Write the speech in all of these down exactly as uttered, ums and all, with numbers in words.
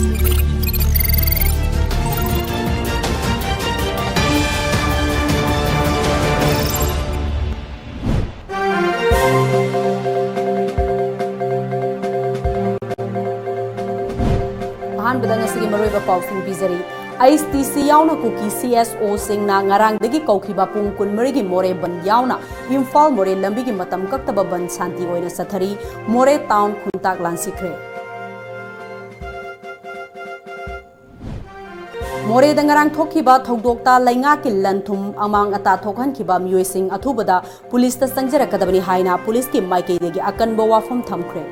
ꯑꯍꯥꯟꯕꯗ ꯉꯁꯤꯒꯤ ꯃꯔꯨꯑꯣꯏꯕ ꯄꯥꯎꯁꯤꯡ ꯄꯤꯖꯔꯤ꯫ ꯑꯩꯆ ꯇꯤ ꯁꯤ ꯌꯥꯎꯅ ꯀꯨꯀꯤ ꯁꯤ ꯑꯦꯁ ꯑꯣꯁꯤꯡꯅ ꯉꯔꯥꯡꯗꯒꯤ ꯀꯧꯈꯤꯕ ꯄꯨꯡ ꯀꯨꯟꯃꯔꯤꯒꯤ ꯃꯣꯔꯦ ꯕꯟꯗ ꯌꯥꯎꯅ ꯏꯝꯐꯥꯜ ꯃꯣꯔꯦ ꯂꯝꯕꯤꯒꯤ ꯃꯇꯝ ꯀꯛꯇꯕ ꯕꯟꯗ ꯁꯥꯟꯇꯤ ꯑꯣꯏꯅ ꯆꯠꯊꯔꯤ꯫ ꯃꯣꯔꯦ ꯇꯥꯎꯟ ꯈꯣꯡꯇꯥꯛ ꯂꯥꯟꯁꯤꯈ꯭ꯔꯦ꯫ ꯃꯣꯔꯦꯗ ꯉꯔꯥꯡ ꯊꯣꯛꯈꯤꯕ ꯊꯧꯗꯣꯛꯇ ꯂꯩꯉꯥꯛꯀꯤ ꯂꯟ-ꯊꯨꯝ ꯑꯃꯥꯡ-ꯑꯇꯥ ꯊꯣꯛꯍꯟꯈꯤꯕ ꯃꯤꯑꯣꯏꯁꯤꯡ ꯑꯊꯨꯕꯗ ꯄꯨꯂꯤꯁꯇ ꯆꯪꯖꯔꯛꯀꯗꯕꯅꯤ ꯍꯥꯏꯅ ꯄꯨꯂꯤꯁꯀꯤ ꯃꯥꯏꯀꯩꯗꯒꯤ ꯑꯀꯟꯕ ꯋꯥꯐꯝ ꯊꯝꯈ꯭ꯔꯦ꯫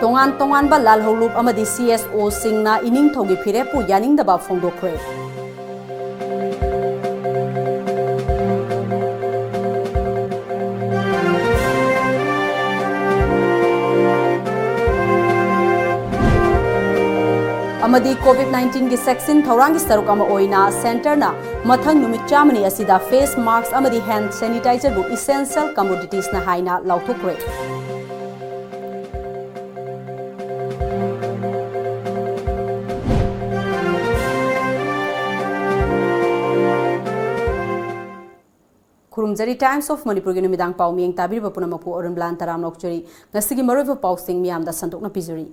ꯇꯣꯉꯥꯟ ꯇꯣꯉꯥꯟꯕ ꯂꯥꯜꯍꯧꯂꯨꯞ ꯑꯃꯗꯤ ꯁꯤ ꯑꯦꯁ ꯑꯣꯁꯤꯡꯅ ꯏꯅꯤꯡꯊꯧꯒꯤ ꯐꯤꯔꯦꯞꯄꯨ ꯌꯥꯅꯤꯡꯗꯕ ꯐꯣꯡꯗꯣꯛꯈ꯭ꯔꯦ꯫ ꯑꯃꯗꯤ ꯀꯣꯚꯤꯗ ꯅꯥꯏꯟꯇꯤꯟꯒꯤ ꯆꯦꯛꯁꯤꯟ ꯊꯧꯔꯥꯡꯒꯤ ꯁꯔꯨꯛ ꯑꯃ ꯑꯣꯏꯅ ꯁꯦꯟꯇꯔꯅ ꯃꯊꯪ ꯅꯨꯃꯤꯠ ꯆꯥꯝꯃꯅꯤ ꯑꯁꯤꯗ ꯐꯦꯁ ꯃꯥꯁꯛ ꯑꯃꯗꯤ ꯍꯦꯟꯗ ꯁꯦꯅꯤꯇꯥꯏꯖꯔꯕꯨ ꯏꯁꯦꯟꯁꯤꯌꯦꯜ ꯀꯃꯣꯗꯤꯇꯤꯁꯅ ꯍꯥꯏꯅ ꯂꯥꯎꯊꯣꯛꯈ꯭ꯔꯦ꯫ ꯈꯨꯔꯨꯝꯖꯔꯤ꯫ Times of ꯃꯅꯤꯄꯨꯔꯒꯤ ꯅꯨꯃꯤꯗꯥꯡ ꯄꯥꯎ ꯃꯤꯌꯦꯡ ꯇꯥꯕꯤꯔꯤꯕ ꯄꯨꯝꯅꯃꯛꯄꯨ ꯑꯔꯨꯟꯕꯂꯥꯜ ꯇꯔꯥꯝꯅ ꯑꯣꯛꯆꯔꯤ꯫ ꯉꯁꯤꯒꯤ ꯃꯔꯨꯑꯣꯏꯕ ꯄꯥꯎꯁꯤꯡ ꯃꯤꯌꯥꯝꯗ ꯁꯟꯗꯣꯛꯅ ꯄꯤꯖꯔꯤ꯫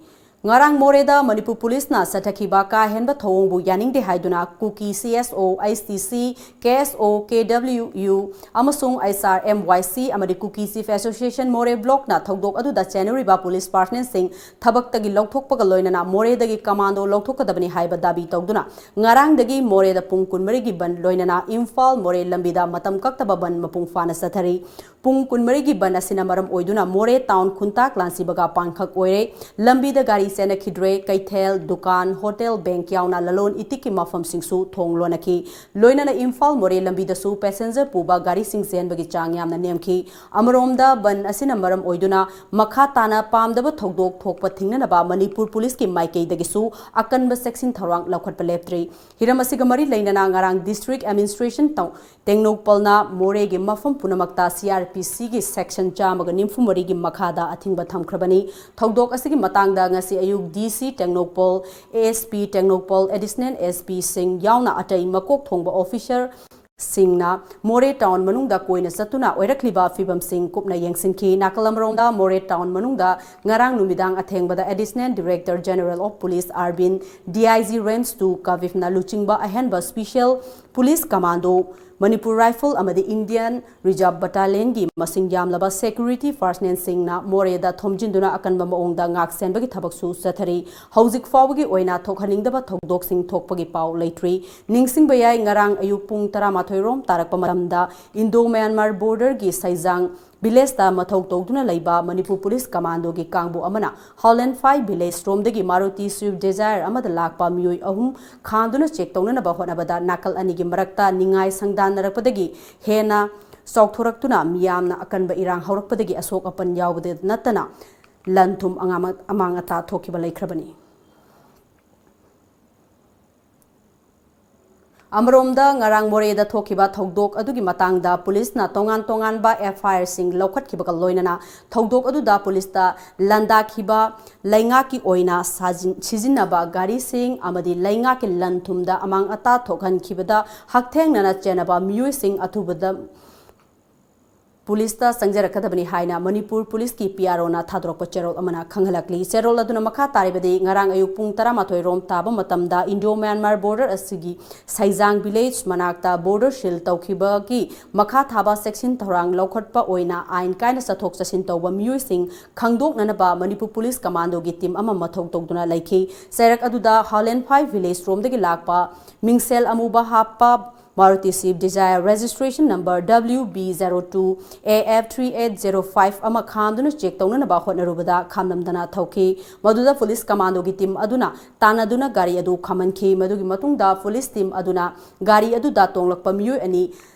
ꯉꯔꯥꯡ ꯃꯣꯔꯦꯗ ꯃꯅꯤꯄꯨꯔ ꯄꯨꯂꯤꯁꯅ ꯆꯠꯊꯈꯤꯕ ꯀꯥ ꯍꯦꯟꯕ ꯊꯧꯑꯣꯡꯕꯨ ꯌꯥꯅꯤꯡꯗꯦ ꯍꯥꯏꯗꯨꯅ ꯀꯨꯀꯤ ꯁꯤ ꯑꯦꯁ ꯑꯣ, ꯑꯩꯆ ꯇꯤ ꯁꯤ, ꯀꯦ ꯑꯦꯁ ꯑꯣ, ꯀꯦ ꯗꯕ꯭ꯂꯤꯎ ꯌꯨ ꯑꯃꯁꯨꯡ ꯑꯩꯆ ꯑꯥꯔ ꯑꯦꯝ ꯋꯥꯏ ꯁꯤ ꯑꯃꯗꯤ ꯀꯨꯀꯤ ꯆꯤꯐ ꯑꯦꯁꯣꯁꯤꯌꯦꯁꯟ ꯃꯣꯔꯦ ꯕ꯭ꯂꯣꯛꯅ ꯊꯧꯗꯣꯛ ꯑꯗꯨꯗ ꯆꯦꯟꯅꯔꯤꯕ ꯄꯨꯂꯤꯁ ꯄꯥꯔꯁꯅꯦꯜꯁꯤꯡ ꯊꯕꯛꯇꯒꯤ ꯂꯧꯊꯣꯛꯄꯒ ꯂꯣꯏꯅꯅ ꯃꯣꯔꯦꯗꯒꯤ ꯀꯃꯥꯟꯗꯣ ꯂꯧꯊꯣꯛꯀꯗꯕꯅꯤ ꯍꯥꯏꯕ ꯗꯥꯕꯤ ꯇꯧꯗꯨꯅ ꯉꯔꯥꯡꯗꯒꯤ ꯃꯣꯔꯦꯗ ꯄꯨꯡ ꯀꯨꯟꯃꯔꯤꯒꯤ ꯕꯟꯗ ꯂꯣꯏꯅꯅ ꯏꯝꯐꯥꯜ ꯃꯣꯔꯦ ꯂꯝꯕꯤꯗ ꯃꯇꯝ ꯀꯛꯇꯕ ꯕꯟꯗ ꯃꯄꯨꯡ ꯐꯥꯅ ꯆꯠꯊꯔꯤ꯫ ꯄꯨꯡ ꯀꯨꯟꯃꯔꯤꯒꯤ ꯕꯟ ꯑꯁꯤꯅ ꯃꯔꯝ ꯑꯣꯏꯗꯨꯅ ꯃꯣꯔꯦ ꯇꯥꯎꯟ ꯈꯨꯟꯇꯥꯛ ꯂꯥꯟꯁꯤꯕꯒ ꯄꯥꯡꯈꯛ ꯑꯣꯏꯔꯦ꯫ ꯂꯝꯕꯤꯗ ꯒꯥꯔꯤ ꯆꯦꯟꯅꯈꯤꯗ꯭ꯔꯦ꯫ ꯀꯩꯊꯦꯜ, ꯗꯨꯀꯥꯟ, ꯍꯣꯇꯦꯜ, ꯕꯦꯡꯛ ꯌꯥꯎꯅ ꯂꯂꯣꯟ ꯏꯇꯤꯛꯀꯤ ꯃꯐꯝꯁꯤꯡꯁꯨ ꯊꯣꯡ ꯂꯣꯟꯅꯈꯤ꯫ ꯂꯣꯏꯅꯅ ꯏꯝꯐꯥꯜ ꯃꯣꯔꯦ ꯂꯝꯕꯤꯗꯁꯨ ꯄꯦꯁꯦꯟꯖꯔ ꯄꯨꯕ ꯒꯥꯔꯤꯁꯤꯡ ꯆꯦꯟꯕꯒꯤ ꯆꯥꯡ ꯌꯥꯝꯅ ꯅꯦꯝꯈꯤ꯫ ꯑꯃꯔꯣꯝꯗ ꯕꯟ ꯑꯁꯤꯅ ꯃꯔꯝ ꯑꯣꯏꯗꯨꯅ ꯃꯈꯥ ꯇꯥꯅ ꯄꯥꯝꯗꯕ ꯊꯧꯗꯣꯛ ꯊꯣꯛꯄ ꯊꯤꯡꯅꯅꯕ ꯃꯅꯤꯄꯨꯔ ꯄꯨꯂꯤꯁꯀꯤ ꯃꯥꯏꯀꯩꯗꯒꯤꯁꯨ ꯑꯀꯟꯕ ꯆꯦꯛꯁꯤꯟ ꯊꯧꯔꯥꯡ ꯂꯧꯈꯠꯄ ꯂꯦꯞꯇ꯭ꯔꯤ꯫ ꯍꯤꯔꯝ ꯑꯁꯤꯒ ꯃꯔꯤ ꯂꯩꯅꯅ ꯉꯔꯥꯡ ꯗꯤꯁꯇ꯭ꯔꯤꯛ ꯑꯦꯗꯃꯤꯅꯤꯁꯇ꯭ꯔꯦꯁꯟ ꯇꯧ-, ꯇꯦꯡꯅꯧꯄꯜꯅ ꯃꯣꯔꯦꯒꯤ ꯃꯐꯝ ꯄꯨꯝꯅꯃꯛꯇ ꯁꯤ ꯑꯥꯔ ꯄꯤ ꯁꯤꯒꯤ ꯁꯦꯛꯁꯟ ꯆꯥꯝꯃꯒ ꯅꯤꯐꯨ ꯃꯔꯤꯒꯤ ꯃꯈꯥꯗ ꯑꯊꯤꯡꯕ ꯊꯝꯈ꯭ꯔꯕꯅꯤ꯫ ꯊꯧꯗꯣꯛ ꯑꯁꯤꯒꯤ ꯃꯇꯥꯡꯗ ꯉꯁꯤ ꯑꯌꯨꯛ D C Tengnoupal, A S P Tengnoupal, additional S ꯄꯤꯁꯤꯡ ꯌꯥꯎꯅ ꯑꯇꯩ ꯃꯀꯣꯛ ꯊꯣꯡꯕ ꯑꯣꯐꯤꯁꯔꯁꯤꯡꯅ ꯃꯣꯔꯦ ꯇꯥꯎꯟ ꯃꯅꯨꯡꯗ ꯀꯣꯏꯅ ꯆꯠꯇꯨꯅ ꯑꯣꯏꯔꯛꯂꯤꯕ ꯐꯤꯕꯝꯁꯤꯡ ꯀꯨꯞꯅ ꯌꯦꯡꯁꯤꯟꯈꯤ꯫ ꯅꯥꯀꯜ ꯑꯃꯔꯣꯝꯗ ꯃꯣꯔꯦ ꯇꯥꯎꯟ ꯃꯅꯨꯡꯗ ꯉꯔꯥꯡ ꯅꯨꯃꯤꯗꯥꯡ ꯑꯊꯦꯡꯕꯗ additional director general of police Arbin, D I G range two ꯀꯕꯤꯞꯅ ꯂꯨꯆꯤꯡꯕ ꯑꯍꯦꯟꯕ special police commando, Manipur rifle ꯑꯃꯗꯤ ꯏꯟꯗꯤꯌꯟ ꯔꯤꯖꯥꯔꯚ ꯕꯠꯇꯥꯂꯤꯌꯟꯒꯤ ꯃꯁꯤꯡ ꯌꯥꯝꯂꯕ ꯁꯦꯀ꯭ꯌꯨꯔꯤꯇꯤ ꯄꯥꯔꯁꯅꯦꯜꯁꯤꯡꯅ ꯃꯣꯔꯦꯗ ꯊꯣꯝꯖꯤꯟꯗꯨꯅ ꯑꯀꯟꯕ ꯃꯑꯣꯡꯗ ꯉꯥꯛ ꯁꯦꯟꯕꯒꯤ ꯊꯕꯛꯁꯨ ꯆꯠꯊꯔꯤ꯫ ꯍꯧꯖꯤꯛ ꯐꯥꯎꯕꯒꯤ ꯑꯣꯏꯅ ꯊꯣꯛꯍꯟꯅꯤꯡꯗꯕ ꯊꯧꯗꯣꯛꯁꯤꯡ ꯊꯣꯛꯄꯒꯤ ꯄꯥꯎ ꯂꯩꯇ꯭ꯔꯤ꯫ ꯅꯤꯡꯁꯤꯡꯕ ꯌꯥꯏ, ꯉꯔꯥꯡ ꯑꯌꯨꯛ ꯄꯨꯡ ꯇꯔꯥꯃꯥꯊꯣꯏ ꯔꯣꯝ ꯇꯥꯔꯛꯄ ꯃꯇꯝꯗ ꯏꯟꯗꯣ ꯃ꯭ꯌꯥꯟꯃꯥꯔ ꯕꯣꯔꯗꯔꯒꯤ ꯁꯩꯖꯥꯡ ꯚꯤꯂꯦꯖꯇ ꯃꯊꯧ ꯇꯧꯗꯨꯅ ꯂꯩꯕ ꯃꯅꯤꯄꯨꯔ ꯄꯨꯂꯤꯁ ꯀꯃꯥꯟꯗꯣꯒꯤ ꯀꯥꯡꯕꯨ ꯑꯃꯅ ꯍꯥꯎꯂꯦꯟꯐꯥꯏ ꯚꯤꯂꯦꯖ ꯔꯣꯝꯗꯒꯤ ꯃꯥꯔꯨꯇꯤ ꯁ꯭ꯋꯤꯐ ꯗꯤꯖꯥꯌꯔ ꯑꯃꯗ ꯂꯥꯛꯄ ꯃꯤꯑꯣꯏ ꯑꯍꯨꯝ ꯈꯥꯝꯗꯨꯅ ꯆꯦꯛ ꯇꯧꯅꯅꯕ ꯍꯣꯠꯅꯕꯗ ꯅꯥꯀꯜ ꯑꯅꯤꯒꯤ ꯃꯔꯛꯇ ꯅꯤꯡꯉꯥꯏ ꯁꯪꯗꯥꯟꯅꯔꯛꯄꯗꯒꯤ ꯍꯦꯟꯅ ꯆꯥꯎꯊꯣꯔꯛꯇꯨꯅ ꯃꯤꯌꯥꯝꯅ ꯑꯀꯟꯕ ꯏꯔꯥꯡ ꯍꯧꯔꯛꯄꯗꯒꯤ ꯑꯁꯣꯛ ꯑꯄꯟ ꯌꯥꯎꯕꯗ ꯅꯠꯇꯅ ꯂꯟ ꯊꯨꯝ ꯑꯉꯥꯡ-, ꯑꯃꯥꯡ ꯑꯇꯥ ꯊꯣꯛꯈꯤꯕ ꯂꯩꯈ꯭ꯔꯕꯅꯤ꯫ ꯑꯃꯔꯣꯝꯗ, ꯉꯔꯥꯡ ꯃꯣꯔꯦꯗ ꯊꯣꯛꯈꯤꯕ ꯊꯧꯗꯣꯛ ꯑꯗꯨꯒꯤ ꯃꯇꯥꯡꯗ ꯄꯨꯂꯤꯁꯅ ꯇꯣꯉꯥꯟ ꯇꯣꯉꯥꯟꯕ ꯑꯦꯐ ꯑꯥꯏ ꯑꯥꯔꯁꯤꯡ ꯂꯧꯈꯠꯈꯤꯕꯒ ꯂꯣꯏꯅꯅ ꯊꯧꯗꯣꯛ ꯑꯗꯨꯗ ꯄꯨꯂꯤꯁꯇ ꯂꯥꯟꯗꯥꯈꯤꯕ ꯂꯩꯉꯥꯛꯀꯤ ꯑꯣꯏꯅ ꯁꯥꯖꯤꯟ-, ꯁꯤꯖꯤꯟꯅꯕ ꯒꯥꯔꯤꯁꯤꯡ ꯑꯃꯗꯤ ꯂꯩꯉꯥꯛꯀꯤ ꯂꯟ ꯊꯨꯝꯗ ꯑꯃꯥꯡ ꯑꯇꯥ ꯊꯣꯛꯍꯟꯈꯤꯕꯗ ꯍꯛꯊꯦꯡꯅꯅ ꯆꯦꯟꯅꯕ ꯃꯤꯑꯣꯏꯁꯤꯡ ꯑꯊꯨꯕꯗ ꯄꯨꯂꯤꯁꯇ ꯆꯪꯖꯔꯛꯀꯗꯕꯅꯤ ꯍꯥꯏꯅ ꯃꯅꯤꯄꯨꯔ ꯄꯨꯂꯤꯁꯀꯤ ꯄꯤ ꯑꯥꯔ ꯑꯣꯅ ꯊꯥꯗꯣꯔꯛꯄ ꯆꯦꯔꯣꯜ ꯑꯃꯅ ꯈꯪꯍꯜꯂꯛꯂꯤ꯫ ꯆꯦꯔꯣꯜ ꯑꯗꯨꯅ ꯃꯈꯥ ꯇꯥꯔꯤꯕꯗꯤ, ꯉꯔꯥꯡ ꯑꯌꯨꯛ ꯄꯨꯡ ꯇꯔꯥꯃꯥꯊꯣꯏ ꯔꯣꯝ ꯇꯥꯕ ꯃꯇꯝꯗ ꯏꯟꯗꯣ ꯃ꯭ꯌꯥꯟꯃꯥꯔ ꯕꯣꯔꯗꯔ ꯑꯁꯤꯒꯤ ꯁꯩꯖꯥꯡ ꯚꯤꯂꯦꯖ ꯃꯅꯥꯛꯇ ꯕꯣꯔꯗꯔ ꯁꯤꯜ ꯇꯧꯈꯤꯕꯒꯤ ꯃꯈꯥ ꯊꯥꯕ ꯆꯦꯛꯁꯤꯟ ꯊꯧꯔꯥꯡ ꯂꯧꯈꯠꯄ ꯑꯣꯏꯅ ꯑꯥꯏꯟ ꯀꯥꯏꯅ ꯆꯠꯊꯣꯛ ꯆꯠꯁꯤꯟ ꯇꯧꯕ ꯃꯤꯑꯣꯏꯁꯤꯡ ꯈꯪꯗꯣꯛꯅꯅꯕ ꯃꯅꯤꯄꯨꯔ ꯄꯨꯂꯤꯁ ꯀꯃꯥꯟꯗꯣꯒꯤ ꯇꯤꯝ ꯑꯃ ꯃꯊꯧ ꯇꯧꯗꯨꯅ ꯂꯩꯈꯤ꯫ ꯆꯩꯔꯛ ꯑꯗꯨꯗ ꯍꯥꯎꯂꯦꯟꯐꯥꯏ ꯚꯤꯂꯦꯖ ꯔꯣꯝꯗꯒꯤ ꯂꯥꯛꯄ ꯃꯤꯡꯁꯦꯜ ꯑꯃꯨꯕ ꯍꯥꯞꯄ Maruti Swift Dzire registration number W B zero two A F three eight zero five ꯑꯃ ꯈꯥꯝꯗꯨꯅ check ꯇꯧꯅꯅꯕ ꯍꯣꯠꯅꯔꯨꯕꯗ ꯈꯥꯝꯂꯝꯗꯅ ꯊꯧꯈꯤ꯫ ꯃꯗꯨꯗ police commandoꯒꯤ team ꯑꯗꯨꯅ ꯇꯥꯟꯅꯗꯨꯅ ꯒꯥꯔꯤ ꯑꯗꯨ ꯈꯥꯝꯍꯟꯈꯤ꯫ ꯃꯗꯨꯒꯤ ꯃꯇꯨꯡꯗ police team ꯑꯗꯨꯅ ꯒꯥꯔꯤ ꯑꯗꯨꯗ ꯇꯣꯡꯂꯛꯄ ꯃꯤꯑꯣꯏ ꯑꯅꯤ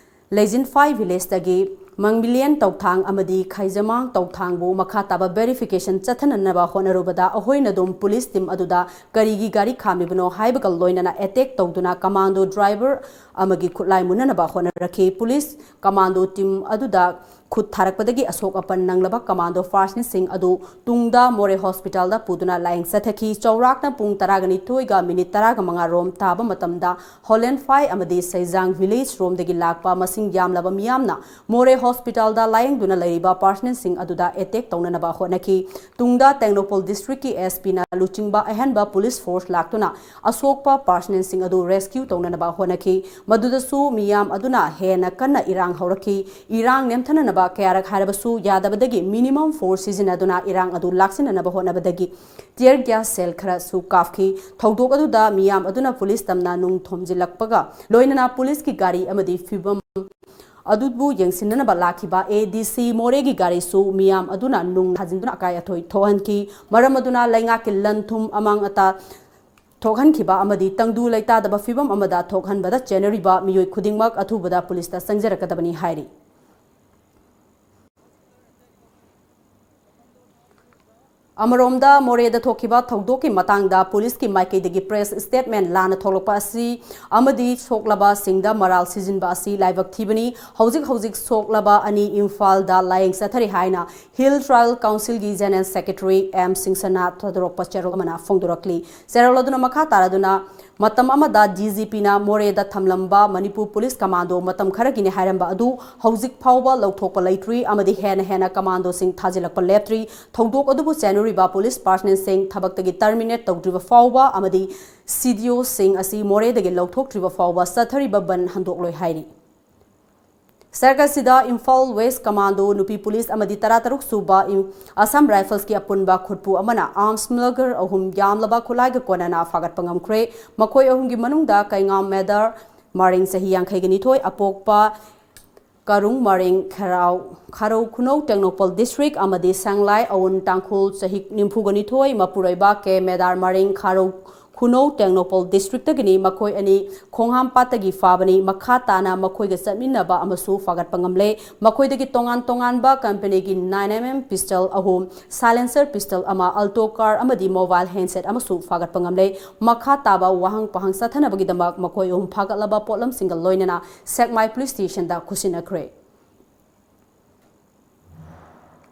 ꯂꯩꯖꯤꯟꯐꯥꯏ villageꯇꯒꯤ ꯃꯪꯃꯤꯂꯦꯟ ꯇꯧꯊꯥꯡ ꯑꯃꯗꯤ ꯈꯥꯏꯖꯃꯥꯡ ꯇꯧꯊꯥꯡꯕꯨ ꯃꯈꯥ ꯇꯥꯕ verification ꯆꯠꯊꯅꯅꯕ ꯍꯣꯠꯅꯔꯨꯕꯗ ꯑꯍꯣꯏꯅꯗꯣꯝ police team ꯑꯗꯨꯗ ꯀꯔꯤꯒꯤ ꯒꯥꯔꯤ ꯈꯥꯝꯂꯤꯕꯅꯣ ꯍꯥꯏꯕꯒ ꯂꯣꯏꯅꯅ attack ꯇꯧꯗꯨꯅ commando driver ꯑꯃꯒꯤ ꯈꯨꯠꯂꯥꯏ ꯃꯨꯟꯅꯅꯕ ꯍꯣꯠꯅꯔꯛꯈꯤ꯫ Police commando team ꯑꯗꯨꯗ ꯈꯨꯠ ꯊꯥꯔꯛꯄꯗꯒꯤ ꯑꯁꯣꯛ ꯑꯄꯟ ꯅꯪꯂꯕ commando personnelꯁꯤꯡ ꯑꯗꯨ ꯇꯨꯡꯗ ꯃꯣꯔꯦ hospitalꯗ ꯄꯨꯗꯨꯅ ꯂꯥꯌꯦꯡ ꯆꯠꯊꯈꯤ꯫ ꯆꯥꯎꯔꯥꯛꯅ ꯄꯨꯡ ꯇꯔꯥꯒ ꯅꯤꯊꯣꯏꯒ minute ꯇꯔꯥꯒ ꯃꯉꯥ ꯔꯣꯝ ꯇꯥꯕ ꯃꯇꯝꯗ ꯍꯣꯂꯦꯟꯐꯥꯏ ꯑꯃꯗꯤ ꯁꯩꯖꯥꯡ village ꯔꯣꯝꯗꯒꯤ ꯂꯥꯛꯄ ꯃꯁꯤꯡ ꯌꯥꯝꯂꯕ ꯃꯤꯌꯥꯝꯅ ꯃꯣꯔꯦ hospitalꯗ ꯂꯥꯌꯦꯡꯗꯨꯅ ꯂꯩꯔꯤꯕ personnelꯁꯤꯡ ꯑꯗꯨꯗ attack ꯇꯧꯅꯅꯕ ꯍꯣꯠꯅꯈꯤ꯫ ꯇꯨꯡꯗ ꯇꯦꯡꯅꯧꯄꯜ districtꯀꯤ SP ꯅ ꯂꯨꯆꯤꯡꯕ ꯑꯍꯦꯟꯕ police force ꯂꯥꯛꯇꯨꯅ ꯑꯁꯣꯛꯄ personnelꯁꯤꯡ ꯑꯗꯨ rescue ꯇꯧꯅꯅꯕ ꯍꯣꯠꯅꯈꯤ꯫ ꯃꯗꯨꯗꯁꯨ ꯃꯤꯌꯥꯝ ꯑꯗꯨꯅ ꯍꯦꯟꯅ ꯀꯟꯅ ꯏꯔꯥꯡ ꯍꯧꯔꯛꯈꯤ꯫ ꯏꯔꯥꯡ ꯅꯦꯝꯊꯅꯅꯕ ꯀꯌꯥꯔꯛ ꯍꯥꯏꯔꯕꯁꯨ ꯌꯥꯗꯕꯗꯒꯤ minimum force ꯁꯤꯖꯤꯟꯅꯗꯨꯅ ꯏꯔꯥꯡ ꯑꯗꯨ ꯂꯥꯛꯁꯤꯟꯅꯅꯕ ꯍꯣꯠꯅꯕꯗꯒꯤ tear gas shell ꯈꯔꯁꯨ ꯀꯥꯞꯈꯤ꯫ ꯊꯧꯗꯣꯛ ꯑꯗꯨꯗ ꯃꯤꯌꯥꯝ ꯑꯗꯨꯅ police ꯇꯝꯅ ꯅꯨꯡ ꯊꯣꯝꯖꯤꯜꯂꯛꯄꯒ ꯂꯣꯏꯅꯅ policeꯀꯤ ꯒꯥꯔꯤ ꯑꯃꯗꯤ ꯐꯤꯕꯝ ꯑꯗꯨꯕꯨ ꯌꯦꯡꯁꯤꯟꯅꯅꯕ ꯂꯥꯛꯈꯤꯕ ADC ꯃꯣꯔꯦꯒꯤ ꯒꯥꯔꯤꯁꯨ ꯃꯤꯌꯥꯝ ꯑꯗꯨꯅ ꯅꯨꯡ ꯊꯥꯖꯤꯟꯗꯨꯅ ꯑꯀꯥꯏ ꯑꯊꯣꯏ ꯊꯣꯛꯍꯟꯈꯤ꯫ ꯃꯔꯝ ꯑꯗꯨꯅ ꯂꯩꯉꯥꯛꯀꯤ ꯂꯟ ꯊꯨꯝ ꯑꯃꯥꯡ ꯑꯇꯥ ꯊꯣꯛꯍꯟꯈꯤꯕ ꯑꯃꯗꯤ ꯇꯪꯗꯨ ꯂꯩꯇꯥꯗꯕ ꯐꯤꯕꯝ ꯑꯃꯗ ꯊꯣꯛꯍꯟꯕꯗ ꯆꯦꯟꯅꯔꯤꯕ ꯃꯤꯑꯣꯏ ꯈꯨꯗꯤꯡꯃꯛ ꯑꯊꯨꯕꯗ policeꯇ ꯆꯪꯖꯔꯛꯀꯗꯕꯅꯤ ꯍꯥꯏꯔꯤ꯫ ꯑꯃꯔꯣꯝꯗ, ꯃꯣꯔꯦꯗ ꯊꯣꯛꯈꯤꯕ ꯊꯧꯗꯣꯛꯀꯤ ꯃꯇꯥꯡꯗ policeꯀꯤ ꯃꯥꯏꯀꯩꯗꯒꯤ press statement ꯂꯥꯟꯅ ꯊꯣꯛꯂꯛꯄ ꯑꯁꯤ ꯑꯃꯗꯤ ꯁꯣꯛꯂꯕꯁꯤꯡꯗ ꯃꯔꯥꯜ ꯁꯤꯖꯤꯟꯕ ꯑꯁꯤ ꯂꯥꯏꯕꯛ ꯊꯤꯕꯅꯤ꯫ ꯍꯧꯖꯤꯛ ꯍꯧꯖꯤꯛ ꯁꯣꯛꯂꯕ ꯑꯅꯤ ꯏꯝꯐꯥꯜꯗ ꯂꯥꯌꯦꯡ ꯆꯠꯊꯔꯤ ꯍꯥꯏꯅ Hill Tribal Councilꯒꯤ General Secretary ꯑꯦꯝ ꯁꯤꯡꯁꯅꯥ ꯊꯥꯗꯣꯔꯛꯄ ꯆꯦꯔꯣꯜ ꯑꯃꯅ ꯐꯣꯡꯗꯣꯔꯛꯂꯤ꯫ ꯆꯦꯔꯣꯜ ꯑꯗꯨꯅ ꯃꯈꯥ ꯇꯥꯔꯗꯨꯅ, ꯃꯇꯝ ꯑꯃꯗ DGPꯅ ꯃꯣꯔꯦꯗ ꯊꯝꯂꯝꯕ ꯃꯅꯤꯄꯨꯔ police commando ꯃꯇꯝ ꯈꯔꯒꯤꯅꯤ ꯍꯥꯏꯔꯝꯕ ꯑꯗꯨ ꯍꯧꯖꯤꯛ ꯐꯥꯎꯕ ꯂꯧꯊꯣꯛꯄ ꯂꯩꯇ꯭ꯔꯤ ꯑꯃꯗꯤ ꯍꯦꯟꯅ ꯍꯦꯟꯅ commandoꯁꯤꯡ ꯊꯥꯖꯤꯜꯂꯛꯄ ꯂꯦꯞꯇ꯭ꯔꯤ꯫ ꯊꯧꯗꯣꯛ ꯑꯗꯨꯕꯨ ꯆꯦꯟꯅꯔꯤꯕ police personnelꯁꯤꯡ ꯊꯕꯛꯇꯒꯤ terminate ꯇꯧꯗ꯭ꯔꯤꯕ ꯐꯥꯎꯕ ꯑꯃꯗꯤ CDOꯁꯤꯡ ꯑꯁꯤ ꯃꯣꯔꯦꯗꯒꯤ ꯂꯧꯊꯣꯛꯇ꯭ꯔꯤꯕ ꯐꯥꯎꯕ ꯆꯠꯊꯔꯤꯕ ꯕꯟ ꯍꯟꯗꯣꯛꯂꯣꯏ ꯍꯥꯏꯔꯤ꯫ ꯁꯔꯛ ꯑꯁꯤꯗ ꯏꯝꯐꯥꯜ West commando ꯅꯨꯄꯤ police ꯑꯃꯗꯤ ꯇꯔꯥꯇꯔꯨꯛ ꯁꯨꯕ ꯏꯝ-, Assam Riflesꯀꯤ ꯑꯄꯨꯟꯕ ꯈꯨꯠꯄꯨ ꯑꯃꯅ arms smuggler ꯑꯍꯨꯝ ꯌꯥꯝꯂꯕ ꯈꯨꯠꯂꯥꯏꯒ ꯀꯣꯟꯅꯅ ꯐꯥꯒꯠꯄ ꯉꯝꯈ꯭ꯔꯦ꯫ ꯃꯈꯣꯏ ꯑꯍꯨꯝꯒꯤ ꯃꯅꯨꯡꯗ ꯀꯩꯉꯥꯝ Major ꯃꯔꯤꯡ ꯆꯍꯤ ꯌꯥꯡꯈꯩꯒ ꯅꯤꯊꯣꯏ, ꯑꯄꯣꯛꯄ ꯀꯔꯨꯡ ꯃꯔꯤꯡ ꯈꯦꯔꯥꯎ, ꯈꯥꯔꯧ ꯈꯨꯅꯧ ꯇꯦꯡꯅꯧꯄꯜ district ꯑꯃꯗꯤ ꯁꯦꯡꯂꯥꯏ ꯑꯋꯨꯟ ꯇꯥꯡꯈꯨꯜ ꯆꯍꯤ ꯅꯤꯐꯨꯒ ꯅꯤꯊꯣꯏ, ꯃꯄꯨꯔꯣꯏꯕ ꯀꯦ ꯃꯦꯗꯥꯔ ꯃꯔꯤꯡ ꯈꯥꯔꯧ ꯈꯨꯅꯧ ꯇꯦꯡꯅꯧꯄꯜ districtꯇꯒꯤꯅꯤ꯫ ꯃꯈꯣꯏ ꯑꯅꯤ ꯈꯣꯡꯍꯥꯝꯄꯥꯠꯇꯒꯤ ꯐꯥꯕꯅꯤ꯫ ꯃꯈꯥ ꯇꯥꯅ ꯃꯈꯣꯏꯒ ꯆꯠꯃꯤꯟꯅꯕ ꯑꯃꯁꯨ ꯐꯥꯒꯠꯄ ꯉꯝꯂꯦ꯫ ꯃꯈꯣꯏꯗꯒꯤ ꯇꯣꯉꯥꯟ ꯇꯣꯉꯥꯟꯕ companyꯒꯤ nine M M pistol ꯑꯍꯨꯝ, silencer pistol ꯑꯃ, Alto car ꯑꯃꯗꯤ mobile handset ꯑꯃꯁꯨ ꯐꯥꯒꯠꯄ ꯉꯝꯂꯦ꯫ ꯃꯈꯥ ꯇꯥꯕ ꯋꯥꯍꯪ ꯄꯥꯍꯪ ꯆꯠꯊꯅꯕꯒꯤꯗꯃꯛ ꯃꯈꯣꯏ ꯑꯍꯨꯝ ꯐꯥꯒꯠꯂꯕ ꯄꯣꯠꯂꯝꯁꯤꯡꯒ ꯂꯣꯏꯅꯅ ꯁꯦꯛꯃꯥꯏ police stationꯗ ꯈꯨꯠꯁꯤꯟꯅꯈ꯭ꯔꯦ꯫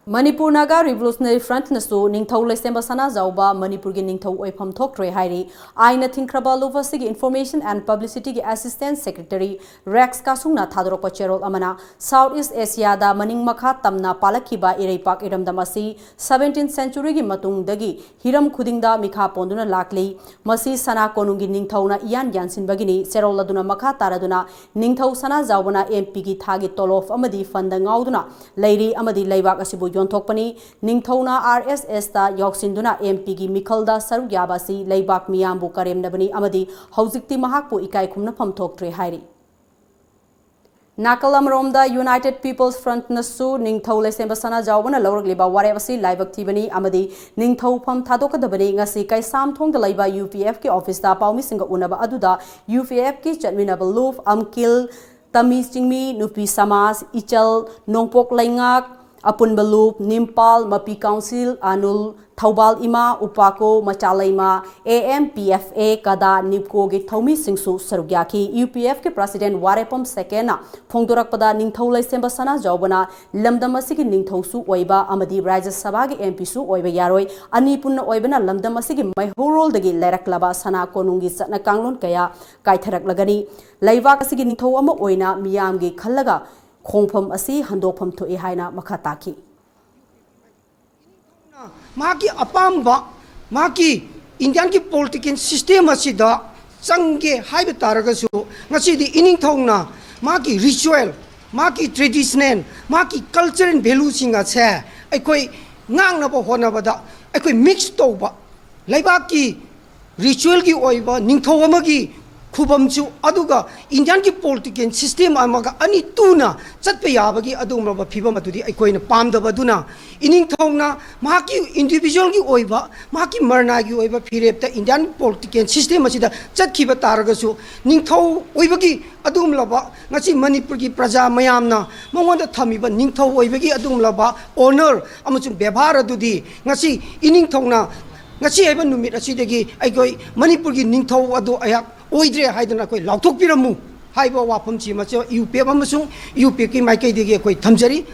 ꯃꯅꯤꯄꯨꯔ ꯅꯥꯒꯥ Revolutionary Frontꯅꯁꯨ ꯅꯤꯡꯊꯧ ꯂꯩꯁꯦꯝꯕ ꯁꯅꯥꯖꯥꯎꯕ ꯃꯅꯤꯄꯨꯔꯒꯤ ꯅꯤꯡꯊꯧ ꯑꯣꯏꯐꯝ ꯊꯣꯛꯇ꯭ꯔꯦ ꯍꯥꯏꯔꯤ꯫ ꯑꯥꯏꯟꯅ ꯊꯤꯡꯈ꯭ꯔꯕ ꯂꯨꯞ ꯑꯁꯤꯒꯤ Information and Publicityꯒꯤ Assistant Secretary ꯔꯦꯛꯁ ꯀꯥꯁꯨꯡꯅ ꯊꯥꯗꯣꯔꯛꯄ ꯆꯦꯔꯣꯜ ꯑꯃꯅ South East Asiaꯗ ꯃꯅꯤꯡ ꯃꯈꯥ ꯇꯝꯅ ꯄꯥꯜꯂꯛꯈꯤꯕ ꯏꯔꯩꯄꯥꯛ ꯏꯔꯝꯗꯝ ꯑꯁꯤ seventeenth centuryꯒꯤ ꯃꯇꯨꯡꯗꯒꯤ ꯍꯤꯔꯝ ꯈꯨꯗꯤꯡꯗ ꯃꯤꯈꯥ ꯄꯣꯟꯗꯨꯅ ꯂꯥꯛꯂꯤ꯫ ꯃꯁꯤ ꯁꯅꯥ ꯀꯣꯅꯨꯡꯒꯤ ꯅꯤꯡꯊꯧꯅ ꯏꯌꯥꯟ ꯌꯥꯟꯁꯤꯟꯕꯒꯤꯅꯤ꯫ ꯆꯦꯔꯣꯜ ꯑꯗꯨꯅ ꯃꯈꯥ ꯇꯥꯔꯗꯨꯅ ꯅꯤꯡꯊꯧ ꯁꯅꯥꯖꯥꯎꯕꯅ MPꯒꯤ ꯊꯥꯒꯤ ꯇꯣꯂꯣꯞ ꯑꯃꯗꯤ fund ꯉꯥꯎꯗꯨꯅ ꯂꯩꯔꯤ ꯑꯃꯗꯤ ꯂꯩꯕꯥꯛ ꯑꯁꯤꯕꯨ ꯌꯣꯟꯊꯣꯛꯄꯅꯤ꯫ ꯅꯤꯡꯊꯧꯅ RSSꯇ ꯌꯥꯎꯁꯤꯟꯗꯨꯅ MPꯒꯤ ꯃꯤꯈꯜꯗ ꯁꯔꯨꯛ ꯌꯥꯕ ꯑꯁꯤ ꯂꯩꯕꯥꯛ ꯃꯤꯌꯥꯝꯕꯨ ꯀꯔꯦꯝꯅꯕꯅꯤ ꯑꯃꯗꯤ ꯍꯧꯖꯤꯛꯇꯤ ꯃꯍꯥꯛꯄꯨ ꯏꯀꯥꯏ ꯈꯨꯝꯅꯐꯝ ꯊꯣꯛꯇ꯭ꯔꯦ ꯍꯥꯏꯔꯤ꯫ ꯅꯥꯀꯜ ꯑꯃꯔꯣꯝꯗ United People's Frontꯅꯁꯨ ꯅꯤꯡꯊꯧ ꯂꯩꯁꯦꯝꯕ ꯁꯅꯥꯖꯥꯎꯕꯅ ꯂꯧꯔꯛꯂꯤꯕ ꯋꯥꯔꯦꯞ ꯑꯁꯤ ꯂꯥꯏꯕꯛ ꯊꯤꯕꯅꯤ ꯑꯃꯗꯤ ꯅꯤꯡꯊꯧꯐꯝ ꯊꯥꯗꯣꯛꯀꯗꯕꯅꯤ꯫ ꯉꯁꯤ ꯀꯩꯁꯥꯝꯊꯣꯡꯗ ꯂꯩꯕ UPFꯀꯤ officeꯇ ꯄꯥꯎꯃꯤꯁꯤꯡꯒ ꯎꯅꯕ ꯑꯗꯨꯗ UPFꯀꯤ ꯆꯠꯃꯤꯟꯅꯕ ꯂꯨꯞ, ꯑꯝꯀꯤꯜ, ꯇꯃꯤ ꯆꯤꯡꯃꯤ, ꯅꯨꯄꯤ ꯁꯃꯥꯖ, ꯏꯆꯜ, ꯅꯣꯡꯄꯣꯛ ꯂꯩꯉꯥꯛ, ꯑꯄꯨꯟꯕ ꯂꯨꯞ, ꯅꯤꯝꯄꯥꯜ, ꯃꯄꯤ council, ꯑꯅꯨꯜ, ꯊꯧꯕꯥꯜ ꯏꯃꯥ, ꯎꯄꯥꯀꯣ, ꯃꯆꯥꯂꯩꯃ, AMPFA, ꯀꯗꯥ, ꯅꯤꯞꯀꯣꯒꯤ ꯊꯧꯃꯤꯁꯤꯡꯁꯨ ꯁꯔꯨꯛ ꯌꯥꯈꯤ꯫ UPFꯀꯤ president ꯋꯥꯔꯦꯄꯝ ꯁꯦꯀꯦꯟꯅ ꯐꯣꯡꯗꯣꯔꯛꯄꯗ ꯅꯤꯡꯊꯧ ꯂꯩꯁꯦꯝꯕ ꯁꯅꯥꯖꯥꯎꯕꯅ ꯂꯝꯗꯝ ꯑꯁꯤꯒꯤ ꯅꯤꯡꯊꯧꯁꯨ ꯑꯣꯏꯕ ꯑꯃꯗꯤ ꯔꯥꯖ꯭ꯌ ꯁꯚꯥꯒꯤ MPꯁꯨ ꯑꯣꯏꯕ ꯌꯥꯔꯣꯏ꯫ ꯑꯅꯤ ꯄꯨꯟꯅ ꯑꯣꯏꯕꯅ ꯂꯝꯗꯝ ꯑꯁꯤꯒꯤ ꯃꯩꯍꯧꯔꯣꯜꯗꯒꯤ ꯂꯩꯔꯛꯂꯕ ꯁꯅꯥ ꯀꯣꯅꯨꯡꯒꯤ ꯆꯠꯅ ꯀꯥꯡꯂꯣꯟ ꯀꯌꯥ ꯀꯥꯏꯊꯔꯛꯂꯒꯅꯤ꯫ ꯂꯩꯕꯥꯛ ꯑꯁꯤꯒꯤ ꯅꯤꯡꯊꯧ ꯑꯃ ꯑꯣꯏꯅ ꯃꯤꯌꯥꯝꯒꯤ ꯈꯜꯂꯒ ꯈꯣꯡꯐꯝ ꯑꯁꯤ ꯍꯟꯗꯣꯛꯐꯝ ꯊꯣꯛꯏ ꯍꯥꯏꯅ ꯃꯈꯥ ꯇꯥꯈꯤ꯫ ꯃꯍꯥꯛꯀꯤ ꯑꯄꯥꯝꯕ, ꯃꯍꯥꯛꯀꯤ ꯏꯟꯗꯤꯌꯥꯟꯒꯤ political system ꯑꯁꯤꯗ ꯆꯪꯒꯦ ꯍꯥꯏꯕ ꯇꯥꯔꯒꯁꯨ, ꯉꯁꯤꯗꯤ ꯏꯅꯤꯡꯊꯧꯅ ꯃꯍꯥꯛꯀꯤ ritual, ꯃꯍꯥꯛꯀꯤ traditional, ꯃꯍꯥꯛꯀꯤ culture and valueꯁꯤꯡ ꯑꯁꯦ ꯑꯩꯈꯣꯏ ꯉꯥꯛꯅꯕ ꯍꯣꯠꯅꯕꯗ ꯑꯩꯈꯣꯏ mix ꯇꯧꯕ, ꯂꯩꯕꯥꯛꯀꯤ ritualꯒꯤ ꯑꯣꯏꯕ ꯅꯤꯡꯊꯧ ꯑꯃꯒꯤ ꯈꯨꯕꯝꯁꯨ ꯑꯗꯨꯒ ꯏꯟꯗꯤꯌꯥꯟꯒꯤ ꯄꯣꯂꯤꯇꯤꯀꯦꯜ ꯁꯤꯁꯇꯦꯝ ꯑꯃꯒ ꯑꯅꯤ ꯇꯨꯅ ꯆꯠꯄ ꯌꯥꯕꯒꯤ ꯑꯗꯨꯒꯨꯝꯂꯕ ꯐꯤꯕꯝ ꯑꯗꯨꯗꯤ ꯑꯩꯈꯣꯏꯅ ꯄꯥꯝꯗꯕ ꯑꯗꯨꯅ, ꯏꯅꯤꯡꯊꯧꯅ ꯃꯍꯥꯛꯀꯤ ꯏꯟꯗꯤꯚꯤꯖꯨꯋꯦꯜꯒꯤ ꯑꯣꯏꯕ, ꯃꯍꯥꯛꯀꯤ ꯃꯔꯅꯥꯏꯒꯤ ꯑꯣꯏꯕ ꯐꯤꯔꯦꯞꯇ ꯏꯟꯗꯤꯌꯥꯟ ꯄꯣꯂꯤꯇꯤꯀꯦꯜ ꯁꯤꯁꯇꯦꯝ ꯑꯁꯤꯗ ꯆꯠꯈꯤꯕ ꯇꯥꯔꯒꯁꯨ, ꯅꯤꯡꯊꯧ ꯑꯣꯏꯕꯒꯤ ꯑꯗꯨꯒꯨꯝꯂꯕ ꯉꯁꯤ ꯃꯅꯤꯄꯨꯔꯒꯤ ꯄ꯭ꯔꯖꯥ ꯃꯌꯥꯝꯅ ꯃꯉꯣꯟꯗ ꯊꯝꯃꯤꯕ ꯅꯤꯡꯊꯧ ꯑꯣꯏꯕꯒꯤ ꯑꯗꯨꯒꯨꯝꯂꯕ ꯑꯣꯅꯔ ꯑꯃꯁꯨꯡ ꯕꯦꯕꯥꯔ ꯑꯗꯨꯗꯤ ꯉꯁꯤ ꯏꯅꯤꯡꯊꯧꯅ ꯉꯁꯤ ꯍꯥꯏꯕ ꯅꯨꯃꯤꯠ ꯑꯁꯤꯗꯒꯤ ꯑꯩꯈꯣꯏ ꯃꯅꯤꯄꯨꯔꯒꯤ ꯅꯤꯡꯊꯧ ꯑꯗꯨ ꯑꯩꯍꯥꯛ ꯑꯣꯏꯗ꯭ꯔꯦ ꯍꯥꯏꯗꯅ ꯑꯩꯈꯣꯏ ꯂꯥꯎꯊꯣꯛꯄꯤꯔꯝꯃꯨ ꯍꯥꯏꯕ ꯋꯥꯐꯝꯁꯤ ꯃꯁꯤ ꯌꯨ ꯄꯤ ꯑꯦꯐ ꯑꯃꯁꯨꯡ ꯌꯨ ꯄꯤ ꯑꯦꯐꯀꯤ ꯃꯥꯏꯀꯩꯗꯒꯤ ꯑꯩꯈꯣꯏ ꯊꯝꯖꯔꯤ꯫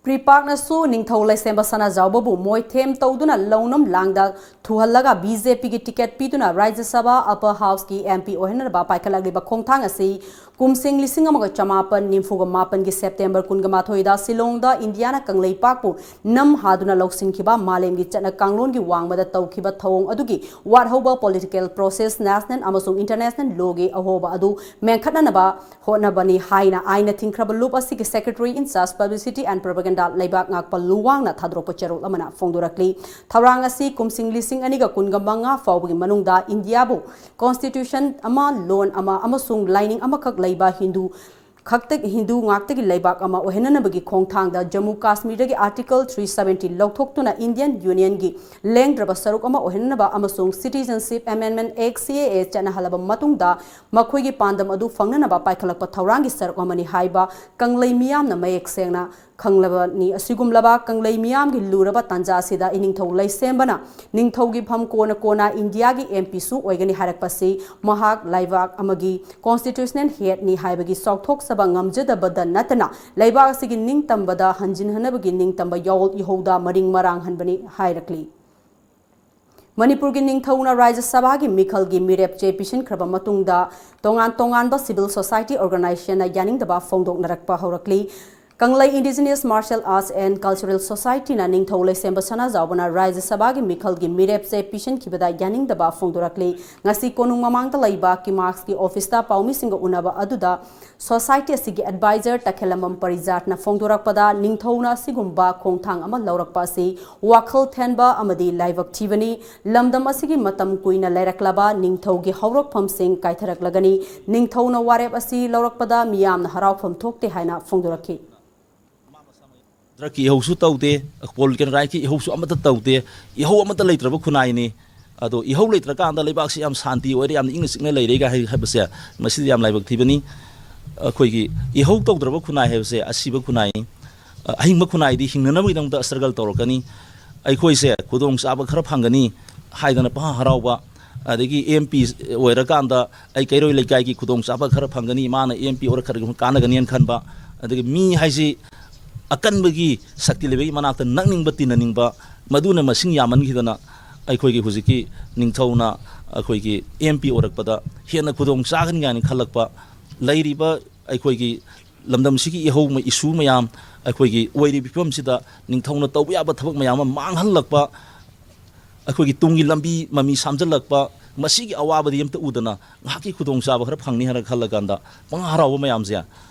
ꯄ꯭ꯔꯤꯄꯥꯛꯅꯁꯨ ꯅꯤꯡꯊꯧ ꯂꯩꯁꯦꯝꯕ ꯁꯅꯥꯖꯥꯎꯕꯕꯨ ꯃꯣꯏꯊꯦꯝ ꯇꯧꯗꯨꯅ ꯂꯧꯅꯝ ꯂꯥꯡꯗ ꯊꯨꯍꯜꯂꯒ ꯕꯤ ꯖꯦ ꯄꯤꯒꯤ ꯇꯤꯀꯦꯠ ꯄꯤꯗꯨꯅ ꯔꯥꯖ꯭ꯌ ꯁꯚꯥ ꯑꯄꯔ ꯍꯥꯎꯁꯀꯤ ꯑꯦꯝ ꯄꯤ ꯑꯣꯏꯍꯟꯅꯕ ꯄꯥꯏꯈꯠꯂꯛꯂꯤꯕ ꯈꯣꯡꯊꯥꯡ ꯑꯁꯤ ꯀꯨꯝꯁꯤꯡ ꯂꯤꯁꯤꯡ ꯑꯃꯒ ꯆꯃꯥꯄꯟ ꯅꯤꯐꯨꯒ ꯃꯥꯄꯟꯒꯤ ꯁꯦꯞꯇꯦꯝꯕꯔ ꯀꯨꯟꯒ ꯃꯥꯊꯣꯏꯗ ꯁꯤꯂꯣꯡꯗ ꯏꯟꯗꯤꯌꯥꯅ ꯀꯪꯂꯩꯄꯥꯛꯄꯨ ꯅꯝ ꯍꯥꯗꯨꯅ ꯂꯧꯁꯤꯟꯈꯤꯕ ꯃꯥꯂꯦꯝꯒꯤ ꯆꯠꯅ ꯀꯥꯡꯂꯣꯟꯒꯤ ꯋꯥꯡꯃꯗ ꯇꯧꯈꯤꯕ ꯊꯧꯑꯣꯡ ꯑꯗꯨꯒꯤ ꯋꯥꯠꯍꯧꯕ ꯄꯣꯂꯤꯇꯤꯀꯦꯜ ꯄ꯭ꯔꯣꯁꯦꯁ, ꯅꯦꯁꯅꯦꯜ ꯑꯃꯁꯨꯡ ꯏꯟꯇꯔꯅꯦꯁꯅꯦꯜ ꯂꯣꯒꯤ ꯑꯍꯣꯕ ꯑꯗꯨ ꯃꯦꯟꯈꯠꯅꯅꯕ ꯍꯣꯠꯅꯕꯅꯤ ꯍꯥꯏꯅ ꯑꯥꯏꯟꯅ ꯊꯤꯡꯈ꯭ꯔꯕ ꯂꯨꯞ ꯑꯁꯤꯒꯤ Secretary in Charge Publicity and Propaganda ꯂꯩꯕꯥꯛ ꯉꯥꯛꯄ ꯂꯨꯋꯥꯡꯅ ꯊꯥꯗꯣꯔꯛꯄ ꯆꯦꯔꯣꯜ ꯑꯃꯅ ꯐꯣꯡꯗꯣꯔꯛꯂꯤ꯫ ꯊꯧꯔꯥꯡ ꯑꯁꯤ ꯀꯨꯝꯁꯤꯡ ꯂꯤꯁꯤꯡ ꯑꯅꯤꯒ ꯀꯨꯟꯒ ꯃꯉꯥ ꯐꯥꯎꯕꯒꯤ ꯃꯅꯨꯡꯗ ꯏꯟꯗꯤꯌꯥꯕꯨ ꯀꯣꯟꯁꯇꯤꯇ꯭ꯌꯨꯁꯟ ꯑꯃ, ꯂꯣꯟ ꯑꯃ ꯑꯃꯁꯨꯡ ꯂꯥꯏꯅꯤꯡ ꯑꯃꯈꯛ ꯂꯩꯕ ꯍꯤꯟꯗꯨ ꯈꯛꯇ, ꯍꯤꯟꯗꯨ ꯉꯥꯛꯇꯒꯤ ꯂꯩꯕꯥꯛ ꯑꯃ ꯑꯣꯏꯍꯟꯅꯅꯕꯒꯤ ꯈꯣꯡꯊꯥꯡꯗ Jammu ꯀꯥꯁꯃꯤꯔꯗꯒꯤ Article three seventy ꯂꯧꯊꯣꯛꯇꯨꯅ Indian Unionꯒꯤ ꯂꯦꯡꯗ꯭ꯔꯕ ꯁꯔꯨꯛ ꯑꯃ ꯑꯣꯏꯍꯟꯅꯕ ꯑꯃꯁꯨꯡ Citizenship Amendment Act, C A A, ꯆꯠꯅꯍꯜꯂꯕ ꯃꯇꯨꯡꯗ ꯃꯈꯣꯏꯒꯤ ꯄꯥꯟꯗꯝ ꯑꯗꯨ ꯐꯪꯅꯅꯕ ꯄꯥꯏꯈꯠꯂꯛꯄ ꯊꯧꯔꯥꯡꯒꯤ ꯁꯔꯨꯛ ꯑꯃꯅꯤ ꯍꯥꯏꯕ ꯀꯪꯂꯩ ꯃꯤꯌꯥꯝꯅ ꯃꯌꯦꯛ ꯁꯦꯡꯅ ꯈꯪꯂꯕꯅꯤ꯫ ꯑꯁꯤꯒꯨꯝꯂꯕ ꯀꯪꯂꯩ ꯃꯤꯌꯥꯝꯒꯤ ꯂꯨꯔꯕ ꯇꯥꯟꯖꯥ ꯑꯁꯤꯗ ꯏꯅꯤꯡꯊꯧ ꯂꯩꯁꯦꯝꯕꯅ ꯅꯤꯡꯊꯧꯒꯤ ꯐꯝ ꯀꯣꯟꯅ ꯀꯣꯟꯅ ꯏꯟꯗꯤꯌꯥꯒꯤ ꯑꯦꯝ ꯄꯤꯁꯨ ꯑꯣꯏꯒꯅꯤ ꯍꯥꯏꯔꯛꯄꯁꯤ ꯃꯍꯥꯛ ꯂꯩꯕꯥꯛ ꯑꯃꯒꯤ ꯀꯣꯟꯁꯇꯤꯇ꯭ꯌꯨꯁꯅꯦꯜ ꯍꯦꯗꯅꯤ ꯍꯥꯏꯕꯒꯤ ꯆꯥꯎꯊꯣꯛꯆꯕ ꯉꯝꯖꯗꯕꯗ ꯅꯠꯇꯅ ꯂꯩꯕꯥꯛ ꯑꯁꯤꯒꯤ ꯅꯤꯡꯇꯝꯕꯗ ꯍꯟꯖꯤꯟꯍꯟꯅꯕꯒꯤ ꯅꯤꯡꯇꯝꯕ ꯌꯥꯑꯣꯜ ꯏꯍꯧꯗ ꯃꯔꯤꯡ ꯃꯔꯥꯡꯍꯟꯕꯅꯤ ꯍꯥꯏꯔꯛꯂꯤ꯫ ꯃꯅꯤꯄꯨꯔꯒꯤ ꯅꯤꯡꯊꯧꯅ ꯔꯥꯖ꯭ꯌ ꯁꯚꯥꯒꯤ ꯃꯤꯈꯜꯒꯤ ꯃꯤꯔꯦꯞ ꯆꯦ ꯄꯤꯁꯤꯟꯈ꯭ꯔꯕ ꯃꯇꯨꯡꯗ ꯇꯣꯉꯥꯟ ꯇꯣꯉꯥꯟꯕ civil society organizationꯅ ꯌꯥꯅꯤꯡꯗꯕ ꯐꯣꯡꯗꯣꯛꯅꯔꯛꯄ ꯍꯧꯔꯛꯂꯤ꯫ ꯀꯪꯂꯩ Indigenous Martial Arts and Cultural Society ꯅ ꯅꯤꯡꯊꯧ ꯂꯩꯁꯦꯝꯕ ꯁꯅꯥꯖꯥꯎꯕꯅ ꯔꯥꯖ꯭ꯌ ꯁꯚꯥꯒꯤ ꯃꯤꯈꯜꯒꯤ ꯃꯤꯔꯦꯞꯁꯦ ꯄꯤꯁꯤꯟꯈꯤꯕꯗ ꯌꯥꯅꯤꯡꯗꯕ ꯐꯣꯡꯗꯣꯔꯛꯂꯤ꯫ ꯉꯁꯤ ꯀꯣꯅꯨꯡ ꯃꯃꯥꯡꯗ ꯂꯩꯕ ꯀꯤꯃꯥꯛꯁꯀꯤ ꯑꯣꯐꯤꯁꯇ ꯄꯥꯎꯃꯤꯁꯤꯡꯒ ꯎꯅꯕ ꯑꯗꯨꯗ ꯁꯣꯁꯥꯏꯇꯤ ꯑꯁꯤꯒꯤ ꯑꯦꯗꯚꯥꯏꯖꯔ ꯇꯈꯦꯂꯝꯕꯝ ꯄꯔꯤꯖꯥꯠꯅ ꯐꯣꯡꯗꯣꯔꯛꯄꯗ, ꯅꯤꯡꯊꯧꯅ ꯑꯁꯤꯒꯨꯝꯕ ꯈꯣꯡꯊꯥꯡ ꯑꯃ ꯂꯧꯔꯛꯄ ꯑꯁꯤ ꯋꯥꯈꯜ ꯊꯦꯟꯕ ꯑꯃꯗꯤ ꯂꯥꯏꯕꯛ ꯊꯤꯕꯅꯤ꯫ ꯂꯝꯗꯝ ꯑꯁꯤꯒꯤ ꯃꯇꯝ ꯀꯨꯏꯅ ꯂꯩꯔꯛꯂꯕ ꯅꯤꯡꯊꯧꯒꯤ ꯍꯧꯔꯛꯐꯝꯁꯤꯡ ꯀꯥꯏꯊꯔꯛꯂꯒꯅꯤ꯫ ꯅꯤꯡꯊꯧꯅ ꯋꯥꯔꯦꯞ ꯑꯁꯤ ꯂꯧꯔꯛꯄꯗ ꯃꯤꯌꯥꯝꯅ ꯍꯔꯥꯎꯐꯝ ꯊꯣꯛꯇꯦ ꯍꯥꯏꯅ ꯐꯣꯡꯗꯣꯔꯛꯈꯤ꯫ ꯗ꯭ꯔꯛꯀꯤ ꯏꯍꯧꯁꯨ ꯇꯧꯗꯦ, ꯄꯣꯂꯤꯇꯤꯀꯦꯜ ꯔꯥꯏꯠꯀꯤ ꯏꯍꯧꯁꯨ ꯑꯃꯠꯇ ꯇꯧꯗꯦ꯫ ꯏꯍꯧ ꯑꯃꯠꯇ ꯂꯩꯇ꯭ꯔꯕ ꯈꯨꯟꯅꯥꯏꯅꯤ꯫ ꯑꯗꯣ ꯏꯍꯧ ꯂꯩꯇ꯭ꯔꯀꯥꯟꯗ ꯂꯩꯕꯥꯛꯁꯤ ꯌꯥꯝ ꯁꯥꯟꯇꯤ ꯑꯣꯏꯔꯦ, ꯌꯥꯝꯅ ꯏꯪꯅ ꯆꯤꯛꯅ ꯂꯩꯔꯦꯒ ꯍꯥꯏ-, ꯍꯥꯏꯕꯁꯦ ꯃꯁꯤꯗꯤ ꯌꯥꯝ ꯂꯥꯏꯕꯛ ꯊꯤꯕꯅꯤ꯫ ꯑꯩꯈꯣꯏꯒꯤ ꯏꯍꯧ ꯇꯧꯗ꯭ꯔꯕ ꯈꯨꯟꯅꯥꯏ ꯍꯥꯏꯕꯁꯦ ꯑꯁꯤꯕ ꯈꯨꯟꯅꯥꯏꯅꯤ꯫ ꯑ, ꯑꯍꯤꯡꯕ ꯈꯨꯟꯅꯥꯏꯗꯤ ꯍꯤꯡꯅꯅꯕꯒꯤꯗꯃꯛꯇ ꯁ꯭ꯇ꯭ꯔꯒꯜ ꯇꯧꯔꯛꯀꯅꯤ꯫ ꯑꯩꯈꯣꯏꯁꯦ ꯈꯨꯗꯣꯡꯆꯥꯕ ꯈꯔ ꯐꯪꯒꯅꯤ ꯍꯥꯏꯗꯅ ꯄꯪꯍꯥ ꯍꯔꯥꯎꯕ, ꯑꯗꯒꯤ ꯑꯦꯝ ꯄꯤ ꯑꯣꯏꯔꯀꯥꯟꯗ ꯑꯩ ꯀꯩꯔꯣꯏ ꯂꯩꯀꯥꯏꯒꯤ ꯈꯨꯗꯣꯡꯆꯥꯕ ꯈꯔ ꯐꯪꯒꯅꯤ, ꯃꯥꯅ ꯑꯦꯝ ꯄꯤ ꯑꯣꯏꯔ ꯈꯔ ꯀꯥꯟꯅꯒꯅꯤꯅ ꯈꯟꯕ, ꯑꯗꯒꯤ ꯃꯤ ꯍꯥꯏꯁꯤ ꯑꯀꯟꯕꯒꯤ ꯁꯛꯇꯤ ꯂꯩꯕꯒꯤ ꯃꯅꯥꯛꯇ ꯅꯛꯅꯤꯡꯕ, ꯇꯤꯟꯅꯅꯤꯡꯕ, ꯃꯗꯨꯅ ꯃꯁꯤꯡ ꯌꯥꯝꯃꯟꯈꯤꯗꯅ ꯑꯩꯈꯣꯏꯒꯤ ꯍꯧꯖꯤꯛꯀꯤ ꯅꯤꯡꯊꯧꯅ ꯑꯩꯈꯣꯏꯒꯤ ꯑꯦꯝ ꯄꯤ ꯑꯣꯏꯔꯛꯄꯗ ꯍꯦꯟꯅ ꯈꯨꯗꯣꯡ ꯆꯥꯒꯅꯤ ꯀꯥꯏꯅ ꯈꯜꯂꯛꯄ, ꯂꯩꯔꯤꯕ ꯑꯩꯈꯣꯏꯒꯤ ꯂꯝꯗꯝꯁꯤꯒꯤ ꯏꯍꯧ ꯃ-, ꯏꯁꯨ ꯃꯌꯥꯝ, ꯑꯩꯈꯣꯏꯒꯤ ꯑꯣꯏꯔꯤꯕ ꯐꯤꯕꯝꯁꯤꯗ ꯅꯤꯡꯊꯧꯅ ꯇꯧꯕ ꯌꯥꯕ ꯊꯕꯛ ꯃꯌꯥꯝ ꯑꯃ ꯃꯥꯡꯍꯜꯂꯛꯄ, ꯑꯩꯈꯣꯏꯒꯤ ꯇꯨꯡꯒꯤ ꯂꯝꯕꯤ ꯃꯃꯤ ꯁꯥꯝꯖꯜꯂꯛꯄ, ꯃꯁꯤꯒꯤ ꯑꯋꯥꯕꯗꯤ ꯑꯝꯇ ꯎꯗꯅ ꯉꯥꯏꯍꯥꯛꯀꯤ ꯈꯨꯗꯣꯡꯆꯥꯕ ꯈꯔ ꯐꯪꯅꯤ ꯍꯥꯏꯅ ꯈꯜꯂꯀꯥꯟꯗ ꯄꯪꯍꯥ ꯍꯔꯥꯎꯕ ꯃꯌꯥꯝꯁꯦ,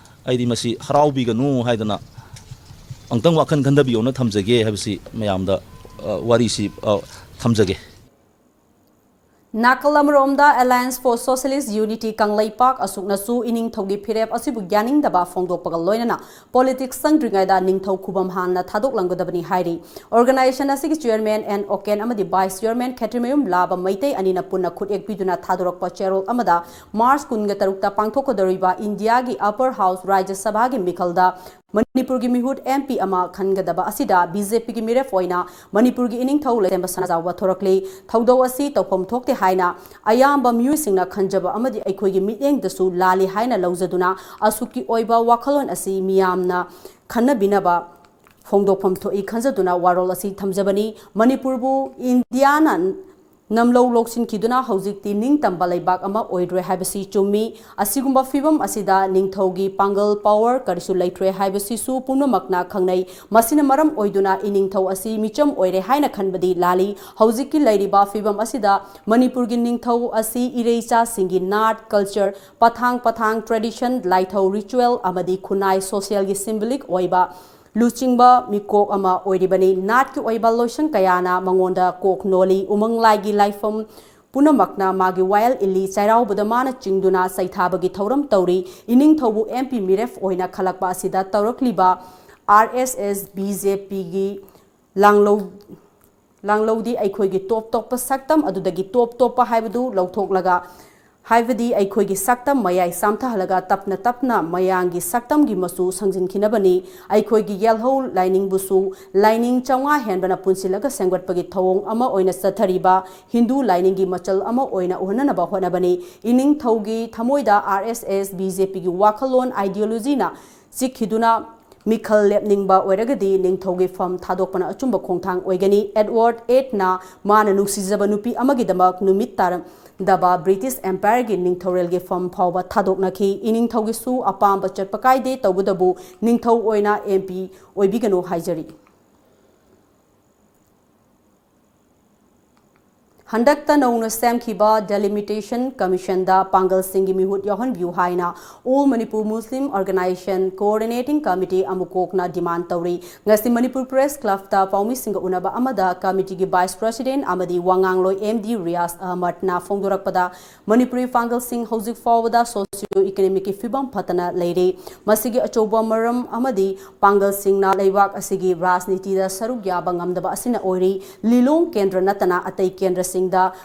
ꯑꯩꯗꯤ ꯃꯁꯤ ꯍꯔꯥꯎꯕꯤꯒꯅꯨ ꯍꯥꯏꯗꯅ ꯑꯃꯨꯛꯇꯪ ꯋꯥꯈꯜ ꯈꯟꯊꯕꯤꯌꯣꯅ ꯊꯝꯖꯒꯦ ꯍꯥꯏꯕꯁꯤ ꯃꯌꯥꯝꯗ, ꯑ, ꯋꯥꯔꯤꯁꯤ, ꯑ, ꯊꯝꯖꯒꯦ꯫ ꯅꯥꯀꯜ ꯑꯃꯔꯣꯝꯗ Alliance for Socialist Unity Kangleipak ꯑꯁꯨꯛꯅꯁꯨ ꯏꯅꯤꯡꯊꯧꯒꯤ ꯐꯤꯔꯦꯞ ꯑꯁꯤꯕꯨ ꯌꯥꯅꯤꯡꯗꯕ ꯐꯣꯡꯗꯣꯛꯄꯒ ꯂꯣꯏꯅꯅ ꯄꯣꯂꯤꯇꯤꯛꯁ ꯆꯪꯗ꯭ꯔꯤꯉꯩꯗ ꯅꯤꯡꯊꯧ ꯈꯨꯕꯝ ꯍꯥꯟꯅ ꯊꯥꯗꯣꯛꯂꯝꯒꯗꯕꯅꯤ ꯍꯥꯏꯔꯤ꯫ ꯑꯣꯔꯒꯅꯥꯏꯖꯦꯁꯟ ꯑꯁꯤꯒꯤ ꯆꯤꯌꯔꯃꯦꯟ ꯑꯦꯟ ꯑꯣꯀꯦꯟ ꯑꯃꯗꯤ ꯚꯥꯏꯁ ꯆꯤꯌꯔꯃꯦꯟ ꯈꯦꯇ꯭ꯔꯤꯃꯌꯨꯝ ꯂꯥꯕ ꯃꯩꯇꯩ ꯑꯅꯤꯅ ꯄꯨꯟꯅ ꯈꯨꯠꯌꯦꯛ ꯄꯤꯗꯨꯅ ꯊꯥꯗꯣꯔꯛꯄ ꯆꯦꯔꯣꯜ ꯑꯃꯗ ꯃꯥꯔꯆ ꯀꯨꯟꯒ ꯇꯔꯨꯛꯇ ꯄꯥꯡꯊꯣꯛꯀꯗꯧꯔꯤꯕ ꯏꯟꯗꯤꯌꯥꯒꯤ ꯑꯄꯔ ꯍꯥꯎꯁ ꯔꯥꯖ꯭ꯌ ꯁꯚꯥꯒꯤ ꯃꯤꯈꯜꯗ ꯃꯅꯤꯄꯨꯔꯒꯤ ꯃꯤꯍꯨꯠ ꯑꯦꯝ ꯄꯤ ꯑꯃ ꯈꯟꯒꯗꯕ ꯑꯁꯤꯗ ꯕꯤ ꯖꯦ ꯄꯤꯒꯤ ꯃꯤꯔꯦꯞ ꯑꯣꯏꯅ ꯃꯅꯤꯄꯨꯔꯒꯤ ꯏꯅꯤꯡꯊꯧ ꯂꯩꯁꯦꯝꯕ ꯁꯅꯥꯖꯥꯎꯕ ꯊꯣꯔꯛꯂꯤ꯫ ꯊꯧꯗꯧ ꯑꯁꯤ ꯇꯧꯐꯝ ꯊꯣꯛꯇꯦ ꯍꯥꯏꯅ ꯑꯌꯥꯝꯕ ꯃꯤꯑꯣꯏꯁꯤꯡꯅ ꯈꯟꯖꯕ ꯑꯃꯗꯤ ꯑꯩꯈꯣꯏꯒꯤ ꯃꯤꯠꯌꯦꯡꯗꯁꯨ ꯂꯥꯜꯂꯤ ꯍꯥꯏꯅ ꯂꯧꯖꯗꯨꯅ ꯑꯁꯨꯛꯀꯤ ꯑꯣꯏꯕ ꯋꯥꯈꯜꯂꯣꯟ ꯑꯁꯤ ꯃꯤꯌꯥꯝꯅ ꯈꯟꯅꯕꯤꯅꯕ ꯐꯣꯡꯗꯣꯛꯐꯝ ꯊꯣꯛꯏ ꯈꯟꯖꯗꯨꯅ ꯋꯥꯔꯣꯜ ꯑꯁꯤ ꯊꯝꯖꯕꯅꯤ꯫ ꯃꯅꯤꯄꯨꯔꯕꯨ ꯏꯟꯗꯤꯌꯥꯅ ꯅꯝꯂꯧ ꯂꯧꯁꯤꯟꯈꯤꯗꯨꯅ ꯍꯧꯖꯤꯛꯇꯤ ꯅꯤꯡꯇꯝꯕ ꯂꯩꯕꯥꯛ ꯑꯃ ꯑꯣꯏꯗ꯭ꯔꯦ ꯍꯥꯏꯕꯁꯤ ꯆꯨꯝꯃꯤ꯫ ꯑꯁꯤꯒꯨꯝꯕ ꯐꯤꯕꯝ ꯑꯁꯤꯗ ꯅꯤꯡꯊꯧꯒꯤ ꯄꯥꯡꯒꯜ power ꯀꯔꯤꯁꯨ ꯂꯩꯇ꯭ꯔꯦ ꯍꯥꯏꯕꯁꯤꯁꯨ ꯄꯨꯝꯅꯃꯛꯅ ꯈꯪꯅꯩ꯫ ꯃꯁꯤꯅ ꯃꯔꯝ ꯑꯣꯏꯗꯨꯅ ꯏꯅꯤꯡꯊꯧ ꯑꯁꯤ ꯃꯤꯆꯝ ꯑꯣꯏꯔꯦ ꯍꯥꯏꯅ ꯈꯟꯕꯗꯤ ꯂꯥꯜꯂꯤ꯫ ꯍꯧꯖꯤꯛꯀꯤ ꯂꯩꯔꯤꯕ ꯐꯤꯕꯝ ꯑꯁꯤꯗ ꯃꯅꯤꯄꯨꯔꯒꯤ ꯅꯤꯡꯊꯧ ꯑꯁꯤ ꯏꯔꯩꯆꯥꯁꯤꯡꯒꯤ ꯅꯥꯠ, culture, ꯄꯊꯥꯡ ꯄꯊꯥꯡ tradition, ꯂꯥꯏꯊꯧ ritual ꯑꯃꯗꯤ ꯈꯨꯟꯅꯥꯏ socialꯒꯤ symbolic ꯑꯣꯏꯕ ꯂꯨꯆꯤꯡꯕ ꯃꯤꯀꯣꯛ ꯑꯃ ꯑꯣꯏꯔꯤꯕꯅꯤ꯫ ꯅꯥꯠꯀꯤ ꯑꯣꯏꯕ ꯂꯣꯏꯁꯪ ꯀꯌꯥꯅ ꯃꯉꯣꯟꯗ ꯀꯣꯛ ꯅꯣꯜꯂꯤ꯫ ꯎꯃꯪ ꯂꯥꯏꯒꯤ ꯂꯥꯏꯐꯝ ꯄꯨꯝꯅꯃꯛꯅ ꯃꯥꯒꯤ ꯋꯥꯌꯦꯜ ꯏꯜꯂꯤ꯫ ꯆꯩꯔꯥꯎꯕꯗ ꯃꯥꯅ ꯆꯤꯡꯗꯨꯅ ꯁꯩꯊꯥꯕꯒꯤ ꯊꯧꯔꯝ ꯇꯧꯔꯤ꯫ ꯏꯅꯤꯡꯊꯧꯕꯨ MP ꯃꯤꯔꯦꯞ ꯑꯣꯏꯅ ꯈꯜꯂꯛꯄ ꯑꯁꯤꯗ ꯇꯧꯔꯛꯂꯤꯕ RSS BJPꯒꯤ ꯂꯥꯡꯂꯧ ꯂꯥꯡꯂꯧꯗꯤ ꯑꯩꯈꯣꯏꯒꯤ ꯇꯣꯞ ꯇꯣꯞꯄ ꯁꯛꯇꯝ ꯑꯗꯨꯗꯒꯤ ꯇꯣꯞ ꯇꯣꯞꯄ ꯍꯥꯏꯕꯗꯨ ꯂꯧꯊꯣꯛꯂꯒ, ꯍꯥꯏꯕꯗꯤ ꯑꯩꯈꯣꯏꯒꯤ ꯁꯛꯇꯝ ꯃꯌꯥꯏ ꯆꯥꯝꯊꯍꯜꯂꯒ ꯇꯞꯅ ꯇꯞꯅ ꯃꯌꯥꯡꯒꯤ ꯁꯛꯇꯝꯒꯤ ꯃꯆꯨ ꯁꯪꯖꯤꯟꯈꯤꯅꯕꯅꯤ꯫ ꯑꯩꯈꯣꯏꯒꯤ ꯌꯦꯜꯍꯧ ꯂꯥꯏꯅꯤꯡꯕꯨꯁꯨ ꯂꯥꯏꯅꯤꯡ ꯆꯥꯝꯃꯉꯥ ꯍꯦꯟꯕꯅ ꯄꯨꯟꯁꯤꯜꯂꯒ ꯁꯦꯝꯒꯠꯄꯒꯤ ꯊꯧꯑꯣꯡ ꯑꯃ ꯑꯣꯏꯅ ꯆꯠꯊꯔꯤꯕ ꯍꯤꯟꯗꯨ ꯂꯥꯏꯅꯤꯡꯒꯤ ꯃꯆꯜ ꯑꯃ ꯑꯣꯏꯅ ꯎꯍꯟꯅꯅꯕ ꯍꯣꯠꯅꯕꯅꯤ꯫ ꯏꯅꯤꯡꯊꯧꯒꯤ ꯊꯃꯣꯏꯗ RSS BJPꯒꯤ ꯋꯥꯈꯜꯂꯣꯟ ideologyꯅ ꯆꯤꯛꯈꯤꯗꯨꯅ ꯃꯤꯈꯜ ꯂꯦꯞꯅꯤꯡꯕ ꯑꯣꯏꯔꯒꯗꯤ ꯅꯤꯡꯊꯧꯒꯤ ꯐꯝ ꯊꯥꯗꯣꯛꯄꯅ ꯑꯆꯨꯝꯕ ꯈꯣꯡꯊꯥꯡ ꯑꯣꯏꯒꯅꯤ꯫ Edward Eighthꯅ ꯃꯥꯅ ꯅꯨꯡꯁꯤꯖꯕ ꯅꯨꯄꯤ ꯑꯃꯒꯤꯗꯃꯛ ꯅꯨꯃꯤꯠ ꯇꯥꯔꯝꯗꯕ British Empireꯒꯤ ꯅꯤꯡꯊꯧꯔꯦꯜꯒꯤ ꯐꯝ ꯐꯥꯎꯕ ꯊꯥꯗꯣꯛꯅꯈꯤ꯫ ꯏꯅꯤꯡꯊꯧꯒꯤꯁꯨ ꯑꯄꯥꯝꯕ ꯆꯠꯄ ꯀꯥꯏꯗꯦ, ꯇꯧꯕꯇꯕꯨ ꯅꯤꯡꯊꯧ ꯑꯣꯏꯅ MP ꯑꯣꯏꯕꯤꯒꯅꯨ ꯍꯥꯏꯖꯔꯤ꯫ ꯍꯟꯗꯛꯇ ꯅꯧꯅ ꯁꯦꯝꯈꯤꯕ Delimitation Commissionꯗ ꯄꯥꯡꯒꯜꯁꯤꯡꯒꯤ ꯃꯤꯍꯨꯠ ꯌꯥꯎꯍꯟꯕꯤꯌꯨ ꯍꯥꯏꯅ All Manipur Muslim Organisation Coordinating Committee ꯑꯃꯨꯀꯣꯛꯅ demand ꯇꯧꯔꯤ꯫ ꯉꯁꯤ ꯃꯅꯤꯄꯨꯔ Press Clubꯇ ꯄꯥꯎꯃꯤꯁꯤꯡꯒ ꯎꯅꯕ ꯑꯃꯗ committeeꯒꯤ Vice President ꯑꯃꯗꯤ ꯋꯥꯉꯥꯡꯂꯣꯏ MD ꯔꯤꯌꯥꯖ ꯑꯍꯃꯗꯅ ꯐꯣꯡꯗꯣꯔꯛꯄꯗ, ꯃꯅꯤꯄꯨꯔꯤ ꯄꯥꯡꯒꯜꯁꯤꯡ ꯍꯧꯖꯤꯛ ꯐꯥꯎꯕꯗ socio economicꯀꯤ ꯐꯤꯕꯝ ꯐꯠꯇꯅ ꯂꯩꯔꯤ꯫ ꯃꯁꯤꯒꯤ ꯑꯆꯧꯕ ꯃꯔꯝ ꯑꯃꯗꯤ ꯄꯥꯡꯒꯜꯁꯤꯡꯅ ꯂꯩꯕꯥꯛ ꯑꯁꯤꯒꯤ ꯔꯥꯖꯅꯤꯇꯤꯗ ꯁꯔꯨꯛ ꯌꯥꯕ ꯉꯝꯗꯕ ꯑꯁꯤꯅ ꯑꯣꯏꯔꯤ꯫ ꯂꯤꯂꯣꯡ ꯀꯦꯟꯗ꯭ꯔ ꯅꯠꯇꯅ ꯑꯇꯩ ꯀꯦꯟꯗ꯭ꯔꯁꯤꯡꯗ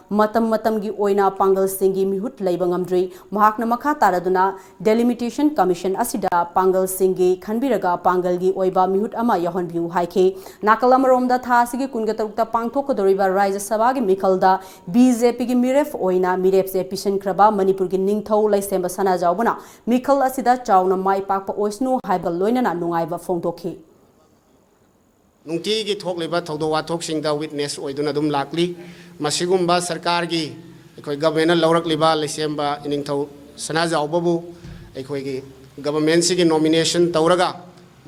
ꯃꯇꯝ ꯃꯇꯝꯒꯤ ꯑꯣꯏꯅ ꯄꯥꯡꯒꯜꯁꯤꯡꯒꯤ ꯃꯤꯍꯨꯠ ꯂꯩꯕ ꯉꯝꯗ꯭ꯔꯤ꯫ ꯃꯍꯥꯛꯅ ꯃꯈꯥ ꯇꯥꯔꯗꯨꯅ Delimitation Commission ꯑꯁꯤꯗ ꯄꯥꯡꯒꯜꯁꯤꯡꯒꯤ ꯈꯟꯕꯤꯔꯒ ꯄꯥꯡꯒꯜꯒꯤ ꯑꯣꯏꯕ ꯃꯤꯍꯨꯠ ꯑꯃ ꯌꯥꯎꯍꯟꯕꯤꯌꯨ ꯍꯥꯏꯈꯤ꯫ ꯅꯥꯀꯜ ꯑꯃꯔꯣꯝꯗ, ꯊꯥ ꯑꯁꯤꯒꯤ ꯀꯨꯟꯒ ꯇꯔꯨꯛꯇ ꯄꯥꯡꯊꯣꯛꯀꯗꯧꯔꯤꯕ ꯔꯥꯖ꯭ꯌ ꯁꯚꯥꯒꯤ ꯃꯤꯈꯜꯗ BJPꯒꯤ ꯃꯤꯔꯦꯞ ꯑꯣꯏꯅ ꯃꯤꯔꯦꯞꯁꯦ ꯄꯤꯁꯤꯟꯈ꯭ꯔꯕ ꯃꯅꯤꯄꯨꯔꯒꯤ ꯅꯤꯡꯊꯧ ꯂꯩꯁꯦꯝꯕ ꯁꯅꯥꯖꯥꯎꯕꯅ ꯃꯤꯈꯜ ꯑꯁꯤꯗ ꯆꯥꯎꯅ ꯃꯥꯏ ꯄꯥꯛꯄ ꯑꯣꯏꯁꯅꯨ ꯍꯥꯏꯕ ꯂꯣꯏꯅꯅ ꯅꯨꯡꯉꯥꯏꯕ ꯐꯣꯡꯗꯣꯛꯈꯤ꯫ ꯅꯨꯡꯇꯤꯒꯤ ꯊꯣꯛꯂꯤꯕ ꯊꯧꯗꯣꯛ ꯋꯥꯊꯣꯛꯁꯤꯡꯗ witness ꯑꯣꯏꯗꯨꯅ ꯑꯗꯨꯝ ꯂꯥꯛꯂꯤ꯫ ꯃꯁꯤꯒꯨꯝꯕ ꯁꯔꯀꯥꯔꯒꯤ ꯑꯩꯈꯣꯏ ꯒꯚꯔꯟꯃꯦꯟꯅ ꯂꯧꯔꯛꯂꯤꯕ ꯂꯩꯁꯦꯝꯕ ꯏꯅꯤꯡꯊꯧ ꯁꯅꯥꯖꯥꯎꯕꯕꯨ ꯑꯩꯈꯣꯏꯒꯤ ꯒꯚꯔꯟꯃꯦꯟꯁꯤꯒꯤ ꯅꯣꯃꯤꯅꯦꯁꯟ ꯇꯧꯔꯒ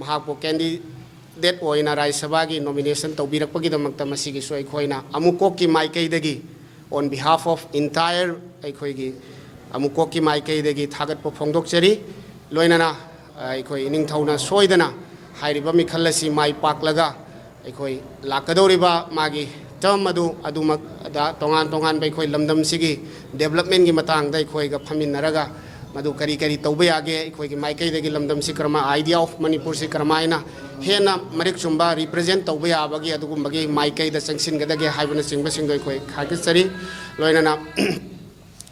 ꯃꯍꯥꯛꯄꯨ ꯀꯦꯟꯗꯤꯗꯦꯠ ꯑꯣꯏꯅ ꯔꯥꯖ꯭ꯌ ꯁꯚꯥꯒꯤ ꯅꯣꯃꯤꯅꯦꯁꯟ ꯇꯧꯕꯤꯔꯛꯄꯒꯤꯗꯃꯛꯇ ꯃꯁꯤꯒꯤꯁꯨ ꯑꯩꯈꯣꯏꯅ ꯑꯃꯨꯛꯀꯣꯛꯀꯤ ꯃꯥꯏꯀꯩꯗꯒꯤ on behalf of entire ꯑꯩꯈꯣꯏꯒꯤ ꯑꯃꯨꯛꯀꯣꯛꯀꯤ ꯃꯥꯏꯀꯩꯗꯒꯤ ꯊꯥꯒꯠꯄ ꯐꯣꯡꯗꯣꯛꯆꯔꯤ꯫ ꯂꯣꯏꯅꯅ ꯑꯩꯈꯣꯏ ꯏꯅꯤꯡꯊꯧꯅ ꯁꯣꯏꯗꯅ ꯍꯥꯏꯔꯤꯕ ꯃꯤꯈꯜ ꯑꯁꯤ ꯃꯥꯏ ꯄꯥꯛꯂꯒ ꯑꯩꯈꯣꯏ ꯂꯥꯛꯀꯗꯧꯔꯤꯕ ꯃꯥꯒꯤ ꯇꯔꯝ ꯑꯗꯨ ꯑꯗꯨꯃꯛꯇ ꯇꯣꯉꯥꯟ ꯇꯣꯉꯥꯟꯕ ꯑꯩꯈꯣꯏ ꯂꯝꯗꯝꯁꯤꯒꯤ ꯗꯦꯕꯂꯞꯃꯦꯟꯒꯤ ꯃꯇꯥꯡꯗ ꯑꯩꯈꯣꯏꯒ ꯐꯝꯃꯤꯟꯅꯔꯒ ꯃꯗꯨ ꯀꯔꯤ ꯀꯔꯤ ꯇꯧꯕ ꯌꯥꯒꯦ, ꯑꯩꯈꯣꯏꯒꯤ ꯃꯥꯏꯀꯩꯗꯒꯤ ꯂꯝꯗꯝꯁꯤ ꯀꯔꯝꯍꯥꯏꯅ, idea of ꯃꯅꯤꯄꯨꯔꯁꯤ ꯀꯔꯝꯍꯥꯏꯅ ꯍꯦꯟꯅ ꯃꯔꯤꯛ ꯆꯨꯝꯕ ꯔꯤꯄ꯭ꯔꯖꯦꯟ ꯇꯧꯕ ꯌꯥꯕꯒꯤ ꯑꯗꯨꯒꯨꯝꯕꯒꯤ ꯃꯥꯏꯀꯩꯗ ꯆꯪꯁꯤꯟꯒꯗꯒꯦ ꯍꯥꯏꯕꯅꯆꯤꯡꯕꯁꯤꯡꯗꯣ ꯑꯩꯈꯣꯏ ꯊꯥꯒꯠꯆꯔꯤ꯫ ꯂꯣꯏꯅꯅ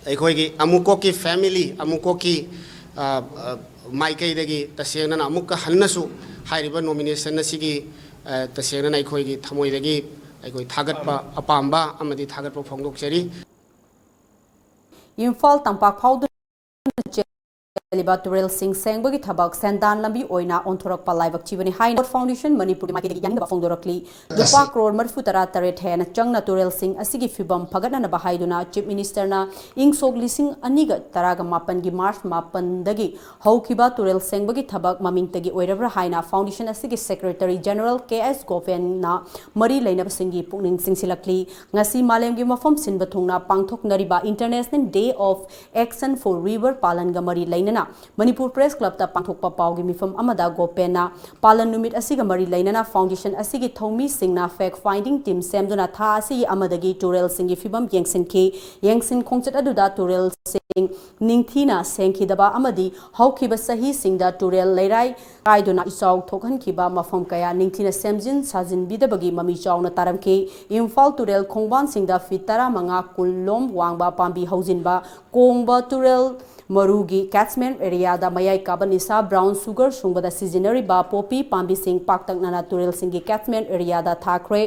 ꯑꯩꯈꯣꯏꯒꯤ ꯑꯃꯨꯛꯀꯣꯛꯀꯤ ꯐꯦꯃꯤꯂꯤ, ꯑꯃꯨꯛꯀꯣꯛꯀꯤ ꯑ, ꯑ, ꯃꯥꯏꯀꯩꯗꯒꯤ ꯇꯁꯦꯡꯅꯅ ꯑꯃꯨꯛꯀ ꯍꯟꯅꯁꯨ ꯍꯥꯏꯔꯤꯕ ꯅꯣꯃꯤꯅꯦꯁꯟ ꯑꯁꯤꯒꯤ ꯑ, ꯇꯁꯦꯡꯅꯅ ꯑꯩꯈꯣꯏꯒꯤ ꯊꯃꯣꯏꯗꯒꯤ ꯑꯩꯈꯣꯏ ꯊꯥꯒꯠꯄ, ꯑꯄꯥꯝꯕ ꯑꯃꯗꯤ ꯊꯥꯒꯠꯄ ꯐꯣꯡꯗꯣꯛꯆꯔꯤ꯫ ꯏꯝꯐꯥꯜ ꯇꯝꯄꯥꯛ ꯐꯥꯎꯗꯨꯅ ꯆꯦꯜꯂꯤꯕ ꯇꯨꯔꯦꯜꯁꯤꯡ ꯁꯦꯡꯕꯒꯤ ꯊꯕꯛ ꯁꯦꯟꯗꯥꯟ ꯂꯝꯕꯤ ꯑꯣꯏꯅ ꯑꯣꯟꯊꯣꯔꯛꯄ ꯂꯥꯏꯕꯛ ꯊꯤꯕꯅꯤ ꯍꯥꯏꯅ ꯐꯥꯎꯟꯗꯦꯁꯟ ꯃꯅꯤꯄꯨꯔꯒꯤ ꯃꯥꯏꯀꯩꯗꯒꯤ ꯌꯥꯅꯤꯡꯗꯕ ꯐꯣꯡꯗꯣꯔꯛꯂꯤ꯫ ꯂꯨꯄꯥ ꯀ꯭ꯔꯣꯔ ꯃꯔꯤꯐꯨ ꯇꯔꯥ ꯇꯔꯦꯠ ꯍꯦꯟꯅ ꯆꯪꯅ ꯇꯨꯔꯦꯜꯁꯤꯡ ꯑꯁꯤꯒꯤ ꯐꯤꯕꯝ ꯐꯒꯠꯅꯅꯕ ꯍꯥꯏꯗꯨꯅ ꯆꯤꯐ ꯃꯤꯅꯤꯁꯇꯔꯅ ꯏꯪ ꯁꯣꯛ ꯂꯤꯁꯤꯡ ꯑꯅꯤꯒ ꯇꯔꯥꯒ ꯃꯥꯄꯟꯒꯤ ꯃꯥꯔꯆ ꯃꯥꯄꯟꯗꯒꯤ ꯍꯧꯈꯤꯕ ꯇꯨꯔꯦꯜ ꯁꯦꯡꯕꯒꯤ ꯊꯕꯛ ꯃꯃꯤꯡꯇꯒꯤ ꯑꯣꯏꯔꯕ꯭ꯔꯥ ꯍꯥꯏꯅ ꯐꯥꯎꯟꯗꯦꯁꯟ ꯑꯁꯤꯒꯤ ꯁꯦꯀ꯭ꯔꯦꯇꯔꯤ ꯖꯦꯅꯔꯦꯜ ꯀꯦ ꯑꯦꯁ ꯒꯣꯄꯦꯟꯅ ꯃꯔꯤ ꯂꯩꯅꯕꯁꯤꯡꯒꯤ ꯄꯨꯛꯅꯤꯡ ꯆꯤꯡꯁꯤꯜꯂꯛꯂꯤ꯫ ꯉꯁꯤ ꯃꯥꯂꯦꯝꯒꯤ ꯃꯐꯝ ꯁꯤꯟꯕ ꯊꯨꯡꯅ ꯄꯥꯡꯊꯣꯛꯅꯔꯤꯕ International Day of Action for River ꯄꯥꯂꯟꯒ ꯃꯔꯤ ꯂꯩꯅꯅ ꯃꯅꯤꯄꯨꯔ ꯄ꯭ꯔꯦꯁ ꯀ꯭ꯂꯕꯇ ꯄꯥꯡꯊꯣꯛꯄ ꯄꯥꯎꯒꯤ ꯃꯤꯐꯝ ꯑꯃꯗ ꯒꯣꯄꯦꯟꯅ ꯄꯥꯂꯟ ꯅꯨꯃꯤꯠ ꯑꯁꯤꯒ ꯃꯔꯤ ꯂꯩꯅꯅ ꯐꯥꯎꯟꯗꯦꯁꯟ ꯑꯁꯤꯒꯤ ꯊꯧꯃꯤꯁꯤꯡꯅ fact finding team ꯁꯦꯝꯗꯨꯅ ꯊꯥ ꯑꯁꯤꯒꯤ ꯑꯃꯗꯒꯤ ꯇꯨꯔꯦꯜꯁꯤꯡꯒꯤ ꯐꯤꯕꯝ ꯌꯦꯡꯁꯤꯟꯈꯤ꯫ ꯌꯦꯡꯁꯤꯟ ꯈꯣꯡꯆꯠ ꯑꯗꯨꯗ ꯇꯨꯔꯦꯜꯁꯤꯡ ꯅꯤꯡꯊꯤꯅ ꯁꯦꯡꯈꯤꯗꯕ ꯑꯃꯗꯤ ꯍꯧꯈꯤꯕ ꯆꯍꯤꯁꯤꯡꯗ ꯇꯨꯔꯦꯜ ꯂꯩꯔꯥꯏ ꯀꯥꯏꯗꯨꯅ ꯏꯆꯥꯎ ꯊꯣꯛꯍꯟꯈꯤꯕ ꯃꯐꯝ ꯀꯌꯥ ꯅꯤꯡꯊꯤꯅ ꯁꯦꯝꯖꯤꯟ ꯁꯥꯖꯤꯟꯕꯤꯗꯕꯒꯤ ꯃꯃꯤ ꯆꯥꯎꯅ ꯇꯥꯔꯝꯈꯤ꯫ ꯏꯝꯐꯥꯜ ꯇꯨꯔꯦꯜ ꯈꯣꯡꯕꯥꯟꯁꯤꯡꯗ ꯐꯤꯠ ꯇꯔꯥꯃꯉꯥ ꯀꯨꯟ ꯂꯣꯝ ꯋꯥꯡꯕ ꯄꯥꯝꯕꯤ ꯍꯧꯖꯤꯟꯕ, ꯀꯣꯡꯕ ꯇꯨꯔꯦꯜ ꯃꯔꯨꯒꯤ catchment areaꯗ ꯃꯌꯥꯏ ꯀꯥꯕ ꯅꯤꯁꯥ brown sugar ꯁꯨꯡꯕꯗ ꯁꯤꯖꯤꯟꯅꯔꯤꯕ ꯄꯣꯄꯤ ꯄꯥꯝꯕꯤꯁꯤꯡ ꯄꯥꯛꯇꯛꯅꯅ ꯇꯨꯔꯦꯜꯁꯤꯡꯒꯤ catchment areaꯗ ꯊꯥꯈ꯭ꯔꯦ꯫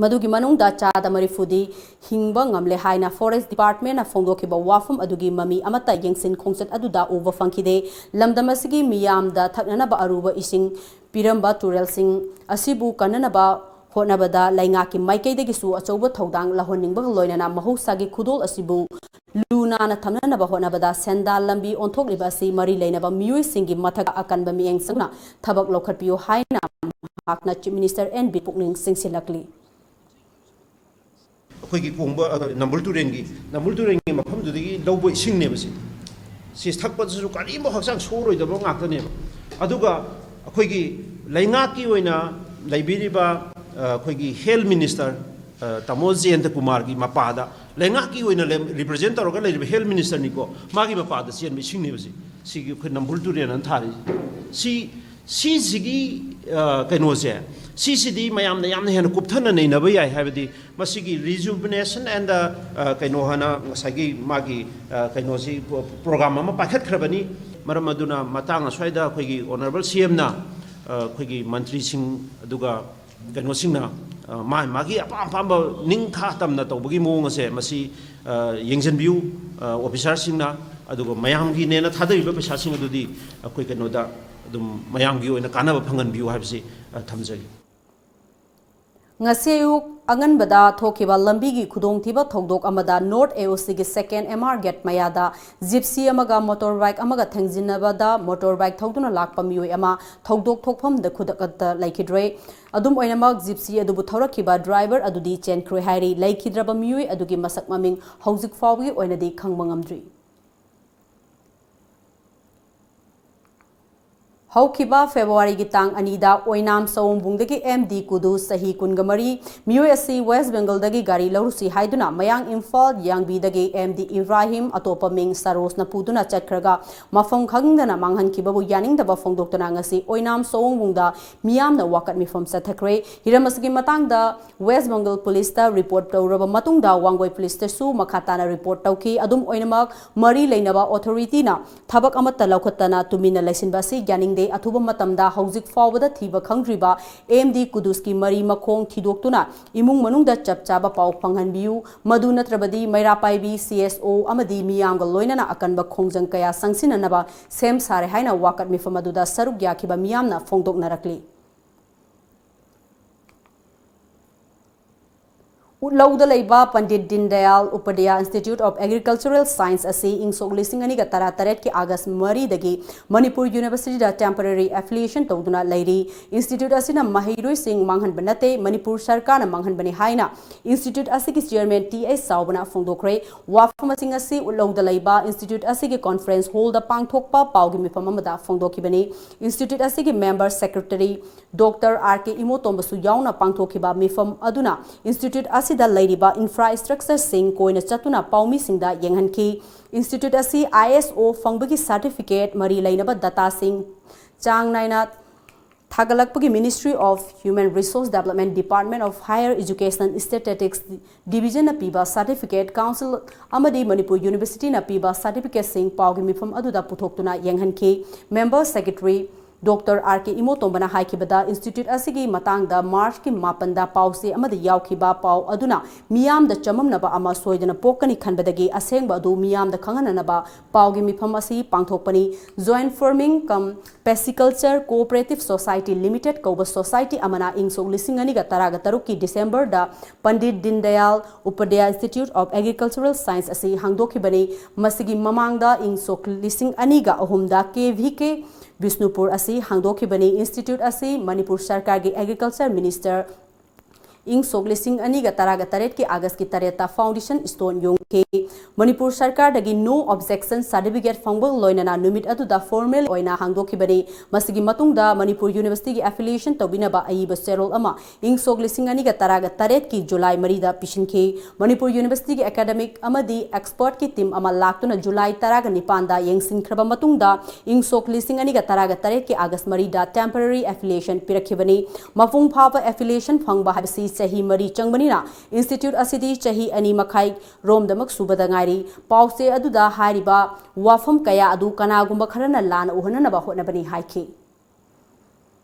ꯃꯗꯨꯒꯤ ꯃꯅꯨꯡꯗ ꯆꯥꯗ ꯃꯔꯤꯐꯨꯗꯤ ꯍꯤꯡꯕ ꯉꯝꯂꯦ ꯍꯥꯏꯅ ꯐꯣꯔꯦꯁ ꯗꯤꯄꯥꯔꯠꯃꯦꯟꯅ ꯐꯣꯡꯗꯣꯛꯈꯤꯕ ꯋꯥꯐꯝ ꯑꯗꯨꯒꯤ ꯃꯃꯤ ꯑꯃꯠꯇ ꯌꯦꯡꯁꯤꯟ ꯈꯣꯡꯆꯠ ꯑꯗꯨꯗ ꯎꯕ ꯐꯪꯈꯤꯗꯦ꯫ ꯂꯝꯗꯝ ꯑꯁꯤꯒꯤ ꯃꯤꯌꯥꯝꯗ ꯊꯛꯅꯅꯕ ꯑꯔꯨꯕ ꯏꯁꯤꯡ ꯄꯤꯔꯝꯕ ꯇꯨꯔꯦꯜꯁꯤꯡ ꯑꯁꯤꯕꯨ ꯀꯟꯅꯅꯕ ꯍꯣꯠꯅꯕꯗ ꯂꯩꯉꯥꯛꯀꯤ ꯃꯥꯏꯀꯩꯗꯒꯤꯁꯨ ꯑꯆꯧꯕ ꯊꯧꯗꯥꯡ ꯂꯧꯍꯟꯅꯤꯡꯕꯒ ꯂꯣꯏꯅꯅ ꯃꯍꯧꯁꯥꯒꯤ ꯈꯨꯗꯣꯜ ꯑꯁꯤꯕꯨ ꯂꯨ ꯅꯥꯟꯅ ꯊꯝꯅꯅꯕ ꯍꯣꯠꯅꯕꯗ ꯁꯦꯟꯗꯥꯟ ꯂꯝꯕꯤ ꯑꯣꯟꯊꯣꯛꯂꯤꯕ ꯑꯁꯤ ꯃꯔꯤ ꯂꯩꯅꯕ ꯃꯤꯑꯣꯏꯁꯤꯡꯒꯤ ꯃꯊꯛꯇ ꯑꯀꯟꯕ ꯃꯤꯠꯌꯦꯡ ꯆꯪꯅ ꯊꯕꯛ ꯂꯧꯈꯠꯄꯤꯌꯨ ꯍꯥꯏꯅ ꯃꯍꯥꯛꯅ Chief Minister N Biren ꯄꯨꯛꯅꯤꯡ ꯆꯤꯡꯁꯤꯜꯂꯛꯂꯤ꯫ ꯑꯩꯈꯣꯏꯒꯤ ꯀꯣꯡꯕ ꯅꯝꯕꯨꯜ ꯇꯨꯔꯦꯜꯒꯤ ꯅꯝꯕꯨꯜ ꯇꯨꯔꯦꯜꯒꯤ ꯃꯐꯝꯗꯨꯗꯒꯤ ꯂꯧꯕ ꯏꯁꯤꯡꯅꯦꯕ ꯁꯤ꯫ ꯁꯤ ꯊꯛꯄꯗꯁꯨ ꯀꯔꯤꯝꯐꯥꯎ ꯍꯛꯆꯥꯡ ꯁꯣꯛꯑꯔꯣꯏꯗꯕ ꯉꯥꯛꯇꯅꯦꯕ꯫ ꯑꯗꯨꯒ ꯑꯩꯈꯣꯏꯒꯤ ꯂꯩꯉꯥꯛꯀꯤ ꯑꯣꯏꯅ ꯂꯩꯕꯤꯔꯤꯕ ꯑꯩꯈꯣꯏꯒꯤ health minister ꯇꯥꯃꯣ ꯖꯌꯦꯟꯇ ꯀꯨꯃꯥꯔꯒꯤ ꯃꯄꯥꯗ, ꯂꯩꯉꯥꯛꯀꯤ ꯑꯣꯏꯅ represent ꯇꯧꯔꯒ ꯂꯩꯔꯤꯕ health ministerꯅꯤꯀꯣ, ꯃꯥꯒꯤ ꯃꯄꯥꯗ ꯆꯦꯟꯕ ꯏꯁꯤꯡꯅꯦꯕ ꯁꯤ꯫ ꯁꯤꯒꯤ ꯑꯩꯈꯣꯏ ꯅꯝꯕꯨꯜ ꯇꯨꯔꯦꯜ ꯑꯅ ꯊꯥꯔꯤꯁꯦ꯫ ꯁꯤ ꯁꯤꯁꯤꯒꯤ ꯀꯩꯅꯣꯁꯦ, ꯁꯤꯁꯤꯗꯤ ꯃꯌꯥꯝꯅ ꯌꯥꯝꯅ ꯍꯦꯟꯅ ꯀꯨꯞꯊꯅ ꯅꯩꯅꯕ ꯌꯥꯏ꯫ ꯍꯥꯏꯕꯗꯤ ꯃꯁꯤꯒꯤ rejuvenation and ꯀꯩꯅꯣ ꯍꯥꯏꯅ ꯉꯁꯥꯏꯒꯤ ꯃꯥꯒꯤ ꯀꯩꯅꯣꯁꯤ program ꯑꯃ ꯄꯥꯏꯈꯠꯈ꯭ꯔꯕꯅꯤ꯫ ꯃꯔꯝ ꯑꯗꯨꯅ ꯃꯇꯥꯡ ꯑꯁ꯭ꯋꯥꯏꯗ ꯑꯩꯈꯣꯏꯒꯤ Honourable CMꯅ ꯑꯩꯈꯣꯏꯒꯤ ꯃꯟꯇ꯭ꯔꯤꯁꯤꯡ ꯑꯗꯨꯒ ꯀꯩꯅꯣꯁꯤꯡꯅ ꯃꯥꯒꯤ ꯃꯥꯒꯤ ꯑꯄꯥꯝ ꯑꯄꯥꯝꯕ ꯅꯤꯡꯊꯥ ꯇꯝꯅ ꯇꯧꯕꯒꯤ ꯃꯑꯣꯡ ꯑꯁꯦ ꯃꯁꯤ ꯌꯦꯡꯁꯤꯟꯕꯤꯌꯨ officerꯁꯤꯡꯅ꯫ ꯑꯗꯨꯒ ꯃꯌꯥꯝꯒꯤꯅꯦꯅ ꯊꯥꯗꯔꯤꯕ ꯄꯩꯁꯥꯁꯤꯡ ꯑꯗꯨꯗꯤ ꯑꯩꯈꯣꯏ ꯀꯩꯅꯣꯗ ꯑꯗꯨꯝ ꯃꯌꯥꯝꯒꯤ ꯑꯣꯏꯅ ꯀꯥꯟꯅꯕ ꯐꯪꯍꯟꯕꯤꯌꯨ ꯍꯥꯏꯕꯁꯤ ꯊꯝꯖꯒꯦ꯫ ꯉꯁꯤ ꯑꯌꯨꯛ ꯑꯉꯟꯕꯗ ꯊꯣꯛꯈꯤꯕ ꯂꯝꯕꯤꯒꯤ ꯈꯨꯗꯣꯡꯊꯤꯕ ꯊꯧꯗꯣꯛ ꯑꯃꯗ North AOCꯒꯤ second MR gate ꯃꯌꯥꯗ Gypsy ꯑꯃꯒ motorbike ꯑꯃꯒ ꯊꯦꯡꯖꯤꯟꯅꯕꯗ motorbike ꯊꯧꯗꯨꯅ ꯂꯥꯛꯄ ꯃꯤꯑꯣꯏ ꯑꯃ ꯊꯧꯗꯣꯛ ꯊꯣꯛꯐꯝꯗ ꯈꯨꯗꯛꯇ ꯂꯩꯈꯤꯗ꯭ꯔꯦ꯫ ꯑꯗꯨꯝ ꯑꯣꯏꯅꯃꯛ, Gypsy ꯑꯗꯨꯕꯨ ꯊꯧꯔꯛꯈꯤꯕ driver ꯑꯗꯨꯗꯤ ꯆꯦꯟꯈ꯭ꯔꯦ ꯍꯥꯏꯔꯤ꯫ ꯂꯩꯈꯤꯗ꯭ꯔꯕ ꯃꯤꯑꯣꯏ ꯑꯗꯨꯒꯤ ꯃꯁꯛ ꯃꯃꯤꯡ ꯍꯧꯖꯤꯛ ꯐꯥꯎꯕꯒꯤ ꯑꯣꯏꯅꯗꯤ ꯈꯪꯕ ꯉꯝꯗ꯭ꯔꯤ꯫ ꯍꯧꯈꯤꯕ Februaryꯒꯤ ꯇꯥꯡ ꯑꯅꯤꯗ ꯑꯣꯏꯅꯥꯝ ꯁꯑꯣꯝꯕꯨꯡꯗꯒꯤ M D ꯀꯨꯗꯨꯁ ꯆꯍꯤ ꯀꯨꯟꯒ ꯃꯔꯤ ꯃꯤꯑꯣꯏ ꯑꯁꯤ West Bengalꯗꯒꯤ ꯒꯥꯔꯤ ꯂꯧꯔꯨꯁꯤ ꯍꯥꯏꯗꯨꯅ ꯃꯌꯥꯡ ꯏꯝꯐꯥꯜ ꯌꯥꯡꯕꯤꯗꯒꯤ M D ꯏꯕ꯭ꯔꯥꯍꯤꯝ, ꯑꯇꯣꯞꯄ ꯃꯤꯡ ꯁꯔꯣꯖꯅ ꯄꯨꯗꯨꯅ ꯆꯠꯈ꯭ꯔꯒ ꯃꯐꯝ ꯈꯪꯗꯅ ꯃꯥꯡꯍꯟꯈꯤꯕꯕꯨ ꯌꯥꯅꯤꯡꯗꯕ ꯐꯣꯡꯗꯣꯛꯇꯨꯅ ꯉꯁꯤ ꯑꯣꯏꯅꯥꯝ ꯁꯑꯣꯝꯕꯨꯡꯗ ꯃꯤꯌꯥꯝꯅ ꯋꯥꯀꯠ ꯃꯤꯐꯝ ꯆꯠꯊꯈ꯭ꯔꯦ꯫ ꯍꯤꯔꯝ ꯑꯁꯤꯒꯤ ꯃꯇꯥꯡꯗ West Bengal Policeꯇ report ꯇꯧꯔꯕ ꯃꯇꯨꯡꯗ ꯋꯥꯡꯒꯣꯏ Policeꯇꯁꯨ ꯃꯈꯥ ꯇꯥꯅ report ꯇꯧꯈꯤ꯫ ꯑꯗꯨꯝ ꯑꯣꯏꯅꯃꯛ, ꯃꯔꯤ ꯂꯩꯅꯕ authorityꯅ ꯊꯕꯛ ꯑꯃꯠꯇ ꯂꯧꯈꯠꯇꯅ ꯇꯨꯃꯤꯟꯅ ꯂꯩꯁꯤꯟꯕ ꯑꯁꯤ ꯌꯥꯅꯤꯡꯗꯦ꯫ ꯑꯊꯨꯕ ꯃꯇꯝꯗ ꯍꯧꯖꯤꯛ ꯐꯥꯎꯕꯗ ꯊꯤꯕ ꯈꯪꯗ꯭ꯔꯤꯕ M D ꯀꯨꯗꯨꯁꯀꯤ ꯃꯔꯤ ꯃꯈꯣꯡ ꯊꯤꯗꯣꯛꯇꯨꯅ ꯏꯃꯨꯡ ꯃꯅꯨꯡꯗ ꯆꯞ ꯆꯥꯕ ꯄꯥꯎ ꯐꯪꯍꯟꯕꯤꯌꯨ꯫ ꯃꯗꯨ ꯅꯠꯇ꯭ꯔꯕꯗꯤ ꯃꯩꯔꯥ ꯄꯥꯏꯕꯤ, C S O ꯑꯃꯗꯤ ꯃꯤꯌꯥꯝꯒ ꯂꯣꯏꯅꯅ ꯑꯀꯟꯕ ꯈꯣꯡꯖꯪ ꯀꯌꯥ ꯆꯪꯁꯤꯟꯅꯅꯕ ꯁꯦꯝ ꯁꯥꯔꯦ ꯍꯥꯏꯅ ꯋꯥꯀꯠ ꯃꯤꯐꯝ ꯑꯗꯨꯗ ꯁꯔꯨꯛ ꯌꯥꯈꯤꯕ ꯃꯤꯌꯥꯝꯅ ꯐꯣꯡꯗꯣꯛꯅꯔꯛꯂꯤ꯫ ꯎꯠꯂꯧꯗ ꯂꯩꯕ Pandit Deendayal ꯎꯄꯥꯙ꯭ꯌꯥ Institute of Agricultural Science ꯑꯁꯤ ꯏꯪ ꯁꯣꯛ ꯂꯤꯁꯤꯡ ꯑꯅꯤꯒ ꯇꯔꯥ ꯇꯔꯦꯠꯀꯤ ꯑꯥꯒꯁ ꯃꯔꯤꯗꯒꯤ ꯃꯅꯤꯄꯨꯔ ꯌꯨꯅꯤꯚꯔꯁꯤꯇꯤꯗ temporary affiliation ꯇꯧꯗꯨꯅ ꯂꯩꯔꯤ꯫ Institute ꯑꯁꯤꯅ ꯃꯍꯩꯔꯣꯏꯁꯤꯡ ꯃꯥꯡꯍꯟꯕ ꯅꯠꯇꯦ, ꯃꯅꯤꯄꯨꯔ ꯁꯔꯀꯥꯔꯅ ꯃꯥꯡꯍꯟꯕꯅꯤ ꯍꯥꯏꯅ Institute ꯑꯁꯤꯒꯤ chairman ꯇꯤ ꯑꯩꯆ ꯆꯥꯎꯕꯅ ꯐꯣꯡꯗꯣꯛꯈ꯭ꯔꯦ꯫ ꯋꯥꯐꯝꯁꯤꯡ ꯑꯁꯤ ꯎꯠꯂꯧꯗ ꯂꯩꯕ Institute ꯑꯁꯤꯒꯤ conference hallꯗ ꯄꯥꯡꯊꯣꯛꯄ ꯄꯥꯎꯒꯤ ꯃꯤꯐꯝ ꯑꯃꯗ ꯐꯣꯡꯗꯣꯛꯈꯤꯕꯅꯤ꯫ Institute ꯑꯁꯤꯒꯤ member secretary Doctor R K ꯏꯃꯣꯇꯣꯝꯕꯁꯨ ꯌꯥꯎꯅ ꯄꯥꯡꯊꯣꯛꯈꯤꯕ ꯃꯤꯐꯝ ꯑꯗꯨꯅ Institute ꯑꯁꯤꯗ ꯂꯩꯔꯤꯕ infrastructureꯁꯤꯡ ꯀꯣꯏꯅ ꯆꯠꯇꯨꯅ ꯄꯥꯎꯃꯤꯁꯤꯡꯗ ꯌꯦꯡꯍꯟꯈꯤ꯫ Institute ꯑꯁꯤ I S O ꯐꯪꯕꯒꯤ certificate, ꯃꯔꯤ ꯂꯩꯅꯕ dataꯁꯤꯡ ꯆꯥꯡ ꯅꯥꯏꯅ ꯊꯥꯒꯠꯂꯛꯄꯒꯤ Ministry of Human Resource Development, Department of Higher Education Statistics Divisionꯅ ꯄꯤꯕ certificate, council ꯑꯃꯗꯤ ꯃꯅꯤꯄꯨꯔ ꯌꯨꯅꯤꯚꯔꯁꯤꯇꯤꯅ ꯄꯤꯕ certificateꯁꯤꯡ ꯄꯥꯎꯒꯤ ꯃꯤꯐꯝ ꯑꯗꯨꯗ ꯄꯨꯊꯣꯛꯇꯨꯅ ꯌꯦꯡꯍꯟꯈꯤ꯫ Member secretary Doctor R K ꯏꯃꯣꯇꯣꯝꯕꯅ ꯍꯥꯏꯈꯤꯕꯗ, Institute ꯑꯁꯤꯒꯤ ꯃꯇꯥꯡꯗ Marchꯀꯤ ꯃꯥꯄꯟꯗ ꯄꯥꯎꯆꯦ ꯑꯃꯗ ꯌꯥꯎꯈꯤꯕ ꯄꯥꯎ ꯑꯗꯨꯅ ꯃꯤꯌꯥꯝꯗ ꯆꯃꯝꯅꯕ ꯑꯃ ꯁꯣꯏꯗꯅ ꯄꯣꯛꯀꯅꯤ ꯈꯟꯕꯗꯒꯤ ꯑꯁꯦꯡꯕ ꯑꯗꯨ ꯃꯤꯌꯥꯝꯗ ꯈꯪꯍꯟꯅꯅꯕ ꯄꯥꯎꯒꯤ ꯃꯤꯐꯝ ꯑꯁꯤ ꯄꯥꯡꯊꯣꯛꯄꯅꯤ꯫ Joint Farming cum Pisciculture Cooperative Society Limited ꯀꯧꯕ society ꯑꯃꯅ ꯏꯪ ꯁꯣꯛ ꯂꯤꯁꯤꯡ ꯑꯅꯤꯒ ꯇꯔꯥꯒ ꯇꯔꯨꯛꯀꯤ Decemberꯗ Pandit Deendayal ꯎꯄꯥꯙ꯭ꯌꯥ Institute of Agricultural Science ꯑꯁꯤ ꯍꯥꯡꯗꯣꯛꯈꯤꯕꯅꯤ꯫ ꯃꯁꯤꯒꯤ ꯃꯃꯥꯡꯗ ꯏꯪ ꯁꯣꯛ ꯂꯤꯁꯤꯡ ꯑꯅꯤꯒ ꯑꯍꯨꯝꯗ K V K ꯕꯤꯁꯅꯨꯄꯨꯔ ꯑꯁꯤ ꯍꯥꯡꯗꯣꯛꯈꯤꯕꯅꯤ꯫ Institute ꯑꯁꯤ ꯃꯅꯤꯄꯨꯔ ꯁꯔꯀꯥꯔꯒꯤ Agriculture Minister ꯏꯪ ꯁꯣꯛ ꯂꯤꯁꯤꯡ ꯑꯅꯤꯒ ꯇꯔꯥꯒ ꯇꯔꯦꯠꯀꯤ ꯑꯥꯒꯁꯀꯤ ꯇꯔꯦꯠꯇ foundation stone ꯌꯨꯡꯈꯤ꯫ Manipur ꯁꯔꯀꯥꯔꯗꯒꯤ no objection certificate ꯐꯪꯕ ꯂꯣꯏꯅꯅ ꯅꯨꯃꯤꯠ ꯑꯗꯨꯗ formal ꯑꯣꯏꯅ ꯍꯥꯡꯗꯣꯛꯈꯤꯕꯅꯤ꯫ ꯃꯁꯤꯒꯤ ꯃꯇꯨꯡꯗ ꯃꯅꯤꯄꯨꯔ ꯌꯨꯅꯤꯚꯔꯁꯤꯇꯤꯒꯤ affiliation ꯇꯧꯕꯤꯅꯕ ꯑꯏꯕ ꯆꯦꯔꯣꯜ ꯑꯃ ꯏꯪ ꯁꯣꯛ ꯂꯤꯁꯤꯡ ꯑꯅꯤꯒ ꯇꯔꯥꯒ ꯇꯔꯦꯠꯀꯤ July ꯃꯔꯤꯗ ꯄꯤꯁꯤꯟꯈꯤ꯫ ꯃꯅꯤꯄꯨꯔ ꯌꯨꯅꯤꯚꯔꯁꯤꯇꯤꯒꯤ academic ꯑꯃꯗꯤ expertꯀꯤ team ꯑꯃ ꯂꯥꯛꯇꯨꯅ July ꯇꯔꯥꯒ ꯅꯤꯄꯥꯟꯗ ꯌꯦꯡꯁꯤꯟꯈ꯭ꯔꯕ ꯃꯇꯨꯡꯗ ꯏꯪ ꯁꯣꯛ ꯂꯤꯁꯤꯡ ꯑꯅꯤꯒ ꯇꯔꯥꯒ ꯇꯔꯦꯠꯀꯤ ꯑꯥꯒꯁ ꯃꯔꯤꯗ temporary affiliation ꯄꯤꯔꯛꯈꯤꯕꯅꯤ꯫ ꯃꯄꯨꯡ ꯐꯥꯕ affiliation ꯐꯪꯕ ꯍꯥꯏꯕꯁꯤ ꯆꯍꯤ ꯃꯔꯤ ꯆꯪꯕꯅꯤꯅ Institute ꯑꯁꯤꯗꯤ ꯆꯍꯤ ꯑꯅꯤ ꯃꯈꯥꯏ ꯔꯣꯝꯗꯃꯛ ꯁꯨꯕꯗ ꯉꯥꯏꯔꯤ꯫ ꯄꯥꯎꯆꯦ ꯑꯗꯨꯗ ꯍꯥꯏꯔꯤꯕ ꯋꯥꯐꯝ ꯀꯌꯥ ꯑꯗꯨ ꯀꯅꯥꯒꯨꯝꯕ ꯈꯔꯅ ꯂꯥꯟꯅ ꯎꯍꯟꯅꯅꯕ ꯍꯣꯠꯅꯕꯅꯤ ꯍꯥꯏꯈꯤ꯫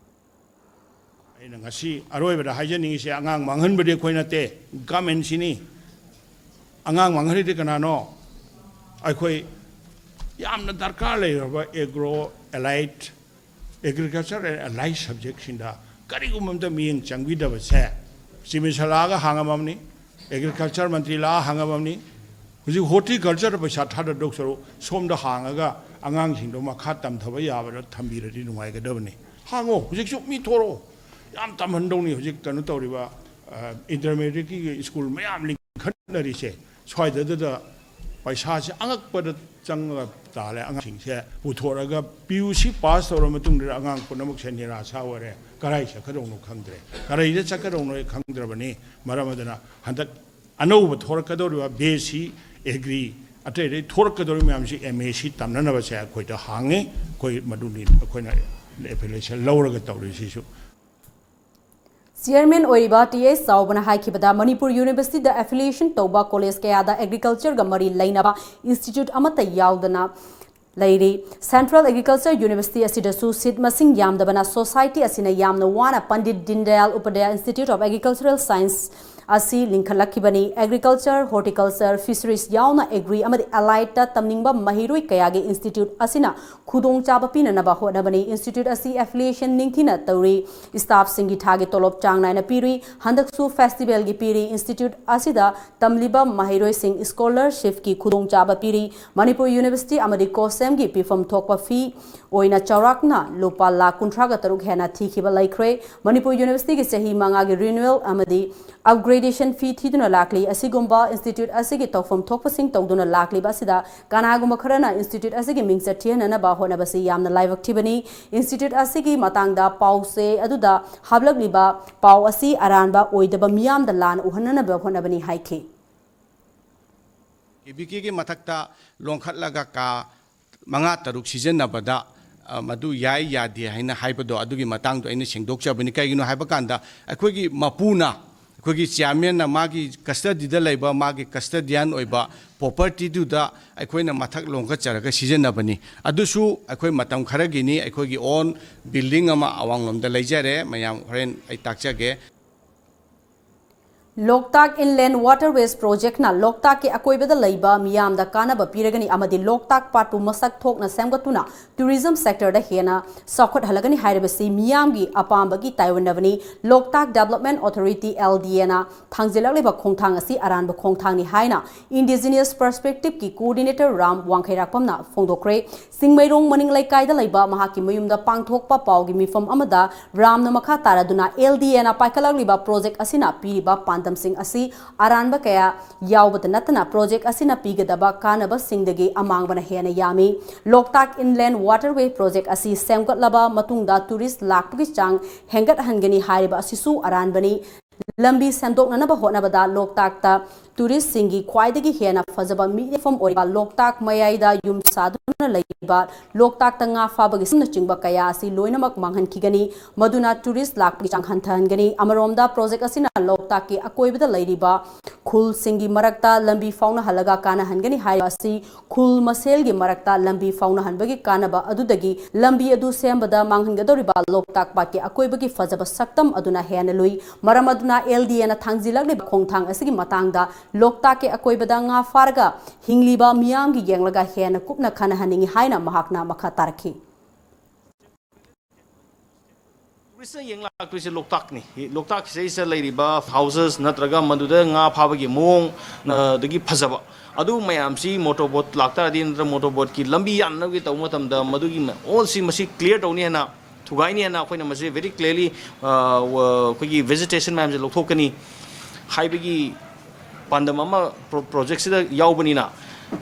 ꯑꯩꯅ ꯉꯁꯤ ꯑꯔꯣꯏꯕꯗ ꯍꯥꯏꯖꯅꯤꯡꯉꯤꯁꯦ, ꯑꯉꯥꯡ ꯃꯥꯡꯍꯟꯕꯗꯤ ꯑꯩꯈꯣꯏ ꯅꯠꯇꯦ, governmentꯁꯤꯅꯤ꯫ ꯑꯉꯥꯡ ꯃꯥꯡꯍꯜꯂꯤꯗꯤ ꯀꯅꯥꯅꯣ? ꯑꯩꯈꯣꯏ ꯌꯥꯝꯅ ꯗꯔꯀꯥꯔ ꯂꯩꯔꯕ agro allied, agriculture and allied subjectꯁꯤꯡꯗ ꯀꯔꯤꯒꯨꯝꯕ ꯑꯝꯇ ꯃꯤꯠꯌꯦꯡ ꯆꯪꯕꯤꯗꯕꯁꯦ ꯆꯤꯃꯤꯁꯂꯥꯒ ꯍꯥꯡꯉꯝꯃꯕꯅꯤ꯫ ꯑꯦꯒ꯭ꯔꯤꯀꯜꯆꯔ ꯃꯟꯇ꯭ꯔꯤ ꯂꯥꯛꯑ ꯍꯪꯉꯕꯅꯤ꯫ ꯍꯧꯖꯤꯛ ꯍꯣꯔꯇꯤꯀꯜꯆꯔꯗ ꯄꯩꯁꯥ ꯊꯥꯗꯗꯧ ꯁꯔꯨꯛ ꯁꯣꯝꯗ ꯍꯥꯡꯉꯒ ꯑꯉꯥꯡꯁꯤꯡꯗꯣ ꯃꯈꯥ ꯇꯝꯊꯕ ꯌꯥꯕꯗ ꯊꯝꯕꯤꯔꯗꯤ ꯅꯨꯡꯉꯥꯏꯒꯗꯕꯅꯤ꯫ ꯍꯥꯡꯉꯣ, ꯍꯧꯖꯤꯛꯁꯨ ꯃꯤ ꯊꯣꯔꯛꯑꯣ꯫ ꯌꯥꯝ ꯇꯝꯍꯟꯗꯧꯅꯤ꯫ ꯍꯧꯖꯤꯛ ꯀꯩꯅꯣ ꯇꯧꯔꯤꯕ, ꯑ, ꯏꯟꯇꯔꯃꯦꯗꯤꯌꯦꯠꯀꯤ ꯁ꯭ꯀꯨꯜ ꯃꯌꯥꯝ ꯂꯤꯡꯈꯠꯅꯔꯤꯁꯦ, ꯁ꯭ꯋꯥꯏꯗꯗꯨꯗ ꯄꯩꯁꯥꯁꯦ ꯑꯉꯛꯄꯗ ꯆꯪꯉꯒ ꯇꯥꯜꯂꯦ꯫ ꯑꯉꯥꯡꯁꯤꯡꯁꯦ ꯄꯨꯊꯣꯔꯛꯑꯒ ꯄꯤ ꯌꯨ ꯁꯤ ꯄꯥꯁ ꯇꯧꯔ ꯃꯇꯨꯡꯗ ꯑꯉꯥꯡ ꯄꯨꯝꯅꯃꯛꯁꯦ ꯅꯤꯔꯥꯁꯥ ꯑꯣꯏꯔꯦ꯫ ꯀꯗꯥꯏ ꯆꯠꯀꯗꯧꯅꯣ ꯈꯪꯗ꯭ꯔꯦ, ꯀꯔꯤꯗ ꯆꯠꯀꯗꯧꯅꯣ ꯈꯪꯗ꯭ꯔꯕꯅꯤ꯫ ꯃꯔꯝ ꯑꯗꯨꯅ ꯍꯟꯗꯛ ꯑꯅꯧꯕ ꯊꯣꯔꯛꯀꯗꯧꯔꯤꯕ ꯕꯤ ꯑꯦꯁ ꯁꯤ ꯑꯦꯒ꯭ꯔꯤ, ꯑꯇꯩ ꯑꯇꯩ ꯊꯣꯔꯛꯀꯗꯧꯔꯤꯕ ꯃꯌꯥꯝꯁꯤ ꯑꯦꯝ ꯑꯦ ꯁꯤ ꯇꯝꯅꯅꯕꯁꯦ ꯑꯩꯈꯣꯏꯗ ꯍꯥꯡꯉꯤ꯫ ꯑꯩꯈꯣꯏ ꯃꯗꯨꯅꯤ ꯑꯩꯈꯣꯏꯅ ꯑꯦꯐꯤꯂꯤꯌꯦꯁꯟ ꯂꯧꯔꯒ ꯇꯧꯔꯤꯁꯤꯁꯨ꯫ ꯆꯤꯌꯔꯃꯦꯟ ꯑꯣꯏꯔꯤꯕ ꯇꯤ ꯑꯦꯁ ꯆꯥꯎꯕꯅ ꯍꯥꯏꯈꯤꯕꯗ, ꯃꯅꯤꯄꯨꯔ ꯌꯨꯅꯤꯚꯔꯁꯤꯇꯤꯗ ꯑꯦꯐꯤꯂꯤꯌꯦꯁꯟ ꯇꯧꯕ ꯀꯣꯂꯦꯖ ꯀꯌꯥꯗ ꯑꯦꯒ꯭ꯔꯤꯀꯜꯆꯔꯒ ꯃꯔꯤ ꯂꯩꯅꯕ ꯏꯟꯁꯇꯤꯇ꯭ꯌꯨꯠ ꯑꯃꯠꯇ ꯌꯥꯎꯗꯅ ꯂꯩꯔꯤ꯫ ꯁꯦꯟꯇ꯭ꯔꯦꯜ ꯑꯦꯒ꯭ꯔꯤꯀꯜꯆꯔ ꯌꯨꯅꯤꯚꯔꯁꯤꯇꯤ ꯑꯁꯤꯗꯁꯨ ꯁꯤꯠ ꯃꯁꯤꯡ ꯌꯥꯝꯗꯕꯅ ꯁꯣꯁꯥꯏꯇꯤ ꯑꯁꯤꯅ ꯌꯥꯝꯅ ꯋꯥꯅ Pandit Deendayal Upadhyay institute of agricultural science ꯑꯁꯤ ꯂꯤꯡꯈꯠꯂꯛꯈꯤꯕꯅꯤ꯫ ꯑꯦꯒ꯭ꯔꯤꯀꯜꯆꯔ, ꯍꯣꯔꯇꯤꯀꯜꯆꯔ, ꯐꯤꯁꯔꯤꯁ ꯌꯥꯎꯅ ꯑꯦꯒ꯭ꯔꯤ ꯑꯃꯗꯤ ꯑꯦꯂꯥꯏꯠꯇ ꯇꯝꯅꯤꯡꯕ ꯃꯍꯩꯔꯣꯏ ꯀꯌꯥꯒꯤ ꯏꯟꯁꯇꯤꯇ꯭ꯌꯨꯠ ꯑꯁꯤꯅ ꯈꯨꯗꯣꯡꯆꯥꯕ ꯄꯤꯅꯅꯕ ꯍꯣꯠꯅꯕꯅꯤ꯫ ꯏꯟꯁꯇꯤꯇ꯭ꯌꯨꯠ ꯑꯁꯤ ꯑꯦꯐꯤꯂꯤꯌꯦꯁꯟ ꯅꯤꯡꯊꯤꯅ ꯇꯧꯔꯤ꯫ ꯁ꯭ꯇꯥꯐꯁꯤꯡꯒꯤ ꯊꯥꯒꯤ ꯇꯣꯂꯣꯞ ꯆꯥꯡ ꯅꯥꯏꯅ ꯄꯤꯔꯤ꯫ ꯍꯟꯗꯛꯁꯨ ꯐꯦꯁꯇꯤꯚꯦꯜꯒꯤ ꯄꯤꯔꯤ꯫ ꯏꯟꯁꯇꯤꯇ꯭ꯌꯨꯠ ꯑꯁꯤꯗ ꯇꯝꯂꯤꯕ ꯃꯍꯩꯔꯣꯏꯁꯤꯡ ꯁ꯭ꯀꯣꯂꯔꯁꯤꯞꯀꯤ ꯈꯨꯗꯣꯡꯆꯥꯕ ꯄꯤꯔꯤ꯫ ꯃꯅꯤꯄꯨꯔ ꯌꯨꯅꯤꯚꯔꯁꯤꯇꯤ ꯑꯃꯗꯤ ꯀꯣꯁꯦꯝꯒꯤ ꯄꯤꯐꯝ ꯊꯣꯛꯄ ꯐꯤ ꯑꯣꯏꯅ ꯆꯥꯎꯔꯥꯛꯅ ꯂꯨꯄꯥ ꯂꯥꯈ ꯀꯨꯟꯊ꯭ꯔꯥꯒ ꯇꯔꯨꯛ ꯍꯦꯟꯅ ꯊꯤꯈꯤꯕ ꯂꯩꯈ꯭ꯔꯦ꯫ ꯃꯅꯤꯄꯨꯔ ꯌꯨꯅꯤꯚꯔꯁꯤꯇꯤꯒꯤ ꯆꯍꯤ ꯃꯉꯥꯒꯤ ꯔꯤꯅ꯭ꯌꯨꯑꯦꯜ ꯑꯃꯗꯤ ꯑꯞꯒ꯭ꯔꯦꯗꯦꯁꯟ ꯐꯤ ꯊꯤꯗꯨꯅ ꯂꯥꯛꯂꯤ꯫ ꯑꯁꯤꯒꯨꯝꯕ ꯏꯟꯁꯇꯤꯇ꯭ꯌꯨꯠ ꯑꯁꯤꯒꯤ ꯇꯧꯐꯝ ꯊꯣꯛꯄꯁꯤꯡ ꯇꯧꯗꯨꯅ ꯂꯥꯛꯂꯤꯕ ꯑꯁꯤꯗ ꯀꯅꯥꯒꯨꯝꯕ ꯈꯔꯅ ꯏꯟꯁꯇꯤꯇ꯭ꯌꯨꯠ ꯑꯁꯤꯒꯤ ꯃꯤꯡꯆꯠ ꯊꯤꯍꯟꯅꯅꯕ ꯍꯣꯠꯅꯕꯁꯤ ꯌꯥꯝꯅ ꯂꯥꯏꯕꯛ ꯊꯤꯕꯅꯤ꯫ ꯏꯟꯁꯇꯤꯇ꯭ꯌꯨꯠ ꯑꯁꯤꯒꯤ ꯃꯇꯥꯡꯗ ꯄꯥꯎ ꯆꯦ ꯑꯗꯨꯗ ꯍꯥꯞꯂꯛꯂꯤꯕ ꯄꯥꯎ ꯑꯁꯤ ꯑꯔꯥꯟꯕ ꯑꯣꯏꯗꯕ ꯃꯤꯌꯥꯝꯗ ꯂꯥꯟꯅ ꯎꯍꯟꯅꯅꯕ ꯍꯣꯠꯅꯕꯅꯤ ꯍꯥꯏꯈꯤ꯫ ꯀꯦ ꯚꯤ ꯀꯦꯒꯤ ꯃꯊꯛꯇ ꯂꯣꯟꯈꯠꯂꯒ ꯀꯥ ꯃꯉꯥ ꯇꯔꯨꯛ ꯁꯤꯖꯤꯟꯅꯕꯗ, ꯑ, ꯃꯗꯨ ꯌꯥꯏ ꯌꯥꯗꯦ ꯍꯥꯏꯅ ꯍꯥꯏꯕꯗꯣ, ꯑꯗꯨꯒꯤ ꯃꯇꯥꯡꯗꯣ ꯑꯩꯅ ꯁꯦꯡꯗꯣꯛꯆꯕꯅꯤ꯫ ꯀꯩꯒꯤꯅꯣ ꯍꯥꯏꯕ ꯀꯥꯟꯗ, ꯑꯩꯈꯣꯏꯒꯤ ꯃꯄꯨꯅ, ꯑꯩꯈꯣꯏꯒꯤ ꯆꯤꯌꯥꯔꯃꯦꯟꯅ ꯃꯥꯒꯤ ꯀꯁꯇꯗꯤꯗ ꯂꯩꯕ, ꯃꯥꯒꯤ ꯀꯁꯇꯗꯤꯌꯥꯟ ꯑꯣꯏꯕ ꯄ꯭ꯔꯣꯄꯔꯇꯤꯗꯨꯗ ꯑꯩꯈꯣꯏꯅ ꯃꯊꯛ ꯂꯣꯟꯈꯠꯆꯔꯒ ꯁꯤꯖꯤꯟꯅꯕꯅꯤ꯫ ꯑꯗꯨꯁꯨ ꯑꯩꯈꯣꯏ ꯃꯇꯝ ꯈꯔꯒꯤꯅꯤ꯫ ꯑꯩꯈꯣꯏꯒꯤ ꯑꯣꯟ ꯕꯤꯜꯗꯤꯡ ꯑꯃ ꯑꯋꯥꯡꯂꯣꯝꯗ ꯂꯩꯖꯔꯦ, ꯃꯌꯥꯝ ꯍꯣꯔꯦꯟ ꯑꯩ ꯇꯥꯛꯆꯒꯦ꯫ ꯂꯣꯛꯇꯥꯛ Inland Waterways Projectꯅ ꯂꯣꯛꯇꯥꯛꯀꯤ ꯑꯀꯣꯏꯕꯗ ꯂꯩꯕ ꯃꯤꯌꯥꯝꯗ ꯀꯥꯟꯅꯕ ꯄꯤꯔꯒꯅꯤ ꯑꯃꯗꯤ ꯂꯣꯛꯇꯥꯛ ꯄꯥꯠꯄꯨ ꯃꯁꯛ ꯊꯣꯛꯅ ꯁꯦꯝꯒꯠꯇꯨꯅ tourism sectorꯗ ꯍꯦꯟꯅ ꯆꯥꯎꯈꯠꯍꯜꯂꯒꯅꯤ ꯍꯥꯏꯔꯤꯕꯁꯤ ꯃꯤꯌꯥꯝꯒꯤ ꯑꯄꯥꯝꯕꯒꯤ ꯇꯥꯏꯑꯣꯟꯅꯕꯅꯤ꯫ ꯂꯣꯛꯇꯥꯛ Development Authority, L D Aꯅ ꯊꯥꯡꯖꯤꯜꯂꯛꯂꯤꯕ ꯈꯣꯡꯊꯥꯡ ꯑꯁꯤ ꯑꯔꯥꯟꯕ ꯈꯣꯡꯊꯥꯡꯅꯤ ꯍꯥꯏꯅ Indigenous Perspectiveꯀꯤ Coordinator ꯔꯥꯝ ꯋꯥꯡꯈꯩꯔꯥꯛꯄꯝꯅ ꯐꯣꯡꯗꯣꯛꯈ꯭ꯔꯦ꯫ ꯆꯤꯡꯃꯩꯔꯣꯡ ꯃꯅꯤꯡ ꯂꯩꯀꯥꯏꯗ ꯂꯩꯕ ꯃꯍꯥꯛꯀꯤ ꯃꯌꯨꯝꯗ ꯄꯥꯡꯊꯣꯛꯄ ꯄꯥꯎꯒꯤ ꯃꯤꯐꯝ ꯑꯃꯗ ꯔꯥꯝꯅ ꯃꯈꯥ ꯇꯥꯔꯗꯨꯅ, L D Aꯅ ꯄꯥꯏꯈꯠꯂꯛꯂꯤꯕ project ꯑꯁꯤꯅ ꯄꯤꯔꯤꯕ ꯄꯥꯟꯗꯝꯁꯤꯡ ꯑꯁꯤ ꯑꯔꯥꯟꯕ ꯀꯌꯥ ꯌꯥꯎꯕꯇ ꯅꯠꯇꯅ, project ꯑꯁꯤꯅ ꯄꯤꯒꯗꯕ ꯀꯥꯟꯅꯕꯁꯤꯡꯗꯒꯤ ꯑꯃꯥꯡꯕꯅ ꯍꯦꯟꯅ ꯌꯥꯝꯃꯤ꯫ ꯂꯣꯛꯇꯥꯛ Inland Waterway Project ꯑꯁꯤ ꯁꯦꯝꯒꯠꯂꯕ ꯃꯇꯨꯡꯗ tourist ꯂꯥꯛꯄꯒꯤ ꯆꯥꯡ ꯍꯦꯟꯒꯠꯍꯟꯒꯅꯤ ꯍꯥꯏꯔꯤꯕ ꯑꯁꯤꯁꯨ ꯑꯔꯥꯟꯕꯅꯤ꯫ ꯂꯝꯕꯤ ꯁꯦꯝꯗꯣꯛꯅꯅꯕ ꯍꯣꯠꯅꯕꯗ ꯂꯣꯛꯇꯥꯛꯇ touristꯁꯤꯡꯒꯤ ꯈ꯭ꯋꯥꯏꯗꯒꯤ ꯍꯦꯟꯅ ꯐꯖꯕ ꯃꯤꯠꯌꯦꯡꯐꯝ ꯑꯣꯏꯔꯤꯕ ꯂꯣꯛꯇꯥꯛ ꯃꯌꯥꯏꯗ ꯌꯨꯝ ꯁꯥꯗꯨꯅ ꯂꯩꯔꯤꯕ ꯂꯣꯛꯇꯥꯛꯇ ꯉꯥ ꯐꯥꯕꯒꯤ ꯁꯤꯡꯅꯆꯤꯡꯕ ꯀꯌꯥ ꯑꯁꯤ ꯂꯣꯏꯅꯃꯛ ꯃꯥꯡꯍꯟꯈꯤꯒꯅꯤ꯫ ꯃꯗꯨꯅ tourist ꯂꯥꯛꯄꯒꯤ ꯆꯥꯡ ꯍꯟꯊꯍꯟꯒꯅꯤ꯫ ꯑꯃꯔꯣꯝꯗ, project ꯑꯁꯤꯅ ꯂꯣꯛꯇꯥꯛꯀꯤ ꯑꯀꯣꯏꯕꯗ ꯂꯩꯔꯤꯕ ꯈꯨꯜꯁꯤꯡꯒꯤ ꯃꯔꯛꯇ ꯂꯝꯕꯤ ꯐꯥꯎꯅꯍꯜꯂꯒ ꯀꯥꯟꯅꯍꯟꯒꯅꯤ ꯍꯥꯏꯕ ꯑꯁꯤ ꯈꯨꯜ ꯃꯁꯦꯜꯒꯤ ꯃꯔꯛꯇ ꯂꯝꯕꯤ ꯐꯥꯎꯅꯍꯟꯕꯒꯤ ꯀꯥꯟꯅꯕ ꯑꯗꯨꯗꯒꯤ ꯂꯝꯕꯤ ꯑꯗꯨ ꯁꯦꯝꯕꯗ ꯃꯥꯡꯍꯟꯒꯗꯧꯔꯤꯕ ꯂꯣꯛꯇꯥꯛ ꯄꯥꯠꯀꯤ ꯑꯀꯣꯏꯕꯒꯤ ꯐꯖꯕ ꯁꯛꯇꯝ ꯑꯗꯨꯅ ꯍꯦꯟꯅ ꯂꯨꯏ꯫ ꯃꯔꯝ ꯑꯗꯨꯅ, L D Aꯅ ꯊꯥꯡꯖꯤꯜꯂꯛꯂꯤꯕ ꯈꯣꯡꯊꯥꯡ ꯑꯁꯤꯒꯤ ꯃꯇꯥꯡꯗ ꯂꯣꯛꯇꯥꯛꯀꯤ ꯑꯀꯣꯏꯕꯗ ꯉꯥ ꯐꯥꯔꯒ ꯍꯤꯡꯂꯤꯕ ꯃꯤꯌꯥꯝꯒꯤ ꯌꯦꯡꯂꯒ ꯍꯦꯟꯅ ꯀꯨꯞꯅ ꯈꯟꯅꯍꯟꯅꯤꯡꯏ ꯍꯥꯏꯅ ꯃꯍꯥꯛꯅ ꯃꯈꯥ ꯇꯥꯔꯛꯈꯤ꯫ Touristꯅ ꯌꯦꯡ ꯂꯥꯛꯇꯣꯏꯁꯦ ꯂꯣꯛꯇꯥꯛꯅꯤ꯫ ꯂꯣꯛꯇꯥꯛꯁꯤꯗꯩꯁꯤꯗ ꯂꯩꯔꯤꯕ houses ꯅꯠꯇ꯭ꯔꯒ ꯃꯗꯨꯗ ꯉꯥ ꯐꯥꯕꯒꯤ ꯃꯑꯣꯡ, ꯑꯗꯒꯤ ꯐꯖꯕ, ꯑꯗꯨ ꯃꯌꯥꯝꯁꯤ motor boat ꯂꯥꯛꯇꯥꯔꯗꯤ, ꯅꯠꯇ꯭ꯔꯒ motor boatꯀꯤ ꯂꯝꯕꯤ ꯌꯥꯅꯅꯕꯒꯤ ꯇꯧꯕ ꯃꯇꯝꯗ, ꯃꯗꯨꯒꯤ ꯃ-, all ꯁꯤ ꯃꯁꯤ clear ꯇꯧꯅꯤ ꯍꯥꯏꯅ, ꯊꯨꯒꯥꯏꯅꯤ ꯍꯥꯏꯅ ꯑꯩꯈꯣꯏꯅ ꯃꯁꯤ very clearly, ꯑ, ꯋ-, ꯑꯩꯈꯣꯏꯒꯤ vegetation ꯃꯌꯥꯝꯁꯦ ꯂꯧꯊꯣꯛꯀꯅꯤ ꯍꯥꯏꯕꯒꯤ ꯄꯥꯟꯗꯝ ꯑꯃ pro-, projectꯁꯤꯗ ꯌꯥꯎꯕꯅꯤꯅ,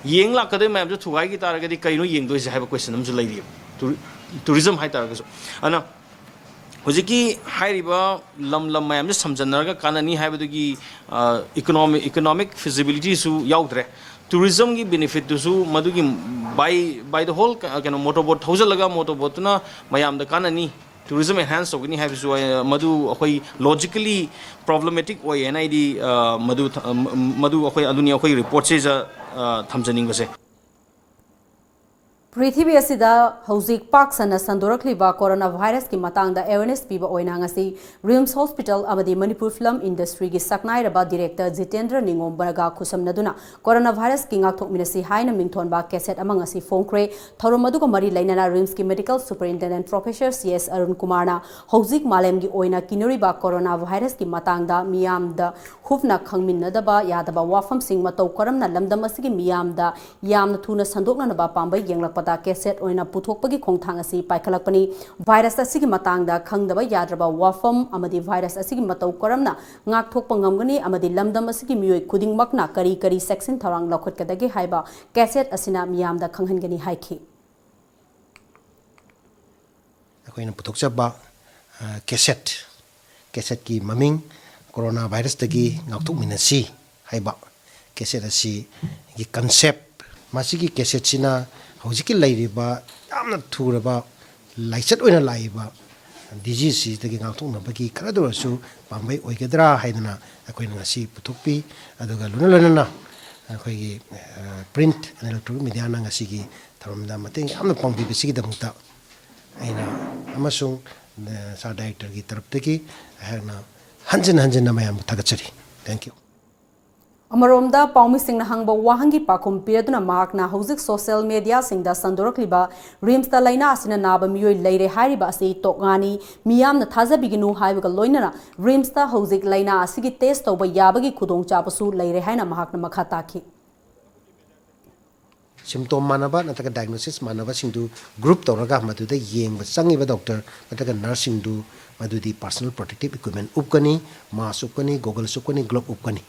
ꯌꯦꯡ ꯂꯥꯛꯀꯗꯣꯏ ꯃꯌꯥꯝꯁꯦ ꯊꯨꯒꯥꯏꯈꯤ ꯇꯥꯔꯒꯗꯤ ꯀꯩꯅꯣ ꯌꯦꯡꯗꯣꯏꯁꯦ ꯍꯥꯏꯕ question ꯑꯃꯁꯨ ꯂꯩꯔꯤꯕ, ꯇꯨꯔꯤ-, tourism ꯍꯥꯏ ꯇꯥꯔꯒꯁꯨ꯫ ꯑꯗꯨꯅ ꯍꯧꯖꯤꯛꯀꯤ ꯍꯥꯏꯔꯤꯕ ꯂꯝ ꯂꯝ ꯃꯌꯥꯝꯁꯦ ꯁꯝꯖꯟꯅꯔꯒ ꯀꯥꯟꯅꯅꯤ ꯍꯥꯏꯕꯗꯨꯒꯤ, ꯑ, economic, economic feasibilityꯁꯨ ꯌꯥꯎꯗ꯭ꯔꯦ꯫ Tourismꯒꯤ benefitꯇꯨꯁꯨ ꯃꯗꯨꯒꯤ by, by the whole ꯀ-, ꯀꯩꯅꯣ, motor boat ꯊꯧꯖꯤꯜꯂꯒ motor boatꯇꯨꯅ ꯃꯌꯥꯝꯗ ꯀꯥꯟꯅꯅꯤ, tourism enhance ꯇꯧꯒꯅꯤ ꯍꯥꯏꯕꯁꯨ ꯑꯩ, ꯃꯗꯨ ꯑꯩꯈꯣꯏ logically problematic ꯑꯣꯏ ꯍꯥꯏꯅ ꯑꯩꯗꯤ, ꯑ, ꯃꯗꯨ ꯊ-, ꯃ-, ꯃꯗꯨ ꯑꯩꯈꯣꯏ ꯑꯗꯨꯅꯤ ꯑꯩꯈꯣꯏ reportꯁꯤꯗ, ꯑ, ꯊꯝꯖꯅꯤꯡꯕꯁꯦ꯫ ꯄ꯭ꯔꯤꯊꯤꯕꯤ ꯑꯁꯤꯗ ꯍꯧꯖꯤꯛ ꯄꯥꯛ ꯁꯟꯅ ꯁꯟꯗꯣꯔꯛꯂꯤꯕ ꯀꯣꯔꯣꯅꯥ ꯚꯥꯏꯔꯁꯀꯤ ꯃꯇꯥꯡꯗ ꯑꯦꯋꯦꯔꯅꯦꯁ ꯄꯤꯕ ꯑꯣꯏꯅ ꯉꯁꯤ ꯔꯤꯝꯁ ꯍꯣꯁꯄꯤꯇꯥꯜ ꯑꯃꯗꯤ ꯃꯅꯤꯄꯨꯔ ꯐꯤꯂꯝ ꯏꯟꯗꯁꯇ꯭ꯔꯤꯒꯤ ꯁꯛꯅꯥꯏꯔꯕ ꯗꯤꯔꯦꯛꯇꯔ ꯖꯤꯇꯦꯟꯗ꯭ꯔ ꯅꯤꯉꯣꯝꯕꯔꯒ ꯈꯨꯠꯁꯝꯅꯗꯨꯅ ꯀꯣꯔꯣꯅꯥ ꯚꯥꯏꯔꯁꯀꯤ ꯉꯥꯛꯊꯣꯛꯃꯤꯟꯅꯁꯤ ꯍꯥꯏꯅ ꯃꯤꯡꯊꯣꯟꯕ ꯀꯦꯁꯦꯠ ꯑꯃ ꯉꯁꯤ ꯐꯣꯡꯈ꯭ꯔꯦ꯫ ꯊꯧꯔꯝ ꯑꯗꯨꯒ ꯃꯔꯤ ꯂꯩꯅꯅ ꯔꯤꯝꯁꯀꯤ medical superintendent professor C S Arun ꯀꯨꯃꯥꯔꯅ ꯍꯧꯖꯤꯛ ꯃꯥꯂꯦꯝꯒꯤ ꯑꯣꯏꯅ ꯀꯤꯅꯔꯤꯕ ꯀꯣꯔꯣꯅꯥ ꯚꯥꯏꯔꯁꯀꯤ ꯃꯇꯥꯡꯗ ꯃꯤꯌꯥꯝꯗ ꯍꯨꯞꯅ ꯈꯪꯃꯤꯟꯅꯗꯕ ꯌꯥꯗꯕ ꯋꯥꯐꯝꯁꯤꯡ ꯃꯇꯧ ꯀꯔꯝꯅ ꯂꯝꯗꯝ ꯑꯁꯤꯒꯤ ꯃꯤꯌꯥꯝꯗ ꯌꯥꯝꯅ ꯊꯨꯅ ꯁꯟꯗꯣꯛꯅꯅꯕ ꯄꯥꯝꯕꯩ ꯌꯦꯡꯂꯛꯄꯗ ꯀꯦꯁꯦꯠ ꯑꯣꯏꯅ ꯄꯨꯊꯣꯛꯄꯒꯤ ꯈꯣꯡꯊꯥꯡ ꯑꯁꯤ ꯄꯥꯏꯈꯠꯂꯛꯄꯅꯤ꯫ ꯚꯥꯏꯔꯁ ꯑꯁꯤꯒꯤ ꯃꯇꯥꯡꯗ ꯈꯪꯗꯕ ꯌꯥꯗ꯭ꯔꯕ ꯋꯥꯐꯝ ꯑꯃꯗꯤ ꯚꯥꯏꯔꯁ ꯑꯁꯤꯒꯤ ꯃꯇꯧ ꯀꯔꯝꯅ ꯉꯥꯛꯊꯣꯛꯄ ꯉꯝꯒꯅꯤ ꯑꯃꯗꯤ ꯂꯝꯗꯝ ꯑꯁꯤꯒꯤ ꯃꯤꯑꯣꯏ ꯈꯨꯗꯤꯡꯃꯛꯅ ꯀꯔꯤ ꯀꯔꯤ ꯆꯦꯛꯁꯤꯟ ꯊꯧꯔꯥꯡ ꯂꯧꯈꯠꯀꯗꯒꯦ ꯍꯥꯏꯕ ꯀꯦꯁꯦꯠ ꯑꯁꯤꯅ ꯃꯤꯌꯥꯝꯗ ꯈꯪꯍꯟꯒꯅꯤ ꯍꯥꯏꯈꯤ꯫ ꯑꯩꯈꯣꯏꯅ ꯄꯨꯊꯣꯛꯆꯕ ꯀꯦꯁꯦꯠ, ꯀꯦꯁꯦꯠꯀꯤ ꯃꯃꯤꯡ ꯀꯣꯔꯣꯅꯥ ꯚꯥꯏꯔꯁꯇꯒꯤ ꯉꯥꯛꯊꯣꯛꯃꯤꯟꯅꯁꯤ ꯍꯥꯏꯕ ꯀꯦꯁꯦꯠ ꯑꯁꯤꯒꯤ ꯀꯟꯁꯦꯞ, ꯃꯁꯤꯒꯤ ꯀꯦꯁꯦꯠꯁꯤꯅ ꯍꯧꯖꯤꯛꯀꯤ ꯂꯩꯔꯤꯕ ꯌꯥꯝꯅ ꯊꯨꯔꯕ ꯂꯥꯏꯆꯠ ꯑꯣꯏꯅ ꯂꯥꯛꯏꯕ ꯗꯤꯖꯤꯖꯁꯤꯗꯒꯤ ꯉꯥꯛꯊꯣꯛꯅꯕꯒꯤ ꯈꯔꯗ ꯑꯣꯏꯔꯁꯨ ꯄꯥꯝꯕꯩ ꯑꯣꯏꯒꯗ꯭ꯔꯥ ꯍꯥꯏꯗꯅ ꯑꯩꯈꯣꯏꯅ ꯉꯁꯤ ꯄꯨꯊꯣꯛꯄꯤ꯫ ꯑꯗꯨꯒ ꯂꯣꯏꯅ ꯂꯣꯏꯅꯅ ꯑꯩꯈꯣꯏꯒꯤ print and electronic mediaꯅ ꯉꯁꯤꯒꯤ ꯊꯧꯔꯝꯗ ꯃꯇꯦꯡ ꯌꯥꯝꯅ ꯄꯥꯡꯕꯤꯕꯁꯤꯒꯤꯗꯃꯛꯇ ꯑꯩꯅ ꯑꯃꯁꯨꯡ ꯁꯥꯔ ꯗꯥꯏꯔꯦꯛꯇꯔꯒꯤ ꯇꯔꯞꯇꯒꯤ ꯑꯩꯍꯥꯛꯅ ꯍꯟꯖꯤꯟ ꯍꯟꯖꯤꯟꯅ ꯃꯌꯥꯝꯕꯨ ꯊꯥꯒꯠꯆꯔꯤ꯫ Thank you꯫ ꯑꯃꯔꯣꯝꯗ ꯄꯥꯎꯃꯤꯁꯤꯡꯅ ꯍꯪꯕ ꯋꯥꯍꯪꯒꯤ ꯄꯥꯎꯈꯨꯝ ꯄꯤꯔꯗꯨꯅ ꯃꯍꯥꯛꯅ ꯍꯧꯖꯤꯛ ꯁꯣꯁꯤꯌꯦꯜ ꯃꯦꯗꯤꯌꯥꯁꯤꯡꯗ ꯁꯟꯗꯣꯔꯛꯂꯤꯕ ꯔꯤꯝꯁꯇ ꯂꯥꯏꯅꯥ ꯑꯁꯤꯅ ꯅꯥꯕ ꯃꯤꯑꯣꯏ ꯂꯩꯔꯦ ꯍꯥꯏꯔꯤꯕ ꯑꯁꯤ ꯇꯣꯛꯉꯥꯅꯤ, ꯃꯤꯌꯥꯝꯅ ꯊꯥꯖꯕꯤꯒꯅꯨ ꯍꯥꯏꯕꯒ ꯂꯣꯏꯅꯅ ꯔꯤꯝꯁꯇ ꯍꯧꯖꯤꯛ ꯂꯥꯏꯅꯥ ꯑꯁꯤꯒꯤ ꯇꯦꯁ ꯇꯧꯕ ꯌꯥꯕꯒꯤ ꯈꯨꯗꯣꯡꯆꯥꯕꯁꯨ ꯂꯩꯔꯦ ꯍꯥꯏꯅ ꯃꯍꯥꯛꯅ ꯃꯈꯥ ꯇꯥꯈꯤ꯫ ꯁꯤꯝꯇꯣꯝ ꯃꯥꯟꯅꯕ ꯅꯠꯇ꯭ꯔꯒ ꯗꯥꯏꯒꯅꯣꯁꯤꯁ ꯃꯥꯟꯅꯕꯁꯤꯡꯗꯨ ꯒ꯭ꯔꯨꯞ ꯇꯧꯔꯒ ꯃꯗꯨꯗ ꯌꯦꯡꯕ ꯆꯪꯉꯤꯕ ꯗꯣꯛꯇꯔ ꯅꯠꯇ꯭ꯔꯒ ꯅꯔꯁꯁꯤꯡꯗꯨ ꯃꯗꯨꯗꯤ personal protective equipment ꯎꯞꯀꯅꯤ, ꯃꯥꯁ ꯎꯞꯀꯅꯤ, ꯒꯣꯒꯜꯁ ꯎꯞꯀꯅꯤ, ꯒ꯭ꯂꯣꯞ ꯎꯞꯀꯅꯤ꯫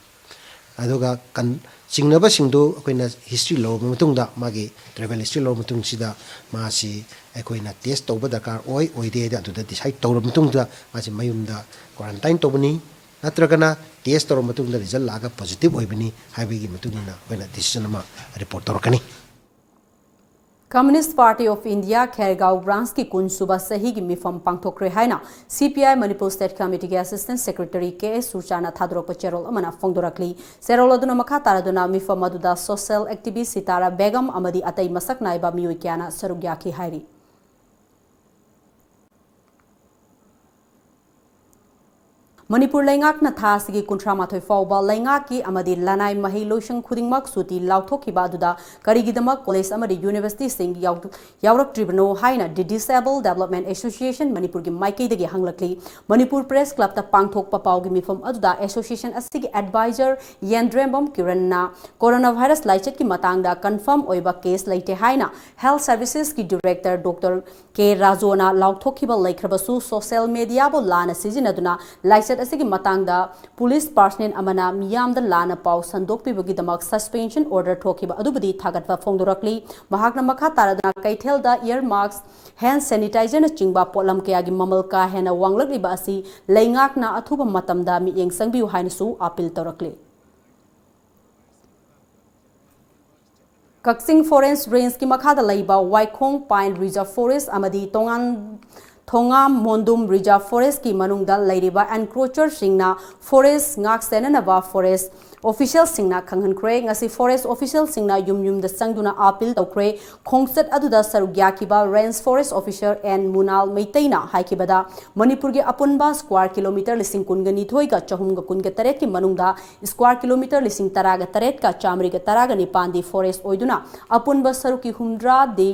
ꯑꯗꯨꯒ ꯀꯟ ꯆꯤꯡꯅꯕꯁꯤꯡꯗꯨ ꯑꯩꯈꯣꯏꯅ ꯍꯤꯁꯇ꯭ꯔꯤ ꯂꯧꯔꯕ ꯃꯇꯨꯡꯗ, ꯃꯥꯒꯤ ꯇ꯭ꯔꯦꯚꯦꯜ ꯍꯤꯁꯇ꯭ꯔꯤ ꯂꯧꯔꯕ ꯃꯇꯨꯡꯁꯤꯗ ꯃꯥꯁꯤ ꯑꯩꯈꯣꯏꯅ ꯇꯦꯁ ꯇꯧꯕ ꯗꯔꯀꯥꯔ ꯑꯣꯏ ꯑꯣꯏꯗꯦ ꯍꯥꯏꯗ ꯑꯗꯨꯗ ꯗꯤꯁꯥꯏꯠ ꯇꯧꯔꯕ ꯃꯇꯨꯡꯗ ꯃꯥꯁꯤ ꯃꯌꯨꯝꯗ ꯀ꯭ꯋꯥꯔꯟꯇꯥꯏꯟ ꯇꯧꯕꯅꯤ, ꯅꯠꯇ꯭ꯔꯒꯅ ꯇꯦꯁ ꯇꯧꯔꯕ ꯃꯇꯨꯡꯗ ꯔꯤꯖꯜ ꯂꯥꯛꯑꯒ ꯄꯣꯖꯤꯇꯤꯚ ꯑꯣꯏꯕꯅꯤ ꯍꯥꯏꯕꯒꯤ ꯃꯇꯨꯡ ꯏꯟꯅ ꯑꯩꯈꯣꯏꯅ ꯗꯤꯁꯤꯖꯟ ꯑꯃ ꯔꯤꯄꯣꯔꯠ ꯇꯧꯔꯛꯀꯅꯤ꯫ Communist Party of India Khergaon Branch ꯀꯤ ꯀꯨꯟ ꯁꯨꯕ ꯆꯍꯤꯒꯤ ꯃꯤꯐꯝ ꯄꯥꯡꯊꯣꯛꯈ꯭ꯔꯦ ꯍꯥꯏꯅ C P I Manipur State Committee ꯒꯤ Assistant Secretary K S ꯁꯨꯔꯆꯥꯅ ꯊꯥꯗꯣꯔꯛꯄ ꯆꯦꯔꯣꯜ ꯑꯃꯅ ꯐꯣꯡꯗꯣꯔꯛꯂꯤ꯫ ꯆꯦꯔꯣꯜ ꯑꯗꯨꯅ ꯃꯈꯥ ꯇꯥꯔꯗꯨꯅ ꯃꯤꯐꯝ ꯑꯗꯨꯗ social activist ꯁꯤꯇꯥꯔꯥ ꯕꯦꯒꯝ ꯑꯃꯗꯤ ꯑꯇꯩ ꯃꯁꯛ ꯅꯥꯏꯕ ꯃꯤꯑꯣꯏ ꯀꯌꯥꯅ ꯁꯔꯨꯛ ꯌꯥꯈꯤ ꯍꯥꯏꯔꯤ꯫ ꯃꯅꯤꯄꯨꯔ ꯂꯩꯉꯥꯛꯅ ꯊꯥ ꯑꯁꯤꯒꯤ ꯀꯨꯟꯊ꯭ꯔꯥ ꯃꯥꯊꯣꯏ ꯐꯥꯎꯕ ꯂꯩꯉꯥꯛꯀꯤ ꯑꯃꯗꯤ ꯂꯅꯥꯏ ꯃꯍꯩ ꯂꯣꯏꯁꯪ ꯈꯨꯗꯤꯡꯃꯛ ꯁꯨꯇꯤ ꯂꯥꯎꯊꯣꯛꯈꯤꯕ ꯑꯗꯨꯗ ꯀꯔꯤꯒꯤꯗꯃꯛ ꯀꯣꯂꯦꯖ ꯑꯃꯗꯤ ꯌꯨꯅꯤꯚꯔꯁꯤꯇꯤꯁꯤꯡ ꯌꯥꯎ-, ꯌꯥꯎꯔꯛꯇ꯭ꯔꯤꯕꯅꯣ ꯍꯥꯏꯅ The Disabled Development Association ꯃꯅꯤꯄꯨꯔꯒꯤ ꯃꯥꯏꯀꯩꯗꯒꯤ ꯍꯪꯂꯛꯂꯤ꯫ ꯃꯅꯤꯄꯨꯔ Press Club ꯇ ꯄꯥꯡꯊꯣꯛꯄ ꯄꯥꯎꯒꯤ ꯃꯤꯐꯝ ꯑꯗꯨꯗ association ꯑꯁꯤꯒꯤ advisor ꯌꯦꯟꯗ꯭ꯔꯦꯝꯕꯝ ꯀꯤꯔꯟꯅ coronavirus ꯂꯥꯏꯆꯠꯀꯤ ꯃꯇꯥꯡꯗ confirm ꯑꯣꯏꯕ case ꯂꯩꯇꯦ ꯍꯥꯏꯅ Health Services ꯀꯤ Director Doctor K ꯔꯥꯖꯣꯅ ꯂꯥꯎꯊꯣꯛꯈꯤꯕ ꯂꯩꯈ꯭ꯔꯕꯁꯨ, social media ꯕꯨ ꯂꯥꯟꯅ ꯁꯤꯖꯤꯟꯅꯗꯨꯅ ꯂꯥꯏꯆꯠ ꯑꯁꯤꯒꯤ ꯃꯇꯥꯡꯗ police personnel ꯑꯃꯅ ꯃꯤꯌꯥꯝꯗ ꯂꯥꯟꯅ ꯄꯥꯎ ꯁꯟꯗꯣꯛꯄꯤꯕꯒꯤꯗꯃꯛ suspension order ꯊꯣꯛꯈꯤꯕ ꯑꯗꯨꯕꯨꯗꯤ ꯊꯥꯒꯠꯄ ꯐꯣꯡꯗꯣꯔꯛꯂꯤ꯫ ꯃꯍꯥꯛꯅ ꯃꯈꯥ ꯇꯥꯔꯗꯨꯅ ꯀꯩꯊꯦꯜꯗ ear muffs, hand sanitizer ꯅꯆꯤꯡꯕ ꯄꯣꯠꯂꯝ ꯀꯌꯥꯒꯤ ꯃꯃꯜ ꯀꯥ ꯍꯦꯟꯅ ꯋꯥꯡꯂꯛꯂꯤꯕ ꯑꯁꯤ ꯂꯩꯉꯥꯛꯅ ꯑꯊꯨꯕ ꯃꯇꯝꯗ ꯃꯤꯠꯌꯦꯡ ꯆꯪꯕꯤꯌꯨ ꯍꯥꯏꯅꯁꯨ appeal ꯇꯧꯔꯛꯂꯤ꯫ ꯀꯛꯆꯤꯡ Forest Range ꯀꯤ ꯃꯈꯥꯗ ꯂꯩꯕ ꯋꯥꯏꯈꯣꯡ Pine Reserve Forest ꯑꯃꯗꯤ ꯇꯣꯉꯥꯟ, ꯊꯣꯉꯥꯝ ꯃꯣꯟꯗꯨꯝ Reserve Forest ꯀꯤ ꯃꯅꯨꯡꯗ ꯂꯩꯔꯤꯕ encroacher ꯁꯤꯡꯅ forest ꯉꯥꯛ ꯁꯦꯟꯅꯅꯕ forest official ꯁꯤꯡꯅ ꯈꯪꯍꯟꯈ꯭ꯔꯦ꯫ ꯉꯁꯤ forest official ꯁꯤꯡꯅ ꯌꯨꯝ ꯌꯨꯝꯗ ꯆꯪꯗꯨꯅ appeal ꯇꯧꯈ꯭ꯔꯦ꯫ ꯈꯣꯡꯆꯠ ꯑꯗꯨꯗ ꯁꯔꯨꯛ ꯌꯥꯈꯤꯕ Range Forest Officer N ꯃꯨꯅꯥꯜ ꯃꯩꯇꯩꯅ ꯍꯥꯏꯈꯤꯕꯗ, ꯃꯅꯤꯄꯨꯔꯒꯤ ꯑꯄꯨꯟꯕ square kilometre ꯂꯤꯁꯤꯡ ꯀꯨꯟꯒ ꯅꯤꯊꯣꯏꯒ ꯆꯍꯨꯝꯒ ꯀꯨꯟꯒ ꯇꯔꯦꯠ ꯀꯤ ꯃꯅꯨꯡꯗ square kilometre ꯂꯤꯁꯤꯡ ꯇꯔꯥꯒ ꯇꯔꯦꯠꯀ ꯆꯥꯃꯔꯤꯒ ꯇꯔꯥꯒ ꯅꯤꯄꯥꯟꯗꯤ forest ꯑꯣꯏꯗꯨꯅ, ꯑꯄꯨꯟꯕ ꯁꯔꯨꯛꯀꯤ ꯍꯨꯝꯗ꯭ꯔꯥꯗꯤ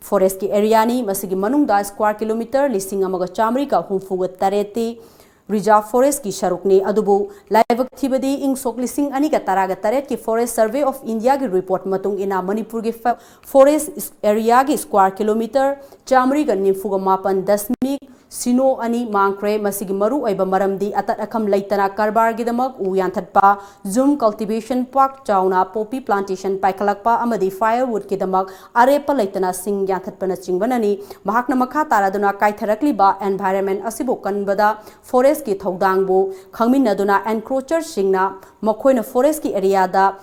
forest ꯀꯤ area ꯅꯤ꯫ ꯃꯁꯤꯒꯤ ꯃꯅꯨꯡꯗ square kilometre ꯂꯤꯁꯤꯡ ꯑꯃꯒ ꯆꯥꯃꯔꯤꯒ ꯍꯨꯝꯐꯨꯒ ꯇꯔꯦꯠꯇꯤ Reserve Forest ꯀꯤ ꯁꯔꯨꯛꯅꯤ꯫ ꯑꯗꯨꯕꯨ ꯂꯥꯏꯕꯛ ꯊꯤꯕꯗꯤ, ꯏꯪ ꯁꯣꯛ ꯂꯤꯁꯤꯡ ꯑꯅꯤꯒ ꯇꯔꯥꯒ ꯇꯔꯦꯠꯀꯤ Forest Survey of India ꯒꯤ report ꯃꯇꯨꯡ ꯏꯟꯅ, ꯃꯅꯤꯄꯨꯔꯒꯤ ꯐ-, forest area ꯒꯤ square kilometre ꯆꯥꯃꯔꯤꯒ ꯅꯤꯐꯨꯒ ꯃꯥꯄꯟ ꯗꯁꯃꯤꯛ ꯁꯤꯅꯣ ꯑꯅꯤ ꯃꯥꯡꯈ꯭ꯔꯦ꯫ ꯃꯁꯤꯒꯤ ꯃꯔꯨꯑꯣꯏꯕ ꯃꯔꯝꯗꯤ ꯑꯇꯠ ꯑꯈꯝ ꯂꯩꯇꯅ ꯀꯔꯕꯥꯔꯒꯤꯗꯃꯛ ꯎ ꯌꯥꯟꯊꯠꯄ, ꯖꯨꯝ cultivation, ꯄꯥꯛ ꯆꯥꯎꯅ poppy plantation ꯄꯥꯏꯈꯠꯂꯛꯄ ꯑꯃꯗꯤ firewood ꯀꯤꯗꯃꯛ ꯑꯔꯦꯞꯄ ꯂꯩꯇꯅ ꯁꯤꯡ ꯌꯥꯟꯊꯠꯄꯅꯆꯤꯡꯕꯅꯅꯤ꯫ ꯃꯍꯥꯛꯅ ꯃꯈꯥ ꯇꯥꯔꯗꯨꯅ ꯀꯥꯏꯊꯔꯛꯂꯤꯕ environment ꯑꯁꯤꯕꯨ ꯀꯟꯕꯗ forest ꯀꯤ ꯊꯧꯗꯥꯡꯕꯨ ꯈꯪꯃꯤꯟꯅꯗꯨꯅ encroacher ꯁꯤꯡꯅ ꯃꯈꯣꯏꯅ forest ꯀꯤ area ꯗ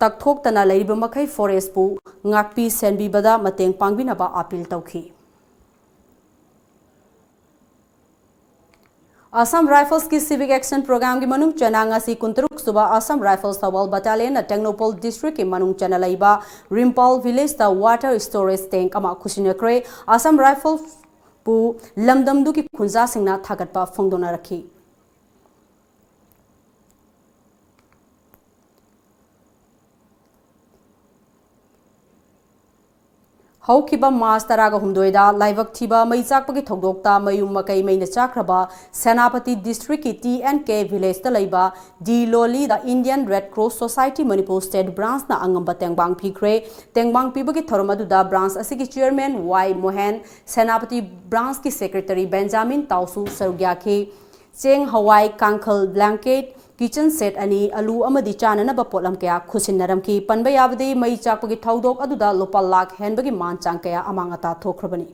ꯇꯛꯊꯣꯛꯇꯅ ꯂꯩꯔꯤꯕ ꯃꯈꯩ forest ꯄꯨ ꯉꯥꯛꯄꯤ ꯁꯦꯟꯕꯤꯕꯗ ꯃꯇꯦꯡ ꯄꯥꯡꯕꯤꯅꯕ ꯑꯥꯄꯤꯜ ꯇꯧꯈꯤ꯫ Assam Riflesꯀꯤ Civic Action Programꯒꯤ ꯃꯅꯨꯡ ꯆꯟꯅ ꯉꯁꯤ ꯀꯨꯟꯇꯔꯨꯛ ꯁꯨꯕ Assam Rifles ꯊꯧꯕꯥꯜ Battalionꯅ ꯇꯦꯡꯅꯧꯄꯜ districtꯀꯤ ꯃꯅꯨꯡ ꯆꯟꯅ ꯂꯩꯕ ꯔꯤꯝꯄꯥꯜ villageꯇ water storage tank ꯑꯃ ꯈꯨꯠꯁꯤꯟꯅꯈ꯭ꯔꯦ꯫ Assam Riflesꯄꯨ ꯂꯝꯗꯝꯗꯨꯒꯤ ꯈꯨꯟꯖꯥꯁꯤꯡꯅ ꯊꯥꯒꯠꯄ ꯐꯣꯡꯗꯣꯛꯅꯔꯛꯈꯤ꯫ ꯍꯧꯈꯤꯕ ꯃꯥꯔꯆ ꯇꯔꯥꯒ ꯍꯨꯝꯗꯣꯏꯗ ꯂꯥꯏꯕꯛ ꯊꯤꯕ ꯃꯩ ꯆꯥꯛꯄꯒꯤ ꯊꯧꯗꯣꯛꯇ ꯃꯌꯨꯝ ꯃꯀꯩ ꯃꯩꯅ ꯆꯥꯛꯈ꯭ꯔꯕ ꯁꯦꯅꯥꯄꯇꯤ districtꯀꯤ T and K villageꯇ ꯂꯩꯕ ꯗꯤ ꯂꯣꯂꯤꯗ Indian Red Cross Society Manipur State Branchꯅ ꯑꯉꯝꯕ ꯇꯦꯡꯕꯥꯡ ꯄꯤꯈ꯭ꯔꯦ꯫ ꯇꯦꯡꯕꯥꯡ ꯄꯤꯕꯒꯤ ꯊꯧꯔꯝ ꯑꯗꯨꯗ branch ꯑꯁꯤꯒꯤ chairman ꯋꯥꯏ ꯃꯣꯍꯦꯟ, ꯁꯦꯅꯥꯄꯇꯤ branchꯀꯤ secretary ꯕꯦꯟꯖꯥꯃꯤꯟ ꯇꯥꯎꯁꯨ ꯁꯔꯨꯛ ꯌꯥꯈꯤ꯫ ꯆꯦꯡ, ꯍꯋꯥꯏ, ꯀꯥꯡꯈꯜ, blanket, kitchen set ꯑꯅꯤ, ꯑꯂꯨ ꯑꯃꯗꯤ ꯆꯥꯅꯅꯕ ꯄꯣꯠꯂꯝ ꯀꯌꯥ ꯈꯨꯠꯁꯤꯟꯅꯔꯝꯈꯤ꯫ ꯄꯟꯕ ꯌꯥꯕꯗꯤ, ꯃꯩ ꯆꯥꯛꯄꯒꯤ ꯊꯧꯗꯣꯛ ꯑꯗꯨꯗ ꯂꯨꯄꯥ ꯂꯥꯈ ꯍꯦꯟꯕꯒꯤ ꯃꯥꯟ ꯆꯥꯡ ꯀꯌꯥ ꯑꯃꯥꯡ ꯑꯇꯥ ꯊꯣꯛꯈ꯭ꯔꯕꯅꯤ꯫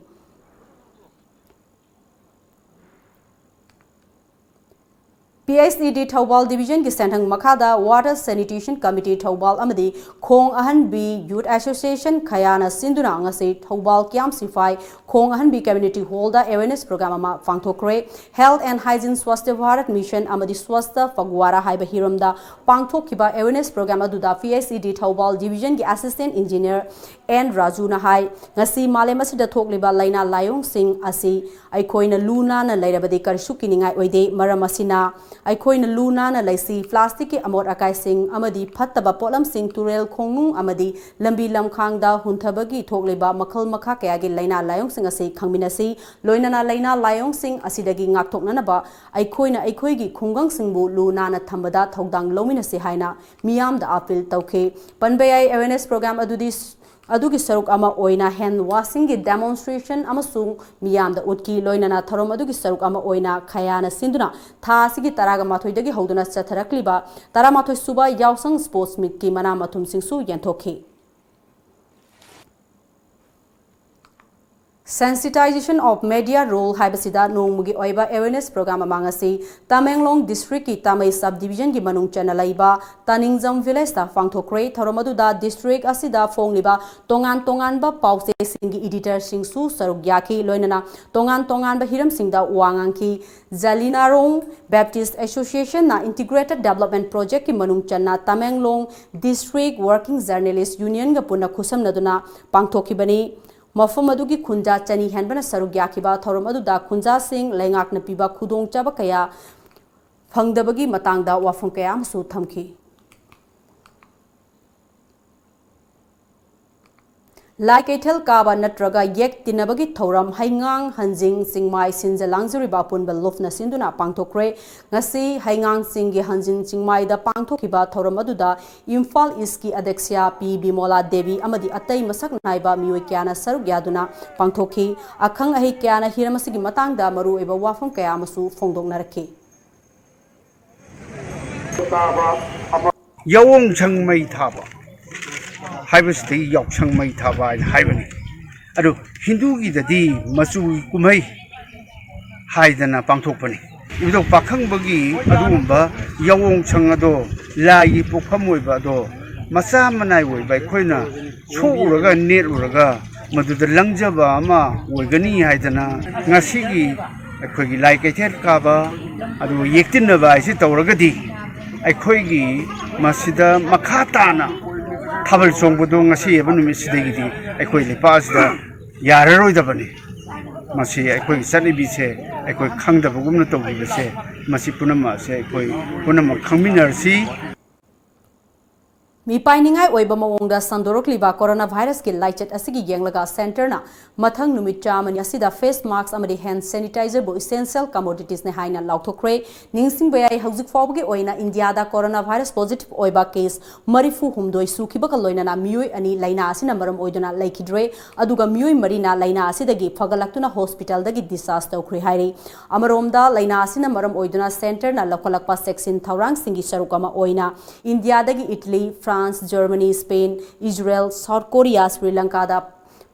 P S E D ꯊꯧꯕꯥꯜ divisionꯒꯤ ꯁꯦꯟꯊꯪ ꯃꯈꯥꯗ Water Sanitation Committee ꯊꯧꯕꯥꯜ ꯑꯃꯗꯤ ꯈꯣꯡ ꯑꯍꯟꯕꯤ Youth Association ꯈꯌꯥꯅ ꯁꯤꯟꯗꯨꯅ ꯉꯁꯤ ꯊꯧꯕꯥꯜ ꯀꯤꯌꯥꯝ ꯁꯤꯐꯥꯏ ꯈꯣꯡ ꯑꯍꯟꯕꯤ community hallꯗ awareness program ꯑꯃ ꯄꯥꯡꯊꯣꯛꯈ꯭ꯔꯦ꯫ Health and Hygiene, Swasthya Bharat Mission ꯑꯃꯗꯤ Swasthya Pagwara ꯍꯥꯏꯕ ꯍꯤꯔꯝꯗ ꯄꯥꯡꯊꯣꯛꯈꯤꯕ awareness program ꯑꯗꯨꯗ P S E D ꯊꯧꯕꯥꯜ divisionꯒꯤ assistant engineer ꯑꯦꯟ ꯔꯥꯖꯨꯅ ꯍꯥꯏ, ꯉꯁꯤ ꯃꯥꯂꯦꯝ ꯑꯁꯤꯗ ꯊꯣꯛꯂꯤꯕ ꯂꯥꯏꯅꯥ ꯂꯥꯏꯑꯣꯡꯁꯤꯡ ꯑꯁꯤ ꯑꯩꯈꯣꯏꯅ ꯂꯨ ꯅꯥꯟꯅ ꯂꯩꯔꯕꯗꯤ ꯀꯔꯤꯁꯨ ꯀꯤꯅꯤꯡꯉꯥꯏ ꯑꯣꯏꯗꯦ꯫ ꯃꯔꯝ ꯑꯁꯤꯅ ꯑꯩꯈꯣꯏꯅ ꯂꯨ ꯅꯥꯟꯅ ꯂꯩꯁꯤ, plasticꯀꯤ ꯑꯃꯣꯠ ꯑꯀꯥꯏꯁꯤꯡ ꯑꯃꯗꯤ ꯐꯠꯇꯕ ꯄꯣꯠꯂꯝꯁꯤꯡ ꯇꯨꯔꯦꯜ ꯈꯣꯡꯅꯨꯡ ꯑꯃꯗꯤ ꯂꯝꯕꯤ ꯂꯝꯈꯥꯡꯗ ꯍꯨꯟꯊꯕꯒꯤ ꯊꯣꯛꯂꯤꯕ ꯃꯈꯜ ꯃꯈꯥ ꯀꯌꯥꯒꯤ ꯂꯥꯏꯅꯥ ꯂꯥꯏꯑꯣꯡꯁꯤꯡ ꯑꯁꯤ ꯈꯪꯃꯤꯟꯅꯁꯤ꯫ ꯂꯣꯏꯅꯅ ꯂꯥꯏꯅꯥ ꯂꯥꯏꯑꯣꯡꯁꯤꯡ ꯑꯁꯤꯗꯒꯤ ꯉꯥꯛꯊꯣꯛꯅꯅꯕ ꯑꯩꯈꯣꯏꯅ ꯑꯩꯈꯣꯏꯒꯤ ꯈꯨꯡꯒꯪꯁꯤꯡꯕꯨ ꯂꯨ ꯅꯥꯟꯅ ꯊꯝꯕꯗ ꯊꯧꯗꯥꯡ ꯂꯧꯃꯤꯟꯅꯁꯤ ꯍꯥꯏꯅ ꯃꯤꯌꯥꯝꯗ ꯑꯥꯄꯤꯜ ꯇꯧꯈꯤ꯫ ꯄꯟꯕ ꯌꯥꯏ, awareness program ꯑꯗꯨꯗꯤ ꯑꯗꯨꯒꯤ ꯁꯔꯨꯛ ꯑꯃ ꯑꯣꯏꯅ hand washingꯒꯤ demonstration ꯑꯃꯁꯨ ꯃꯤꯌꯥꯝꯗ ꯎꯠꯈꯤ꯫ ꯂꯣꯏꯅꯅ ꯊꯧꯔꯝ ꯑꯗꯨꯒꯤ ꯁꯔꯨꯛ ꯑꯃ ꯑꯣꯏꯅ ꯈꯌꯥꯅ ꯁꯤꯟꯗꯨꯅ ꯊꯥ ꯑꯁꯤꯒꯤ ꯇꯔꯥꯒ ꯃꯥꯊꯣꯏꯗꯒꯤ ꯍꯧꯗꯨꯅ ꯆꯠꯊꯔꯛꯂꯤꯕ ꯇꯔꯥꯃꯥꯊꯣꯏ ꯁꯨꯕ ꯌꯥꯎꯁꯪ sports meetꯀꯤ ꯃꯅꯥ ꯃꯊꯨꯝꯁꯤꯡꯁꯨ ꯌꯦꯟꯊꯣꯛꯈꯤ꯫ Sensitization of Media Role ꯍꯥꯏꯕꯁꯤꯗ ꯅꯣꯡꯃꯒꯤ ꯑꯣꯏꯕ awareness program ꯑꯃ ꯉꯁꯤ ꯇꯃꯦꯡꯂꯣꯡ district ꯀꯤ ꯇꯥꯃꯩ sub division ꯒꯤ ꯃꯅꯨꯡ ꯆꯟꯅ ꯂꯩꯕ ꯇꯥꯅꯤꯡꯖꯝ village ꯇ ꯄꯥꯡꯊꯣꯛꯈ꯭ꯔꯦ꯫ ꯊꯧꯔꯝ ꯑꯗꯨꯗ district ꯑꯁꯤꯗ ꯐꯣꯡꯂꯤꯕ ꯇꯣꯉꯥꯟ ꯇꯣꯉꯥꯟꯕ ꯄꯥꯎꯆꯦꯁꯤꯡꯒꯤ editor ꯁꯤꯡꯁꯨ ꯁꯔꯨꯛ ꯌꯥꯈꯤ꯫ ꯂꯣꯏꯅꯅ ꯇꯣꯉꯥꯟ ꯇꯣꯉꯥꯟꯕ ꯍꯤꯔꯝꯁꯤꯡꯗ ꯋꯥ ꯉꯥꯡꯈꯤ꯫ ꯖꯂꯤꯅꯥꯔꯣꯡ Baptist Association ꯅ Integrated Development Project ꯀꯤ ꯃꯅꯨꯡ ꯆꯟꯅ Tamenglong District Working Journalist Union ꯒ ꯄꯨꯟꯅ ꯈꯨꯠꯁꯝꯅꯗꯨꯅ ꯄꯥꯡꯊꯣꯛꯈꯤꯕꯅꯤ꯫ ꯃꯐꯝ ꯑꯗꯨꯒꯤ ꯈꯨꯟꯖꯥ ꯆꯅꯤ ꯍꯦꯟꯕꯅ ꯁꯔꯨꯛ ꯌꯥꯈꯤꯕ ꯊꯧꯔꯝ ꯑꯗꯨꯗ ꯈꯨꯟꯖꯥꯁꯤꯡ ꯂꯩꯉꯥꯛꯅ ꯄꯤꯕ ꯈꯨꯗꯣꯡꯆꯥꯕ ꯀꯌꯥ ꯐꯪꯗꯕꯒꯤ ꯃꯇꯥꯡꯗ ꯋꯥꯐꯝ ꯀꯌꯥ ꯑꯃꯁꯨ ꯊꯝꯈꯤ꯫ ꯂꯥꯏ ꯀꯩꯊꯦꯜ ꯀꯥꯕ ꯅꯠꯇ꯭ꯔꯒ ꯌꯦꯛ ꯇꯤꯟꯅꯕꯒꯤ ꯊꯧꯔꯝ ꯍꯩꯉꯥꯡ ꯍꯟꯖꯤꯡ ꯆꯤꯡꯃꯥꯏ ꯁꯤꯟꯖ ꯂꯥꯡꯖꯔꯤꯕ ꯑꯄꯨꯟꯕ ꯂꯨꯞꯅ ꯁꯤꯟꯗꯨꯅ ꯄꯥꯡꯊꯣꯛꯈ꯭ꯔꯦ꯫ ꯉꯁꯤ ꯍꯩꯉꯥꯡ ꯆꯤꯡꯒꯤ ꯍꯟꯖꯤꯡ ꯆꯤꯡꯃꯥꯏꯗ ꯄꯥꯡꯊꯣꯛꯈꯤꯕ ꯊꯧꯔꯝ ꯑꯗꯨꯗ ꯏꯝꯐꯥꯜ ꯏꯁꯀꯤ ꯑꯗ꯭ꯌꯛꯁ ꯄꯤ ꯕꯤꯃꯣꯂꯥ ꯗꯦꯕꯤ ꯑꯃꯗꯤ ꯑꯇꯩ ꯃꯁꯛ ꯅꯥꯏꯕ ꯃꯤꯑꯣꯏ ꯀꯌꯥꯅ ꯁꯔꯨꯛ ꯌꯥꯗꯨꯅ ꯄꯥꯡꯊꯣꯛꯈꯤ꯫ ꯑꯈꯪ ꯑꯍꯩ ꯀꯌꯥꯅ ꯍꯤꯔꯝ ꯑꯁꯤꯒꯤ ꯃꯇꯥꯡꯗ ꯃꯔꯨꯑꯣꯏꯕ ꯋꯥꯐꯝ ꯀꯌꯥ ꯑꯃꯁꯨ ꯐꯣꯡꯗꯣꯛꯅꯔꯛꯈꯤ꯫ ꯌꯥꯑꯣꯡꯁꯪ ꯃꯩ ꯊꯥꯕ ꯍꯥꯏꯕꯁꯤꯗꯒꯤ ꯌꯥꯎꯁꯪ ꯃꯩ ꯊꯥꯕ ꯍꯥꯏꯅ ꯍꯥꯏꯕꯅꯤ꯫ ꯑꯗꯨ ꯍꯤꯟꯗꯨꯒꯤꯗꯗꯤ ꯃꯆꯨ ꯀꯨꯝꯍꯩ ꯍꯥꯏꯗꯅ ꯄꯥꯡꯊꯣꯛꯄꯅꯤ꯫ ꯏꯕꯨꯙꯧ ꯄꯥꯈꯪꯕꯒꯤ ꯑꯗꯨꯒꯨꯝꯕ ꯌꯥꯑꯣꯡꯁꯪ ꯑꯗꯣ, ꯂꯥꯏꯒꯤ ꯄꯣꯛꯐꯝ ꯑꯣꯏꯕ ꯑꯗꯣ, ꯃꯆꯥ ꯃꯅꯥꯏ ꯑꯣꯏꯕ ꯑꯩꯈꯣꯏꯅ ꯁꯣꯛꯎꯔꯒ ꯅꯦꯠꯂꯨꯔꯒ ꯃꯗꯨꯗ ꯂꯪꯖꯕ ꯑꯃ ꯑꯣꯏꯒꯅꯤ ꯍꯥꯏꯗꯅ ꯉꯁꯤꯒꯤ ꯑꯩꯈꯣꯏꯒꯤ ꯂꯥꯏ ꯀꯩꯊꯦꯜ ꯀꯥꯕ ꯑꯗꯨꯒ ꯌꯦꯛꯇꯤꯟꯅꯕ ꯍꯥꯏꯁꯤ ꯇꯧꯔꯒꯗꯤ ꯑꯩꯈꯣꯏꯒꯤ ꯃꯁꯤꯗ ꯃꯈꯥ ꯇꯥꯅ ꯊꯥꯕꯜ ꯆꯣꯡꯕꯗꯣ ꯉꯁꯤ ꯍꯥꯏꯕ ꯅꯨꯃꯤꯠꯁꯤꯗꯒꯤꯗꯤ ꯑꯩꯈꯣꯏ ꯂꯩꯄꯥꯛ ꯑꯁꯤꯗ ꯌꯥꯔꯔꯣꯏꯗꯕꯅꯤ꯫ ꯃꯁꯤ ꯑꯩꯈꯣꯏꯒꯤ ꯆꯠꯅꯕꯤꯁꯦ ꯑꯩꯈꯣꯏ ꯈꯪꯗꯕꯒꯨꯝꯅ ꯇꯧꯈꯤꯕꯁꯦ ꯃꯁꯤ ꯄꯨꯝꯅꯃꯛ ꯑꯁꯦ ꯑꯩꯈꯣꯏ ꯄꯨꯝꯅꯃꯛ ꯈꯪꯃꯤꯟꯅꯔꯁꯤ꯫ ꯃꯤꯄꯥꯏꯅꯤꯡꯉꯥꯏ ꯑꯣꯏꯕ ꯃꯑꯣꯡꯗ ꯁꯟꯗꯣꯔꯛꯂꯤꯕ ꯀꯣꯔꯣꯅꯥ ꯚꯥꯏꯔꯁꯀꯤ ꯂꯥꯏꯆꯠ ꯑꯁꯤꯒꯤ ꯌꯦꯡꯂꯒ ꯁꯦꯟꯇꯔꯅ ꯃꯊꯪ ꯅꯨꯃꯤꯠ ꯆꯥꯝꯃꯅꯤ ꯑꯁꯤꯗ face mask ꯑꯃꯗꯤ hand sanitizer ꯕꯨ essential commodities ꯅꯤ ꯍꯥꯏꯅ ꯂꯥꯎꯊꯣꯛꯈ꯭ꯔꯦ꯫ ꯅꯤꯡꯁꯤꯡꯕ ꯌꯥꯏ, ꯍꯧꯖꯤꯛ ꯐꯥꯎꯕꯒꯤ ꯑꯣꯏꯅ ꯏꯟꯗꯤꯌꯥꯗ ꯀꯣꯔꯣꯅꯥ ꯚꯥꯏꯔꯁ positive ꯑꯣꯏꯕ case ꯃꯔꯤꯐꯨ ꯍꯨꯝꯗꯣꯏ ꯁꯨꯈꯤꯕꯒ ꯂꯣꯏꯅꯅ ꯃꯤꯑꯣꯏ ꯑꯅꯤ ꯂꯥꯏꯅꯥ ꯑꯁꯤꯅ ꯃꯔꯝ ꯑꯣꯏꯗꯨꯅ ꯂꯩꯈꯤꯗ꯭ꯔꯦ, ꯑꯗꯨꯒ ꯃꯤꯑꯣꯏ ꯃꯔꯤꯅ ꯂꯥꯏꯅꯥ ꯑꯁꯤꯗꯒꯤ ꯐꯒꯠꯂꯛꯇꯨꯅ hospital ꯗꯒꯤ discharge ꯇꯧꯈ꯭ꯔꯦ ꯍꯥꯏꯔꯤ꯫ ꯑꯃꯔꯣꯝꯗ ꯂꯥꯏꯅꯥ ꯑꯁꯤꯅ ꯃꯔꯝ ꯑꯣꯏꯗꯨꯅ ꯁꯦꯟꯇꯔꯅ ꯂꯧꯈꯠꯂꯛꯄ ꯆꯦꯛꯁꯤꯟ ꯊꯧꯔꯥꯡꯁꯤꯡꯒꯤ ꯁꯔꯨꯛ ꯑꯃ ꯑꯣꯏꯅ ꯏꯟꯗꯤꯌꯥꯗꯒꯤ Italy, France, Germany, Spain, Israel, South Korea, ꯁ꯭ꯔꯤ ꯂꯪꯀꯥꯗ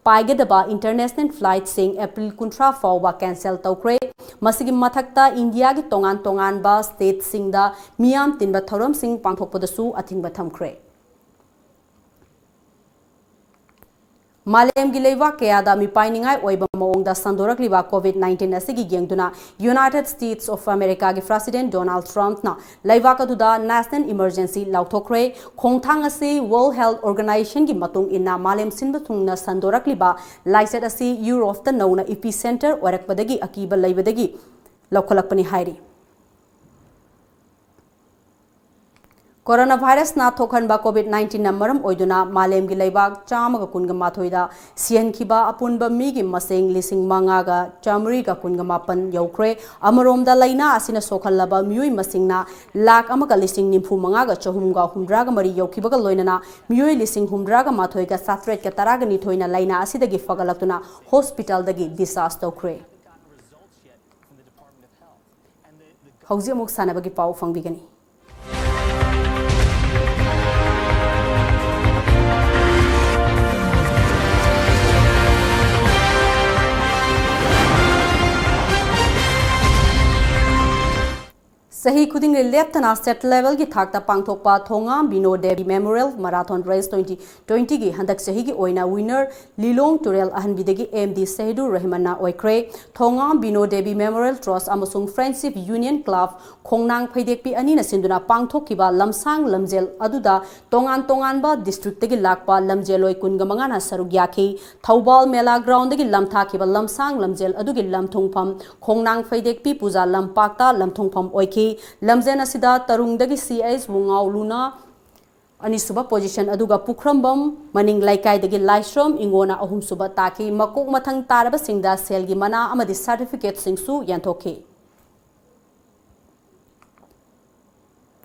ꯄꯥꯏꯒꯗꯕ international flightꯁꯤꯡ April ꯀꯨꯟꯊ꯭ꯔꯥ ꯐꯥꯎꯕ cancel ꯇꯧꯈ꯭ꯔꯦ꯫ ꯃꯁꯤꯒꯤ ꯃꯊꯛꯇ ꯏꯟꯗꯤꯌꯥꯒꯤ ꯇꯣꯉꯥꯟ ꯇꯣꯉꯥꯟꯕ stateꯁꯤꯡꯗ ꯃꯤꯌꯥꯝ ꯇꯤꯟꯕ ꯊꯧꯔꯝꯁꯤꯡ ꯄꯥꯡꯊꯣꯛꯄꯗꯁꯨ ꯑꯊꯤꯡꯕ ꯊꯝꯈ꯭ꯔꯦ꯫ ꯃꯥꯂꯦꯝꯒꯤ ꯂꯩꯕꯥꯛ ꯀꯌꯥꯗ ꯃꯤꯄꯥꯏꯅꯤꯡꯉꯥꯏ ꯑꯣꯏꯕ ꯃꯑꯣꯡꯗ ꯁꯟꯗꯣꯔꯛꯂꯤꯕ COVID nineteen ꯑꯁꯤꯒꯤ ꯌꯦꯡꯗꯨꯅ United States of Americaꯒꯤ President Donald Trumpꯅ ꯂꯩꯕꯥꯛ ꯑꯗꯨꯗ national emergency ꯂꯥꯎꯊꯣꯛꯈ꯭ꯔꯦ꯫ ꯈꯣꯡꯊꯥꯡ ꯑꯁꯤ World Health Organizationꯒꯤ ꯃꯇꯨꯡ ꯏꯟꯅ ꯃꯥꯂꯦꯝ ꯁꯤꯟꯕ ꯊꯨꯡꯅ ꯁꯟꯗꯣꯔꯛꯂꯤꯕ ꯂꯥꯏꯆꯠ ꯑꯁꯤ ꯌꯨꯔꯣꯞꯇ ꯅꯧꯅ epicenter ꯑꯣꯏꯔꯛꯄꯗꯒꯤ ꯑꯀꯤꯕ ꯂꯩꯕꯗꯒꯤ ꯂꯧꯈꯠꯂꯛꯄꯅꯤ ꯍꯥꯏꯔꯤ꯫ Coronavirusꯅ ꯊꯣꯛꯍꯟꯕ COVID nineteenꯅ ꯃꯔꯝ ꯑꯣꯏꯗꯨꯅ ꯃꯥꯂꯦꯝꯒꯤ ꯂꯩꯕꯥꯛ ꯆꯥꯝꯃꯒ ꯀꯨꯟꯒ ꯃꯥꯊꯣꯏꯗ ꯁꯤꯍꯟꯈꯤꯕ ꯑꯄꯨꯟꯕ ꯃꯤꯒꯤ ꯃꯁꯤꯡ ꯂꯤꯁꯤꯡ ꯃꯉꯥꯒ ꯆꯥꯃꯔꯤꯒ ꯀꯨꯟꯒ ꯃꯥꯄꯟ ꯌꯧꯈ꯭ꯔꯦ꯫ ꯑꯃꯔꯣꯝꯗ, ꯂꯥꯏꯅꯥ ꯑꯁꯤꯅ ꯁꯣꯛꯍꯜꯂꯕ ꯃꯤꯑꯣꯏ ꯃꯁꯤꯡꯅ ꯂꯥꯈ ꯑꯃꯒ ꯂꯤꯁꯤꯡ ꯅꯤꯐꯨ ꯃꯉꯥꯒ ꯆꯍꯨꯝꯒ ꯍꯨꯝꯗ꯭ꯔꯥꯒ ꯃꯔꯤ ꯌꯧꯈꯤꯕꯒ ꯂꯣꯏꯅꯅ ꯃꯤꯑꯣꯏ ꯂꯤꯁꯤꯡ ꯍꯨꯝꯗ꯭ꯔꯥꯒ ꯃꯥꯊꯣꯏꯒ ꯆꯥꯇ꯭ꯔꯦꯠꯀ ꯇꯔꯥꯒ ꯅꯤꯊꯣꯏꯅ ꯂꯥꯏꯅꯥ ꯑꯁꯤꯗꯒꯤ ꯐꯒꯠꯂꯛꯇꯨꯅ hospitalꯗꯒꯤ discharge ꯇꯧꯈ꯭ꯔꯦ꯫ ꯍꯧꯖꯤꯛ ꯑꯃꯨꯛ ꯁꯥꯟꯅꯕꯒꯤ ꯄꯥꯎ ꯐꯪꯕꯤꯒꯅꯤ꯫ ꯆꯍꯤ ꯈꯨꯗꯤꯡꯒꯤ ꯂꯦꯞꯇꯅ state levelꯒꯤ ꯊꯥꯛꯇ ꯄꯥꯡꯊꯣꯛꯄ ꯊꯣꯉꯥꯝ ꯕꯤꯅꯣ Devi Memorial Marathon Race twenty twentyꯒꯤ ꯍꯟꯗꯛ ꯆꯍꯤꯒꯤ ꯑꯣꯏꯅ winner ꯂꯤꯂꯣꯡ ꯇꯨꯔꯦꯜ ꯑꯍꯟꯕꯤꯗꯒꯤ ꯑꯦꯝ ꯗꯤ ꯁꯍꯤꯗꯨꯔ ꯔꯍꯃꯟꯅ ꯑꯣꯏꯈ꯭ꯔꯦ꯫ ꯊꯣꯉꯥꯝ ꯕꯤꯅꯣ ꯗꯦꯕꯤ Memorial Trust ꯑꯃꯁꯨꯡ Friendship Union Club ꯈꯣꯡꯅꯥꯡ ꯐꯩꯗꯦꯛꯄꯤ ꯑꯅꯤꯅ ꯁꯤꯟꯗꯨꯅ ꯄꯥꯡꯊꯣꯛꯈꯤꯕ ꯂꯝꯁꯥꯡ ꯂꯝꯖꯦꯜ ꯑꯗꯨꯗ ꯇꯣꯉꯥꯟ ꯇꯣꯉꯥꯟꯕ districtꯇꯒꯤ ꯂꯥꯛꯄ ꯂꯝꯖꯦꯜꯂꯣꯏ ꯀꯨꯟꯒ ꯃꯉꯥꯅ ꯁꯔꯨꯛ ꯌꯥꯈꯤ꯫ ꯊꯧꯕꯥꯜ ꯃꯦꯂꯥ groundꯗꯒꯤ ꯂꯝꯊꯥꯈꯤꯕ ꯂꯝꯁꯥꯡ ꯂꯝꯖꯦꯜ ꯑꯗꯨꯒꯤ ꯂꯝꯊꯨꯡꯐꯝ ꯈꯣꯡꯅꯥꯡ ꯐꯩꯗꯦꯛꯄꯤ ꯄꯨꯖꯥ ꯂꯝꯄꯥꯛꯇ ꯂꯝꯊꯨꯡꯐꯝ ꯑꯣꯏꯈꯤ꯫ ꯂꯝꯖꯦꯜ ꯑꯁꯤꯗ ꯇꯔꯨꯡꯗꯒꯤ ꯁꯤ ꯑꯩꯆ ꯋꯨꯉꯥꯎꯂꯨꯅ ꯑꯅꯤꯁꯨꯕ position, ꯑꯗꯨꯒ ꯄꯨꯈ꯭ꯔꯝꯕꯝ ꯃꯅꯤꯡ ꯂꯩꯀꯥꯏꯗꯒꯤ ꯂꯥꯏꯁ꯭ꯔꯝ ꯏꯉꯣꯅ ꯑꯍꯨꯝꯁꯨꯕ ꯇꯥꯈꯤ꯫ ꯃꯀꯣꯛ ꯃꯊꯪ ꯇꯥꯔꯕꯁꯤꯡꯗ ꯁꯦꯜꯒꯤ ꯃꯅꯥ ꯑꯃꯗꯤ certificateꯁꯤꯡꯁꯨ ꯌꯦꯟꯊꯣꯛꯈꯤ꯫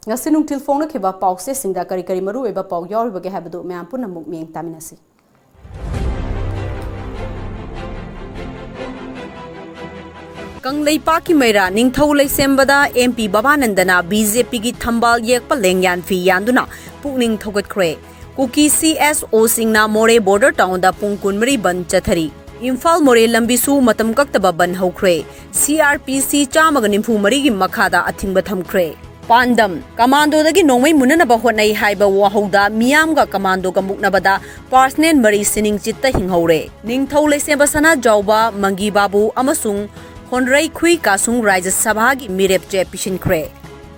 ꯉꯁꯤ ꯅꯨꯡꯊꯤꯜ ꯐꯣꯡꯅꯈꯤꯕ ꯄꯥꯎꯆꯦꯁꯤꯡꯗ ꯀꯔꯤ ꯀꯔꯤ ꯃꯔꯨꯑꯣꯏꯕ ꯄꯥꯎ ꯌꯥꯎꯔꯤꯕꯒꯦ ꯍꯥꯏꯕꯗꯨ ꯃꯌꯥꯝ ꯄꯨꯟꯅ ꯑꯃꯨꯛ ꯃꯤꯠꯌꯦꯡ ꯇꯥꯃꯤꯟꯅꯁꯤ꯫ ꯀꯪꯂꯩꯄꯥꯛꯀꯤ ꯃꯩꯔꯥ ꯅꯤꯡꯊꯧ ꯂꯩꯁꯦꯝꯕꯗ ꯑꯦꯝ ꯄꯤ ꯕꯕꯥꯅꯟꯗꯅ ꯕꯤ ꯖꯦ ꯄꯤꯒꯤ ꯊꯝꯕꯥꯜ ꯌꯦꯛꯄ ꯂꯦꯡꯌꯥꯟ ꯐꯤ ꯌꯥꯟꯗꯨꯅ ꯄꯨꯛꯅꯤꯡ ꯊꯧꯒꯠꯈ꯭ꯔꯦ꯫ ꯀꯨꯀꯤ ꯁꯤ ꯑꯦꯁ ꯑꯣꯁꯤꯡꯅ ꯃꯣꯔꯦ ꯕꯣꯔꯗꯔ ꯇꯥꯎꯟꯗ ꯄꯨꯡ ꯀꯨꯟꯃꯔꯤ ꯕꯟ ꯆꯠꯊꯔꯤ꯫ ꯏꯝꯐꯥꯜ ꯃꯣꯔꯦ ꯂꯝꯕꯤꯁꯨ ꯃꯇꯝ ꯀꯛꯇꯕ ꯕꯟ ꯍꯧꯈ꯭ꯔꯦ꯫ ꯁꯤ ꯑꯥꯔ ꯄꯤ ꯁꯤ ꯆꯥꯝꯃꯒ ꯅꯤꯐꯨ ꯃꯔꯤꯒꯤ ꯃꯈꯥꯗ ꯑꯊꯤꯡꯕ ꯊꯝꯈ꯭ꯔꯦ꯫ ꯄꯥꯟꯗꯝ, ꯀꯃꯥꯟꯗꯣꯗꯒꯤ ꯅꯣꯡꯃꯩ ꯃꯨꯟꯅꯅꯕ ꯍꯣꯠꯅꯩ ꯍꯥꯏꯕ ꯋꯥꯍꯧꯗ ꯃꯤꯌꯥꯝꯒ ꯀꯃꯥꯟꯗꯣꯒ ꯃꯨꯛꯅꯕꯗ ꯄꯥꯔꯁꯅꯦꯜ ꯃꯔꯤ ꯁꯤꯅꯤꯡ ꯆꯤꯠꯇ ꯍꯤꯡꯍꯧꯔꯦ꯫ ꯅꯤꯡꯊꯧ ꯂꯩꯁꯦꯝꯕ ꯁꯅꯥꯖꯥꯎꯕ, ꯃꯪꯒꯤ ꯕꯥꯕꯨ ꯑꯃꯁꯨꯡ ꯍꯣꯟꯔꯩꯈꯨꯏ ꯀꯥꯁꯨꯡ ꯔꯥꯏꯖ ꯁꯚꯥꯒꯤ ꯃꯤꯔꯦꯞ ꯆꯦ ꯄꯤꯁꯤꯟꯈ꯭ꯔꯦ꯫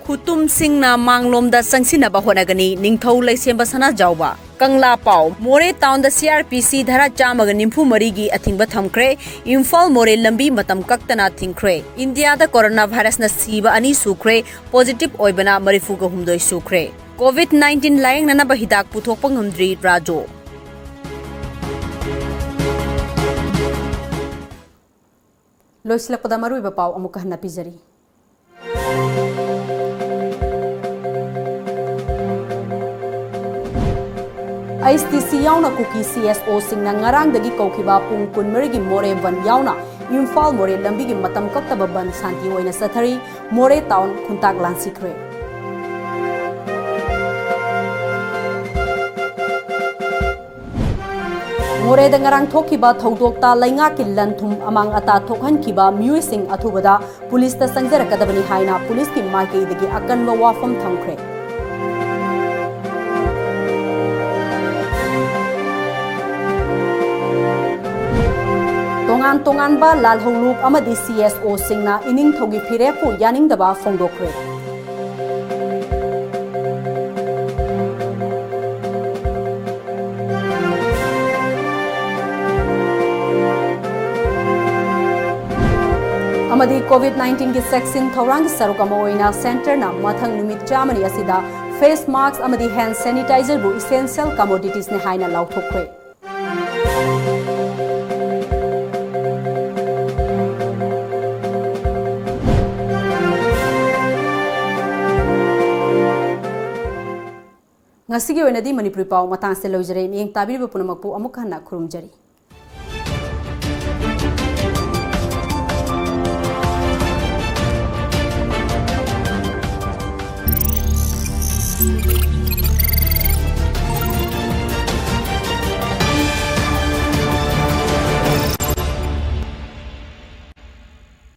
ꯈꯨꯇꯨꯝꯁꯤꯡꯅ ꯃꯥꯡꯂꯣꯝꯗ ꯆꯪꯁꯤꯟꯅꯕ ꯍꯣꯠꯅꯒꯅꯤ, ꯅꯤꯡꯊꯧ ꯂꯩꯁꯦꯝꯕ ꯁꯅꯥꯖꯥꯎꯕ꯫ ꯀꯪꯂꯥ ꯄꯥꯎ, ꯃꯣꯔꯦ ꯇꯥꯎꯟꯗ ꯁꯤ ꯑꯥꯔ ꯄꯤ ꯁꯤ ꯙꯥꯔꯥ ꯆꯥꯝꯃꯒ ꯅꯤꯐꯨ ꯃꯔꯤꯒꯤ ꯑꯊꯤꯡꯕ ꯊꯝꯈ꯭ꯔꯦ꯫ ꯏꯝꯐꯥꯜ ꯃꯣꯔꯦ ꯂꯝꯕꯤ ꯃꯇꯝ ꯀꯛꯇꯅ ꯊꯤꯡꯈ꯭ꯔꯦ꯫ ꯏꯟꯗꯤꯌꯥꯗ ꯀꯣꯔꯣꯅꯥ ꯚꯥꯏꯔꯁꯅ ꯁꯤꯕ ꯑꯅꯤ ꯁꯨꯈ꯭ꯔꯦ, ꯄꯣꯖꯤꯇꯤꯚ ꯑꯣꯏꯕꯅ ꯃꯔꯤꯐꯨꯒ ꯍꯨꯝꯗꯣꯏ ꯁꯨꯈ꯭ꯔꯦ꯫ ꯀꯣꯚꯤꯗ ꯅꯥꯏꯟꯇꯤꯟ ꯂꯥꯌꯦꯡꯅꯅꯕ ꯍꯤꯗꯥꯛ ꯄꯨꯊꯣꯛꯄ ꯉꯝꯗ꯭ꯔꯤ ꯔꯥꯖ꯭ꯌꯣ꯫ ꯂꯣꯏꯁꯤꯜꯂꯛꯄꯗ ꯃꯔꯨꯑꯣꯏꯕ ꯄꯥꯎ ꯑꯃꯨꯛꯀ ꯍꯟꯅ ꯄꯤꯖꯔꯤ꯫ ꯑꯩꯆ ꯇꯤ ꯁꯤ ꯌꯥꯎꯅ ꯀꯨꯀꯤ ꯁꯤ ꯑꯦꯁ ꯑꯣꯁꯤꯡꯅ ꯉꯔꯥꯡꯗꯒꯤ ꯀꯧꯈꯤꯕ ꯄꯨꯡ ꯀꯨꯟꯃꯔꯤꯒꯤ ꯃꯣꯔꯦ ꯕꯟ ꯌꯥꯎꯅ ꯏꯝꯐꯥꯜ ꯃꯣꯔꯦ ꯂꯝꯕꯤꯒꯤ ꯃꯇꯝ ꯀꯛꯇꯕ ꯕꯟ ꯁꯥꯟꯇꯤ ꯑꯣꯏꯅ ꯆꯠꯊꯔꯤ꯫ ꯃꯣꯔꯦ ꯇꯥꯎꯟ ꯈꯨꯟꯇꯥꯛ ꯂꯥꯟꯁꯤꯈ꯭ꯔꯦ꯫ ꯃꯣꯔꯦꯗ ꯉꯔꯥꯡ ꯊꯣꯛꯈꯤꯕ ꯊꯧꯗꯣꯛꯇ ꯂꯩꯉꯥꯛꯀꯤ ꯂꯟ ꯊꯨꯝ ꯑꯃꯥꯡ ꯑꯇꯥ ꯊꯣꯛꯍꯟꯈꯤꯕ ꯃꯤꯑꯣꯏꯁꯤꯡ ꯑꯊꯨꯕꯗ ꯄꯨꯂꯤꯁꯇ ꯆꯪꯖꯔꯛꯀꯗꯕꯅꯤ ꯍꯥꯏꯅ ꯄꯨꯂꯤꯁꯀꯤ ꯃꯥꯏꯀꯩꯗꯒꯤ ꯑꯀꯟꯕ ꯋꯥꯐꯝ ꯊꯝꯈ꯭ꯔꯦ꯫ ꯇꯣꯉꯥꯟ ꯇꯣꯉꯥꯟꯕ ꯂꯥꯜꯍꯧꯂꯨꯞ ꯑꯃꯗꯤ ꯁꯤ ꯑꯦꯁ ꯑꯣꯁꯤꯡꯅ ꯏꯅꯤꯡꯊꯧꯒꯤ ꯐꯤꯔꯦꯞꯄꯨ ꯌꯥꯅꯤꯡꯗꯕ ꯐꯣꯡꯗꯣꯛꯈ꯭ꯔꯦ꯫ ꯑꯃꯗꯤ ꯀꯣꯚꯤꯗ ꯅꯥꯏꯟꯇꯤꯟꯒꯤ ꯆꯦꯛꯁꯤꯟ ꯊꯧꯔꯥꯡꯒꯤ ꯁꯔꯨꯛ ꯑꯃ ꯑꯣꯏꯅ ꯁꯦꯟꯇꯔꯅ ꯃꯊꯪ ꯅꯨꯃꯤꯠ ꯆꯥꯝꯃꯅꯤ ꯑꯁꯤꯗ ꯐꯦꯁ ꯃꯥꯁꯛ ꯑꯃꯗꯤ ꯍꯦꯟꯗ ꯁꯦꯅꯤꯇꯥꯏꯖꯔꯕꯨ ꯏꯁꯦꯟꯁꯤꯌꯦꯜ ꯀꯃꯣꯗꯤꯇꯤꯁꯅꯤ ꯍꯥꯏꯅ ꯂꯥꯎꯊꯣꯛꯈ꯭ꯔꯦ꯫ ꯉꯁꯤꯒꯤ ꯑꯣꯏꯅꯗꯤ ꯃꯅꯤꯄꯨꯔꯤ ꯄꯥꯎ ꯃꯇꯥꯡꯁꯤꯗ ꯂꯣꯏꯖꯔꯦ꯫ ꯃꯤꯠꯌꯦꯡ ꯇꯥꯕꯤꯔꯤꯕ ꯄꯨꯝꯅꯃꯛꯄꯨ ꯑꯃꯨꯛ ꯍꯟꯅ ꯈꯨꯔꯨꯝꯖꯔꯤ꯫